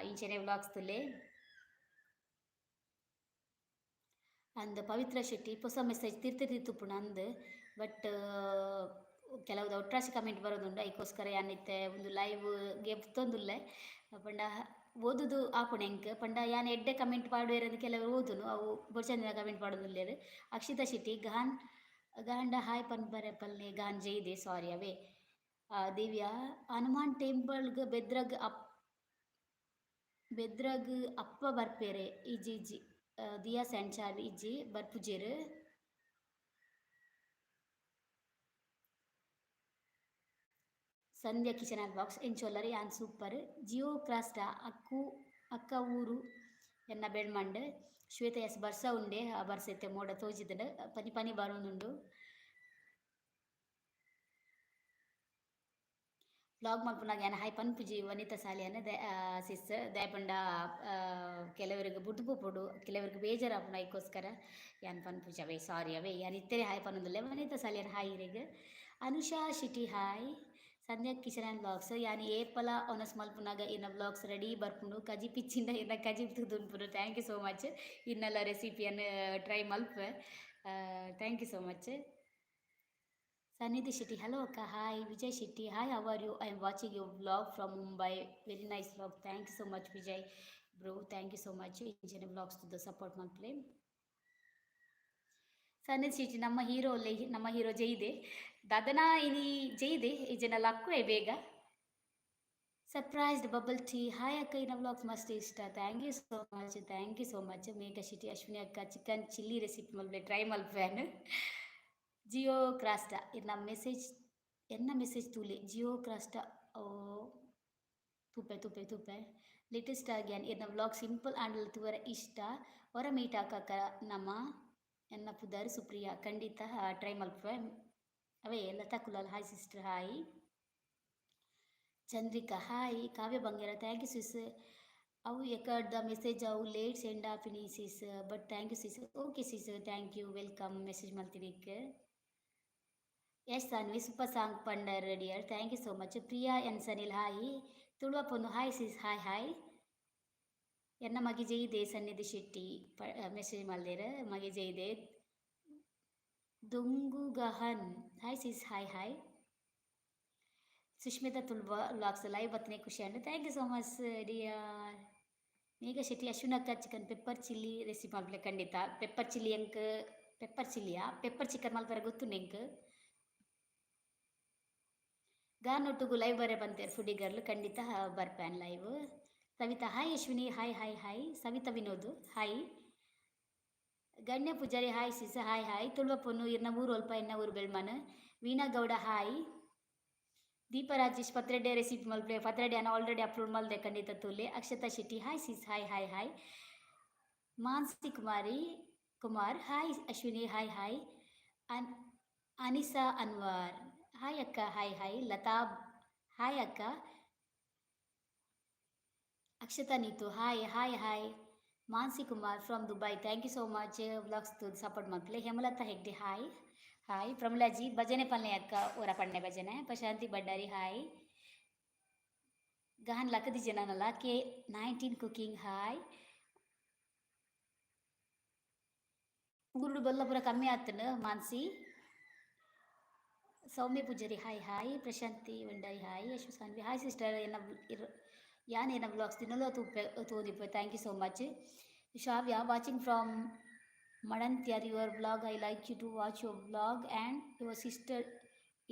ಇಂಚನೆ ವ್ಲಾಗ್ಸ್ ತುಲೆ. ಅಂದ್ ಪವಿತ್ರ ಶೆಟ್ಟಿ ಹೊಸ ಮೆಸೇಜ್ ತಿರ್ತಿ ತಿರ್ತುಪ್ಪುಂಡು ಅಂದ್, ಬಟ್ ಕೆಲವು ಒಟ್ರಾಸಿ ಕಮೆಂಟ್ ಬರೋದುಂಡು, ಐಕೋಸ್ಕರ ಯಾನಿತ್ತೆ ಒಂದು ಲೈವ್ ಗೆಪ್ತೊಂದುಲ್ಲೆ. ಪಂಡ ಓದುದು ಆಪುಂಡು ಎಂಕ್, ಪಂಡ ಯಾನ್ ಎಡ್ಡೆ ಕಮೆಂಟ್ ಪಾಡುವೆರ್ ಕೆಲವರು ಓದುನು, ಅವು ಬೊಡ್ಚಂದಿನ ಕಮೆಂಟ್ ಪಾಡೊಂದುಲ್ಲೆರ್. ಅಕ್ಷಿತಾ ಶೆಟ್ಟಿ ಗಾನ್ ಗಾಂಡ ಹಾಯ್ ಪನ್ಪರೆ ಪಲ್ಲೆ ಗಾನ್ ಜೈದೆ, ಸಾರಿ ಅವೇ. ದಿವ್ಯಾ ಹನುಮಾನ್ ಟೆಂಪಲ್ಗ್ ಬೆದ್ರಗ್ ಅಪ್ ಬೆದ್ರಗ್ ಅಪ್ಪ ಬರ್ಪೇರೆ? ಇಜ್ಜಿ ಇಜ್ಜಿ. ದಿಯಾ ಸ್ಯಾಂಚಾರ್ ಇಜ್ಜಿ, ಬರ್ಪುಜೆರ್. ಸಂಧ್ಯಾ ಕಿಚನ್ ಆ್ಯಂಡ್ ಬಾಕ್ಸ್ ಎಂಚೊಲ್ಲರ್? ಯಾನ್ ಸೂಪರ್. ಜಿಯೋ ಕ್ರಾಸ್ಟ ಅಕ್ಕು ಅಕ್ಕ ಊರು ಎನ್ನ ಬೆಳ್ಮಂಡ್. ಶ್ವೇತ ಎಸ್ ಬರ್ಸ ಉಂಡೆ, ಬರ್ಸ ಇತ್ತೆ ಮೋಡ ತೋಜಿದ್ಂಡ್, ಪನಿ ಪನಿ ಬರೋದುಂಡು. ವ್ಲಾಗ್ ಮಲ್ಪುನಗ ಯಾನ್ ಹಾಯ್ ಪನ್ಪುಜಿ ವನಿತಾ ಸಾಲಿಯಾನ್ ಸಿಸ್, ದಾಯೆ ಪಂಡ ಕೆಲವರಿಗೆ ಬುಡ್ದು ಪೋಪುಂಡು, ಕೆಲವರಿಗೆ ಬೇಜಾರಾಪುಂಡು, ಐಕೋಸ್ಕರ ಯಾನ್ ಪನ್ಪುಜಿ ಅವೇ, ಸಾರಿ ಅವೇ. ಯಾನ್ ಇತ್ತೆನೆ ಹಾಯ್ ಪನೊಂದುಲ್ಲೆ. ವನಿತಾ ಸಾಲಿಯಾನ್ ಹಾಯ್ ಇರೆಗ್. Anusha Shetty hi. Sandhya kitchen and vlogs ಯಾನ್ ಏಪಲ ಒನಸ್ ಮಲ್ಪುನಗ ಇನ್ನ ವ್ಲಾಗ್ಸ್ ರೆಡಿ ಬರ್ಪುಂಡು. ಕಜಿ ಪಿಚ್ಚಿಂಡ ಇನ್ನ ಕಜಿ ತೂದುನ್ಪುಂಡು. Thank you so much. ಇನ್ನೆಲ್ಲ ರೆಸಿಪಿಯನ್ನು ಟ್ರೈ ಮಲ್ಪೆ. Thank you so much. Sannidhi Shetty hello ಅಕ್ಕ, hi. Vijay Shetty hi, how are you? I am watching your vlog from Mumbai, very nice vlog, thank you so much Vijay bro, thank you so much. ಇಂಚನೆ vlogs support ಮಲ್ಪಲೆ. ಸನ್ನಿಧಿ ಶೆಟ್ಟಿ ನಮ್ಮ ಹೀರೋ, ನಮ್ಮ ಹೀರೋ ಜೈದೆ ದಾದನಾ ಇನಿ ಜೈದೆ ಈ ಜನ ಲಕ್ಕುವೆ ಬೇಗ. ಸರ್ಪ್ರೈಸ್ಡ್ ಬಬಲ್ ಟೀ, ಹಾಯ್ ಅಕ್ಕ, ಇನ್ನ ವ್ಲಾಗ್ಸ್ ಮಸ್ತ್ ಇಷ್ಟ. Thank you so much, thank you so much. Megha Shetty, Ashwini ಅಕ್ಕ ಚಿಕನ್ ಚಿಲ್ಲಿ ರೆಸಿಪಿ ಮಲ್ಪೆ, ಟ್ರೈ ಮಲ್ಪೆನ್. ಜಿಯೋ ಕ್ರಾಸ್ಟ ಇರ್ನ ಮೆಸೇಜ್, ಎನ್ನ ಮೆಸೇಜ್ ತೂಲೆ. ಜಿಯೋ ಕ್ರಾಸ್ಟ, ಓ ತೂಪೆ ತೂಪೆ ತೂಪೆ. ಲೇಟೆಸ್ಟ್ ಆಗಿ ಇರ್ನ ವ್ಲಾಗ್ ಸಿಂಪಲ್ ಆಂಡಲ ತೂವರೆ ಇಷ್ಟ. ಹೊರ ಮೀಟ್ ಹಾಕಕ್ಕ ನಮ್ಮ, ಎನ್ನ ಪುದರ್ ಸುಪ್ರಿಯಾ. ಖಂಡಿತ ಟ್ರೈ ಮಲ್ಪುವೆ. ಅವೇ Latha Kulal, hi sister, hi. Chandrika, hi. Kavya Bangera, thank you sis. ಅವು ಎಕಡ್ದ ಮೆಸೇಜ್ ಅವು ಲೇಟ್ ಸೆಂಡ್ ಆಪಿನಿ sis, but thank you sis. Okay sis, thank you, welcome message ಮಲ್ತಿನಿಕ್. S Sanvi, super song ಪಂಡರ್ dear, thank you so much. Priya N Sanil, hi. Tuluva ಪೊನ್ನು, hi sis, hi hi. ಎನ್ನ ಮಗೆ ಜೈದೆ, ಸನ್ನಿಧಿ ಶೆಟ್ಟಿ ಮೆಸೇಜ್ ಮಲ್ದೇರ್, ಮಗೆ ಜೈದೆ. ದುಂಗುಗಹನ್, hi sis, hi hi. Sushmita Tuluva vlogs, live ಬತ್ತನೆ ಖುಷಿ and, thank you so much dear. Megha Shetty, ಅಶ್ವಿನಕ್ಕ chicken pepper chilli recipe ಮಲ್ಪಲೆ. ಖಂಡಿತ. ಪೆಪ್ಪರ್ ಚಿಲ್ಲಿ ಎಂಕ್, ಪೆಪ್ಪರ್ ಚಿಲ್ಲಿಯಾ, ಪೆಪ್ಪರ್ ಚಿಕನ್ ಮಲ್ಪರೆ ಗೊತ್ತುಂಡು ಎಂಕ್. ಗಾನೊಟ್ಟುಗು ಲೈವ್ ಬರೆ ಬಂತೇರು ಫುಡಿ ಗರ್ಲ್, ಖಂಡಿತ ಬರ್ಪ್ಯಾನ್ live. Savita, hi Ashwini, hi hi hi. Savita Vinod, hi. Ganya Pujari, hi sis, hi hi. Tuluva ಪೊನ್ನು, ಇರ್ನ ಊರು ಅಲ್ಪ, ಎನ್ನ ಊರು ಬೆಳ್ಮನ್. ವೀಣಾ ಗೌಡ, ಹಾಯ್. ದೀಪ ರಾಜೇಶ್, ಪತ್ರೊಡೆ ರೆಸಿಪಿ ಮಲ್ಪಲೆ. ಪತ್ರೊಡೆ ಅನ್ನ ಆಲ್ರೆಡಿ ಅಪ್ಲೋಡ್ ಮಲ್ದೆ, ಖಂಡಿತ ತೂಲೆ. Akshata Shetty, hi sis, hi hi hi. Mansi Kumari Kumar, hi Ashwini, hi hi. ಅನ್ ಅನಿಸಾ ಅನ್ವರ್, ಹಾಯ್ ಅಕ್ಕ, ಹಾಯ್ ಹಾಯ್. ಲತಾ, ಹಾಯ್ ಅಕ್ಕ. Akshata Neetu, hi hi hi. Mansi Kumar from Dubai, thank you so much. Vlogs support ಮಲ್ಪಲೆ. Hemalatha Hegde, hi hi. ಪ್ರಮಲಾಜಿ, ಭಜನೆ ಪಲ್ಲೆ ಅಕ್ಕ, ಊರ ಪಣ್ಣೆ ಭಜನೆ. ಪ್ರಶಾಂತಿ ಭಂಡಾರಿ, ಹಾಯ್. ಗಹನ್ ಲಕದಿ ಜನನಲ್ಲ. K 19 cooking, hi. ಊರುಡು ಬೊಲ್ಲ ಪೂರ ಕಮ್ಮಿ ಆತನ Mansi. Soumya Pujari, hi hi. Prashanti Bhandari, hi. Yashu Sanvi, hi sister. ಎನ್ನ ಯಾನ್ ಎನ್ನ vlogs ದಿನಲೂ ತೂಪೆ ತೂದಿಪ್ಪೆ, thank you so much. Shavya, watching from Madantyar, your vlog, I like you to watch your vlog and your sister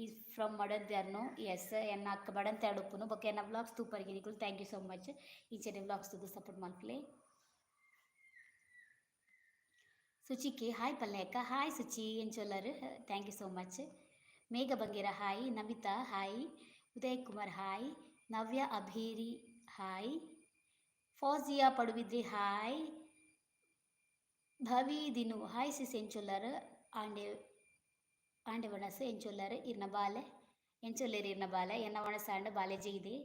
is from Madantyar, no? Yes, ಎನ್ನ ಅಕ್ಕ ಮಡಂತ್ಯಾರ್ ಉಪ್ಪುನು. ಬೊಕ್ಕ ಎನ್ನ ವ್ಲಾಗ್ಸ್ ತೂಪರಿಗೆ ನಿಕುಲು, thank you so much. ಇಂಚನೆ ವ್ಲಾಗ್ಸ್ ತೂದು ಸಪೋರ್ಟ್ ಮಲ್ಪುಲೆ. ಸುಚಿಕೆ ಹಾಯ್ ಪಲ್ಲೆ ಅಕ್ಕ, ಹಾಯ್ ಸುಚಿ, ಎಂಚೊಲ್ಲರ್? Thank you so much. Megha Bangera, hi. Namitha, hi. Uday Kumar, hi. Navya Abheri, hi. Fauzia Padubidri, hi. Bhavi Dinu, hi sis, ಎಂಚೊಲ್ಲರ್? ಆಂಡೆ ಆಂಡೆ ವಣಸ್, ಎಂಚೊಲ್ಲರ್? ಇರ್ನ ಬಾಲೆ ಎಂಚೊಲ್ಲೇರ್? ಇರ್ನ ಬಾಲೆ, ಎನ್ನ ವಣಸ ಅಂಡ, ಬಾಲೆ ಜೈದೆ.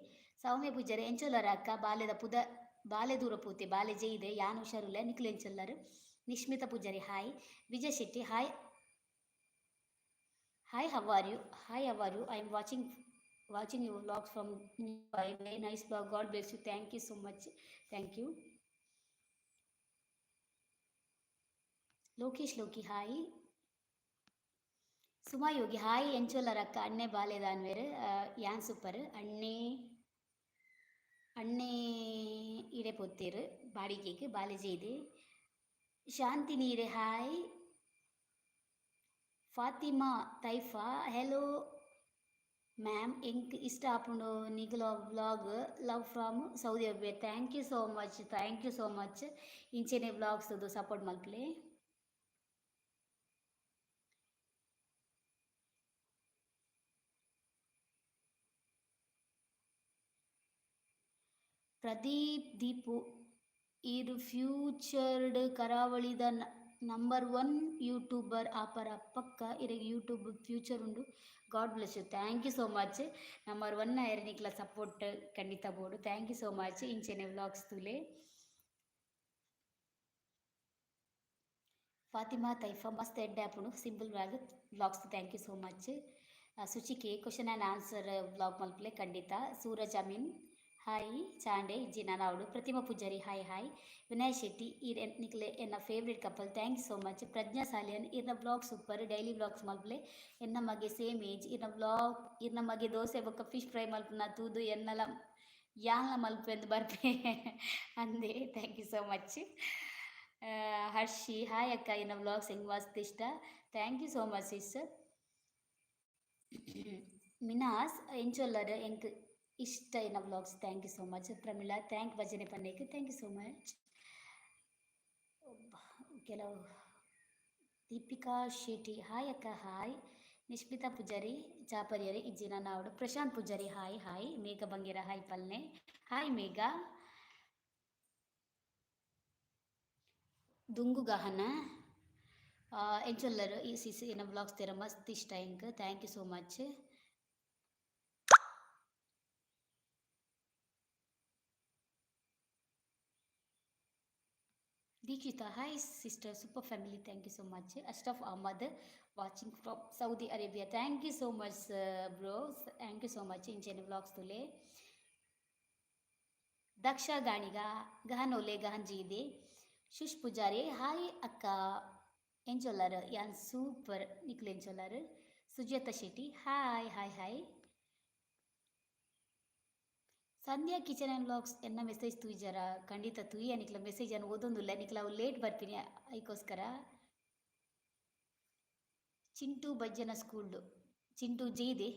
ಸೌಮ್ಯ ಪೂಜಾರಿ, ಎಂಚೊಲ್ಲರ್ ಅಕ್ಕ? ಬಾಲೆದ ಪುದ ಬಾಲೆ ದೂರ ಪೂತೆ, ಬಾಲೆ ಜೈದೆ. ಯಾನ್ ಹುಷಾರುಲ್ಲೆ, ನಿಕ್ಲು ಎಂಚೊಲ್ಲರ್? Nishmita Pujari, hi. Vijay Shetty, hi hi, how are you? Hi, how are you? I am watching your vlogs from very nice vlog, God bless you. Thank you so much, thank you. Lokesh Loki, hi. Suma Yogi, hi. ಎಂಚೊಲ್ಲರ್ ಅಕ್ಕ? ಅಣ್ಣೆ ಬಾಲೆದಾನ್ವೇರ್, ಯಾನ್ ಸೂಪರ್. ಅಣ್ಣೆ ಅಣ್ಣೆ ಇಡೆ ಪೊತ್ತೇರು ಬಾಡಿಗೆಗೆ, ಬಾಲೆ ಜೈದೆ. ಶಾಂತಿ ನೀರೆ, ಹಾಯ್. ಫಾತಿಮಾ ತೈಫಾ, ಹೆಲೋ ಮ್ಯಾಮ್, ಎಂಕ್ ಇಷ್ಟ ಆಪುಂಡು ನಿಗಲ vlog, love from Saudi Arabia. Thank you so much, thank you so much. ಇಂಚೆನೆ ವ್ಲಾಗ್ಸ್ ಸಪೋರ್ಟ್ ಮಲ್ಪಲೆ. ಪ್ರದೀಪ್ ದೀಪು, ಈರ್ ಫ್ಯೂಚರ್ಡ್ ಕರಾವಳಿದ ನಂಬರ್ ಒನ್ ಯೂಟ್ಯೂಬರ್ ಆಪರ ಪಕ್ಕ, ಇರೆಗ್ ಯೂಟ್ಯೂಬ್ ಫ್ಯೂಚರ್ ಉಂಡು, God bless you. Thank you so much. Number one ಆಯೆರೆ support ಖಂಡಿತ ಬೋಡು. Thank you so much. ಇಂಚೆನೆ ವ್ಲಾಗ್ಸ್ ತೂಲೆ. ಫಾತಿಮಾ ತೈಫಾ, ಮಸ್ತ್ ಎಡ್ಡೆ ಆಪುಂಡು simple vlog vlogs, thank you so much. ಸುಚಿಕೆ, question and answer vlog ಮಲ್ಪಲೆ. ಖಂಡಿತ. ಸೂರಜ್ ಅಮೀನ್, ಹಾಯ್. ಚಾಂಡೆ ಇಜ್ಜಿ ನಾನಾವಡು. ಪ್ರತಿಮಾ ಪೂಜಾರಿ, ಹಾಯ್ ಹಾಯ್. ವಿನಯ್ ಶೆಟ್ಟಿ, ಈರ್ ನಿಕ್ಲೆ ಎನ್ನ favourite couple, thank you so much. Prajna Salian, ಇರ್ನ ವ್ಲಾಗ್ ಸೂಪರ್, ಡೈಲಿ ವ್ಲಾಗ್ಸ್ ಮಲ್ಪಲೆ. ಎನ್ನ ಮಗೆ ಸೇಮ್ ಏಜ್, ಇರ್ನ ವ್ಲಾಗ್, ಇರ್ನ ಮಗೆ ದೋಸೆ ಬೊಕ್ಕ ಫಿಶ್ ಫ್ರೈ ಮಲ್ಪುನ ತೂದು ಎನ್ನಲ ಯಾನ್ಲ ಮಲ್ಪೆಂದು ಬರ್ಪೆ ಅಂದೆ, thank you so much. Harshi, hi ಅಕ್ಕ, ಇನ್ನ ವ್ಲಾಗ್ಸ್ ಎಂಕ್ ಮಸ್ತ್ ಇಷ್ಟ. Thank you so much sis. Minas ಎಂಚೊಲ್ಲರ್, ಎಂಕ್ ಇಷ್ಟ ಇನ vlogs. Thank you so much. Pramila, thank ಭಜನೆ ಪನ್ನೇಕ್. Thank you so much. ಕೆಲವು ದೀಪಿಕಾ ಶೆಟ್ಟಿ, ಹಾಯ್ ಅಕ್ಕ, ಹಾಯ್. ನಿಶ್ಮಿತಾ ಪೂಜಾರಿ, ಚಾಪರಿಯರಿ ಇಜ್ಜಿನ ನಾವುಡು. Prashanth Poojary, hi hi. Megha Bangera, hi ಪಲ್ನೆ. ಹಾಯ್ ಮೇಘ. ದುಂಗು ಗಹನ, ಎಂಚೊಲ್ಲರ್ ಈ ಸಿಸ್? ಎನ್ನ ವ್ಲಾಗ್ಸ್ ತೇರ ಮಸ್ತ್ ಇಷ್ಟ ಎಂಕ್. Thank you so much. Dikshita, hi sister, super family, thank you so much. Ashraf Ahmed, watching from Saudi Arabia. Thank you so much bro, thank you so much. ಇಂಚೆನೆ ವ್ಲಾಗ್ಸ್ ತುಲೆ. ದಕ್ಷ ಗಾಣಿಗ, ಗಹನ್ ಒಲೆ ಗಹನ್ ಜೀದೆ. ಶುಶ್ ಪೂಜಾರಿ, ಹಾಯ್ ಅಕ್ಕ, ಎಂಚೊಲ್ಲರ್? ಯಾನ್ ಸೂಪರ್, ನಿಕ್ಲು ಎಂಚೊಲ್ಲರ್? Sujatha Shetty, hi hi hi. Sandhya kitchen and vlogs, ಎನ್ನ ಮೆಸೇಜ್ ತೂಜಾರ? ಖಂಡಿತ ತೂಯ. ನಿಕ್ಲ ಮೆಸೇಜ್ ಅನ್ನು ಓದೊಂದುಲ್ಲ ನಿಕ್ಲ, ಅವು ಲೇಟ್ ಬರ್ತೀನಿ ಐಕೋಸ್ಕರ. ಚಿಂಟು ಬಜ್ಜನ ಸ್ಕೂಲ್ಡು ಚಿಂಟು ಜೀದೆ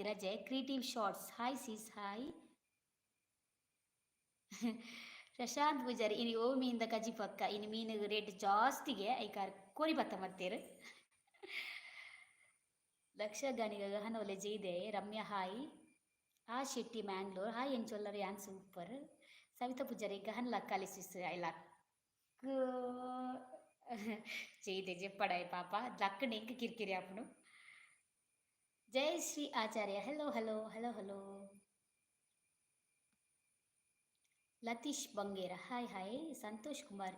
ರಜೆ. Creative shorts, hi sis, hi. Prashant Poojary, ಇನಿ ಓ ಮೀನ್ದ ಕಜಿ ಪಕ್ಕ? ಇನಿ ಮೀನು ರೇಟ್ ಜಾಸ್ತಿಗೆ, ಐಕಾರ್ ಕೋರಿ ಬತ್ತ ಮತ್ತೇರು. ಲಕ್ಷ ಗಣಿಗ ಗಹನೊಲೆ ಜೀದೆ. ರಮ್ಯಾ, ಹಾಯ್. ಆ ಶೆಟ್ಟಿ ಮ್ಯಾಂಗ್ಳೂರ್, ಹಾಯ್, ಎಂಚೊಲ್ಲರ್? ಯಾನ್ ಸೂಪರ್. ಸವಿತಾ ಪೂಜಾರಿ, ಗಹನ್ ಲಕ್ಕಾಲಿ ಸಿಸ್. I luck ಜೈದೆ ಜೆಪ್ಪಡಾಯ್ ಪಾಪ, ಲಕ್ಕಂಡ ಎಂಕ್ ಕಿರಿಕಿರಿ ಆಪುಂಡು. Jayashree Acharya, hello hello hello hello. Latish Bangera, hi hi. Santosh Kumar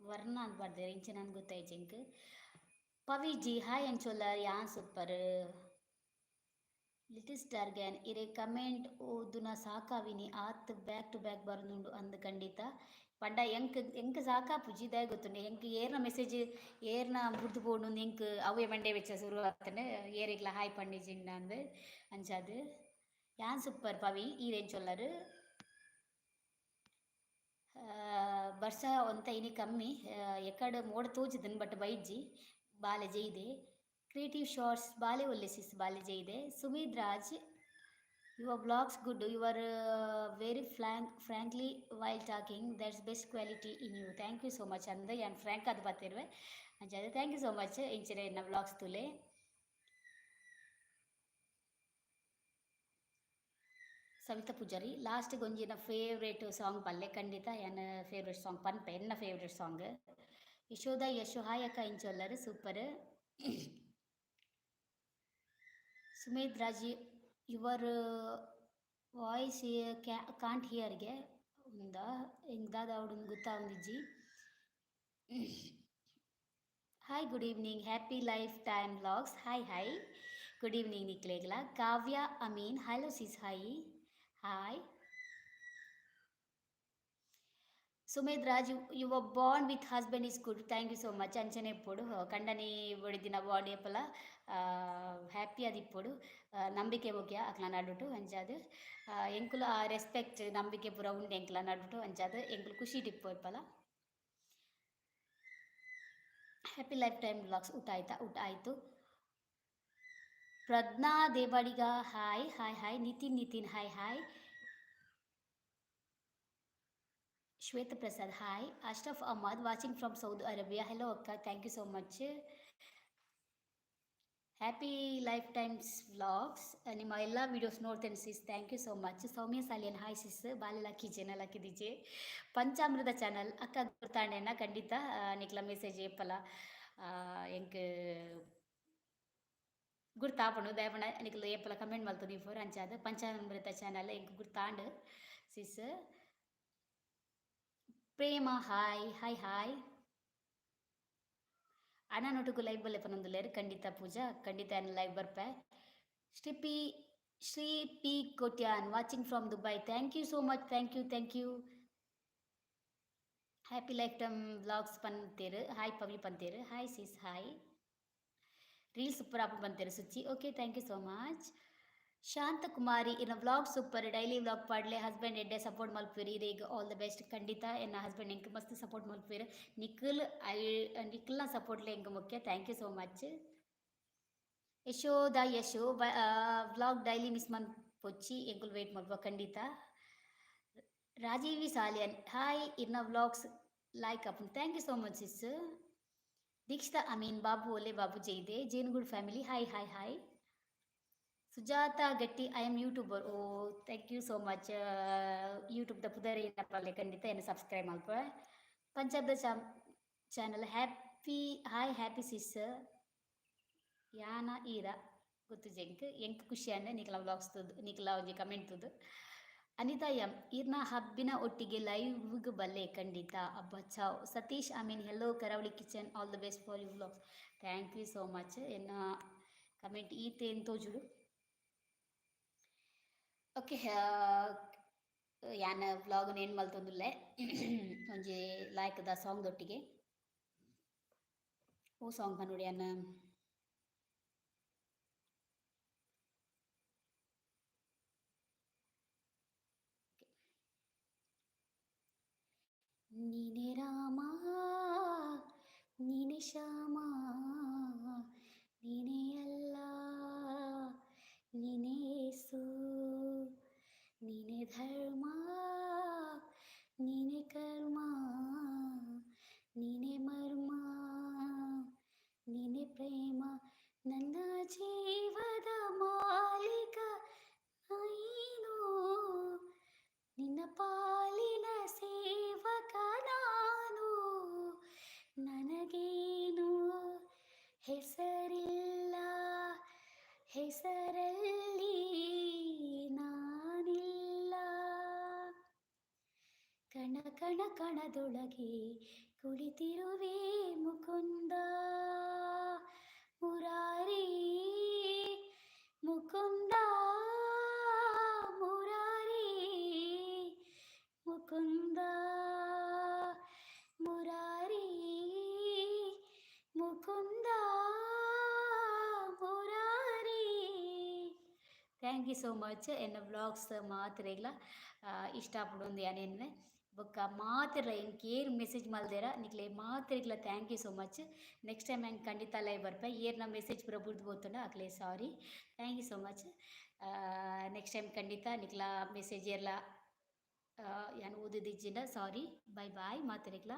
ವರ್ಣ ಅಂತ ಬರ್ದೇರ್, ಇಂಚ ನನ್ಗೆ ಗೊತ್ತಾಯ್ತು ಎಂಕ್. ಪವಿ ಜಿ, ಹಾಯ್, ಎಂಚೊಲ್ಲರ್? ಯಾನ್ ಸೂಪರ್. ಲಿಟಲ್ ಸ್ಟಾರ್ ಗ್ಯಾನ್, ಇರೆ ಕಮೆಂಟ್ ಓದುನ ಸಾಕಾವಿನಿ, ಆತ್ ಬ್ಯಾಕ್ ಟು ಬ್ಯಾಕ್ ಬರೋದುಂಡು ಅಂದ್. ಖಂಡಿತ ಪಂಡ ಎಂಕ್ ಎಂಕ್ ಸಾಕಾಪುಜಿ. ದಾಯೆ ಗೊತ್ತುಂಡೆ? ಎಂಕ್ ಏರ್ನ ಮೆಸೇಜ್ ಏರ್ನ ಬುಡ್ದು ಪೋಂಡು ಎಂಕ್ ಅವೇ ಮಂಡೆ ಬೆಚ್ಚ ಸುರು ಆತಂಡ್, ಏರೆಗ್ಲ ಹಾಯ್ ಪಂಡಿಜಿಂಡ ಅಂದ್. ಅಂಚಾದ್ ಯಾನ್ ಸೂಪರ್ ಪವಿ, ಈರ್ ಎಂಚೊಲ್ಲರ್? ಬರ್ಸ ಒಂತ ಇನಿ ಕಮ್ಮಿ, ಎಕಡ್ ಮೋಡ ತೋಜಿದನ್ ಬಟ್ ಬೈಜ್ಜಿ. ಬಾಲೆ ಜೈದೆ. ಕ್ರಿಯೇಟಿವ್ ಶಾರ್ಟ್ಸ್, ಬಾಲೆ ಒಲ್ಲೆ ಸಿಸ್, ಬಾಲೆ ಜೈದೆ. Sumit Raj, your vlogs good. You are very frankly while talking. That's best quality in you. Thank you so much. ಅಂದ ಯಾನ್ ಫ್ರ್ಯಾಂಕ್ ಅದು ಬತ್ತಿರುವೆ ಅಂಚಾದ್ thank you so much. ಇಂಚನೆ ಎನ್ನ ವ್ಲಾಗ್ಸ್ ತುಲೆ. ಸವಿತಾ ಪೂಜಾರಿ, ಲಾಸ್ಟ್ ಒಂಜಿನ ಫೇವ್ರೇಟ್ ಸಾಂಗ್ ಪಲ್ಲೆ. ಖಂಡಿತ ಎನ್ನ ಫೇವ್ರೇಟ್ ಸಾಂಗ್ ಪನ್ಪೆ, ಎನ್ನ favourite song. Yashodha Yashu, hi ಅಕ್ಕ, ಇಂಚೊಲ್ಲರ್? Super. Sumedh Raj, your voice can't ಹಿಯರ್ಗೆ ಉಂದ ಎಂಕ್ ದಾದ ಆವೊಡು ಗೊತ್ತಾವೊಂದಿಜ್ಜಿ. Hi, good evening, happy life time vlogs. Hi hi, good evening ನಿಕ್ಲೆಗ್ಲ. Kavya Amin, hello sis, hi hi. Sumedh Raj, your bond with husband is good. Thank you so much. ಅಂಚನೆ ಇಪ್ಪೊಡು, ಕಂಡನಿ ಬೊಡಿದಿನ ಬಾಂಡ್ ಏಪಲ ಹ್ಯಾಪಿ ಆದಿಪ್ಪೊಡು. ನಂಬಿಕೆ ಮುಖ್ಯ ಅಕ್ಲ ನಡುಟು. ಅಂಚಾದ್ ಎಂಕುಲು ಆ ರೆಸ್ಪೆಕ್ಟ್ ನಂಬಿಕೆ ಪೂರ ಉಂಡು ಎಂಕ್ಲ ನಡುಟು. ಅಂಚಾದ್ ಎಂಕುಲು ಖುಷಿಟ್ ಇಪ್ಪು ಏಪಲ. ಹ್ಯಾಪಿ ಲೈಫ್ ಟೈಮ್ ವ್ಲಾಗ್ಸ್, ಊಟ ಆಯ್ತಾ? ಊಟ ಆಯಿತು. ಪ್ರಜ್ಞಾ Devadiga, hi hi hi. Nitin Nitin, hi hi. Shweta Prasad, hi. Ashraf Ahmad, watching from Saudi Arabia. Hello ಅಕ್ಕ, thank you so much. Happy life times vlogs, ನಿಮ್ಮ ಎಲ್ಲ ವೀಡಿಯೋಸ್ ನೋಡ್ತೇನೆ sis. Thank you so much. Soumya Salian, hi sis. ಬಾಲೆ ಲಕ್ಕಿ ಲಕ್ಕಿದಿಜೆ. ಪಂಚಾಮೃತ ಚಾನಲ್, ಅಕ್ಕ ಗುರ್ತಾಂಡೆನ? ಖಂಡಿತ ನಿಕ್ಲ ಮೆಸೇಜ್ ಏಪಲ ಎಂಕ್ ಗುರ್ತಾಪುಂಡು. ದಾಯೆ ನಿಕ್ಲು ಏಪಲ ಕಮೆಂಟ್ ಮಲ್ತೊಂದು ಇಪ್ಪುವರ್. ಅಂಚಾದ್ ಪಂಚಾಮೃತ ಚಾನಲ್ ಎಂಕ್ ಗುರ್ತಾಂಡ್ ಸಿಸ್. ಪ್ರೇಮ, ಹಾಯ್ ಹಾಯ್ ಹಾಯ್. ಅಣ್ಣನೊಟ್ಟುಗು ಲೈವ್ ಬಲ್ಲೆ ಪನೊಂದುಲ್ಲೆರ್. ಖಂಡಿತ ಪೂಜಾ, ಖಂಡಿತ ಲೈವ್ ಬರ್ಪೆ. Shri P Shri P Kotian, watching from Dubai. Thank you so much, thank you, thank you. Happy life time vlogs ಪಂತೇರು. Hi Pavi ಪಂತೇರು. Hi sis, hi. Reel super ಆಪುಂಡು ಪಂತೇರು Suchi. Okay, thank you so much. Shanthakumari, ಇರ್ನ ವ್ಲಾಗ್ ಸೂಪರ್, ಡೈಲಿ ವ್ಲಾಗ್ ಪಾಡ್ಲೆ. ಹಸ್ಬೆಂಡ್ ಎಡ್ಡೆ ಸಪೋರ್ಟ್ ಮಲ್ಪುವೆರ್, ಇರೆಗ್ ಆಲ್ the best. ಖಂಡಿತ, ಎನ್ನ ಹಸ್ಬೆಂಡ್ ಎಂಕ್ ಮಸ್ತ್ ಸಪೋರ್ಟ್ ಮಲ್ಪುವೆರ್. ನಿಖಿಲ್ I ನಿಖಿಲ್ನ ಸಪೋರ್ಟ್ಲೆ ಎಂಕ್ ಮುಖ್ಯ. Thank you so much. Yashoda Yashu, vlog daily miss ಮನ್ಪೊಚ್ಚಿ, ಎಂಕುಲು ವೇಟ್ ಮಲ್ಪ. ಖಂಡಿತ. ರಾಜೀವಿ ಸಾಲಿಯನ್, ಹಾಯ್, ಇರ್ನ ವ್ಲಾಗ್ಸ್ ಲೈಕ್ ಆಪುಂಡು. Thank you so much, sis. Dikshita Amin, Babu ಒಲೆ ಬಾಬು ಜೈದೆ. ಜೇನುಗೂಡು family, hi hi hi. Sujatha Gatti, I am YouTuber. Oh, thank you so much. ಯೂಟ್ಯೂಬ್ದ ಪುದರ್ ಏನಪ್ಪಲೆ? ಖಂಡಿತ ಏನು ಸಬ್ಸ್ಕ್ರೈಬ್ ಮಲ್ಪ. ಪಂಜಾಬ್ದ channel, happy, hi happy sis. ಯಾನ ಈರ ಗೊತ್ತುಜಿ ಎಂಕ್. ಎಂಕ್ ಖುಷಿ ಆಂಡ್ ನಿಕ್ಲ ವ್ಲಾಗ್ಸ್ ತೂದು, ನಿಕ್ಲ ಒಂಜಿ ಕಮೆಂಟ್ ತೂದು. ಅನಿತಾ ಎಂ, ಈರ್ನ ಹಬ್ಬಿನ ಒಟ್ಟಿಗೆ ಲೈವ್ಗ್ ಬಲ್ಲೆ. ಖಂಡಿತ. ಅಬ್ಬ ಚಾವ್. Satish Amin, hello Karavali kitchen, all the best for you vlogs. Thank you so much. ಎನ್ನ ಕಮೆಂಟ್ ಈತೇನು ತೋಜುಡು. ಓಕೆ, ಯಾನ್ ವ್ಲಾಗ್ ಏನು ಮಲ್ತೊಂದುಲ್ಲೆ ಒಂಜಿ ಲಾಯ್ಕದ ಸಾಂಗ್ ದೊಟ್ಟಿಗೆ. ಓ ಸಾಂಗ್ ಪನೊಡು ಯಾನ್? ನೀನೆ ರಾಮ, ನೀನೆ ಶ್ಯಾಮ, ನೀನೇ ಅಲ್ಲ, ನೀನೇ ಯೇಸು, ನೀನೆ ಧರ್ಮ, ನೀನೆ ಕರ್ಮ, ನೀನೆ ಮರ್ಮ, ನೀನೆ ಪ್ರೇಮ, ನನ್ನ ಜೀವದ ಮಾಲೀಕ ನೀನು, ನಿನ್ನ ಪಾಲಿನ ಸೇವಕ ನಾನು. ನನಗೇನು ಹೆಸರಿಲ್ಲ, ಹೆಸರಲ್ಲಿ ನಾನಿಲ್ಲ, ಕಣ ಕಣ ಕಣದೊಳಗೆ ಕುಳಿತಿರುವೆ Mukunda Murari, Mukunda Murari, Mukunda Murari, Mukunda Murari. Thank you so much. ಎನ್ನ ವ್ಲಾಗ್ಸ್ ಮಾತ್ರೆಗ್ಲ ಇಷ್ಟ ಆಪುಂಡು ಯಾನ್. ಬೊಕ್ಕ ಮಾತೆರ್ಲ ಎಂಕ್ ಏರ್ ಮೆಸೇಜ್ ಮಲ್ದೆರ ನಿಕ್ಲೆ ಮಾತೆರೆಗ್ಲ thank you so much. Next time ಎಂಕ್ ಖಂಡಿತ ಲೈವ್ ಬರ್ಪೆ. ಏರ್ನ ಮೆಸೇಜ್ ಪೂರ ಬುಡ್ದು ಪೋತುಂಡ ಅಕ್ಲೆ sorry. Thank you so much. Next time ಖಂಡಿತ. ನಿಕ್ಲ ಮೆಸೇಜ್ ಏರ್ಲ ಯಾನ್ ಓದಿದಿಜ್ಜಿಂಡ ಸಾರಿ. Boy boy ಮಾತೆರೆಗ್ಲ.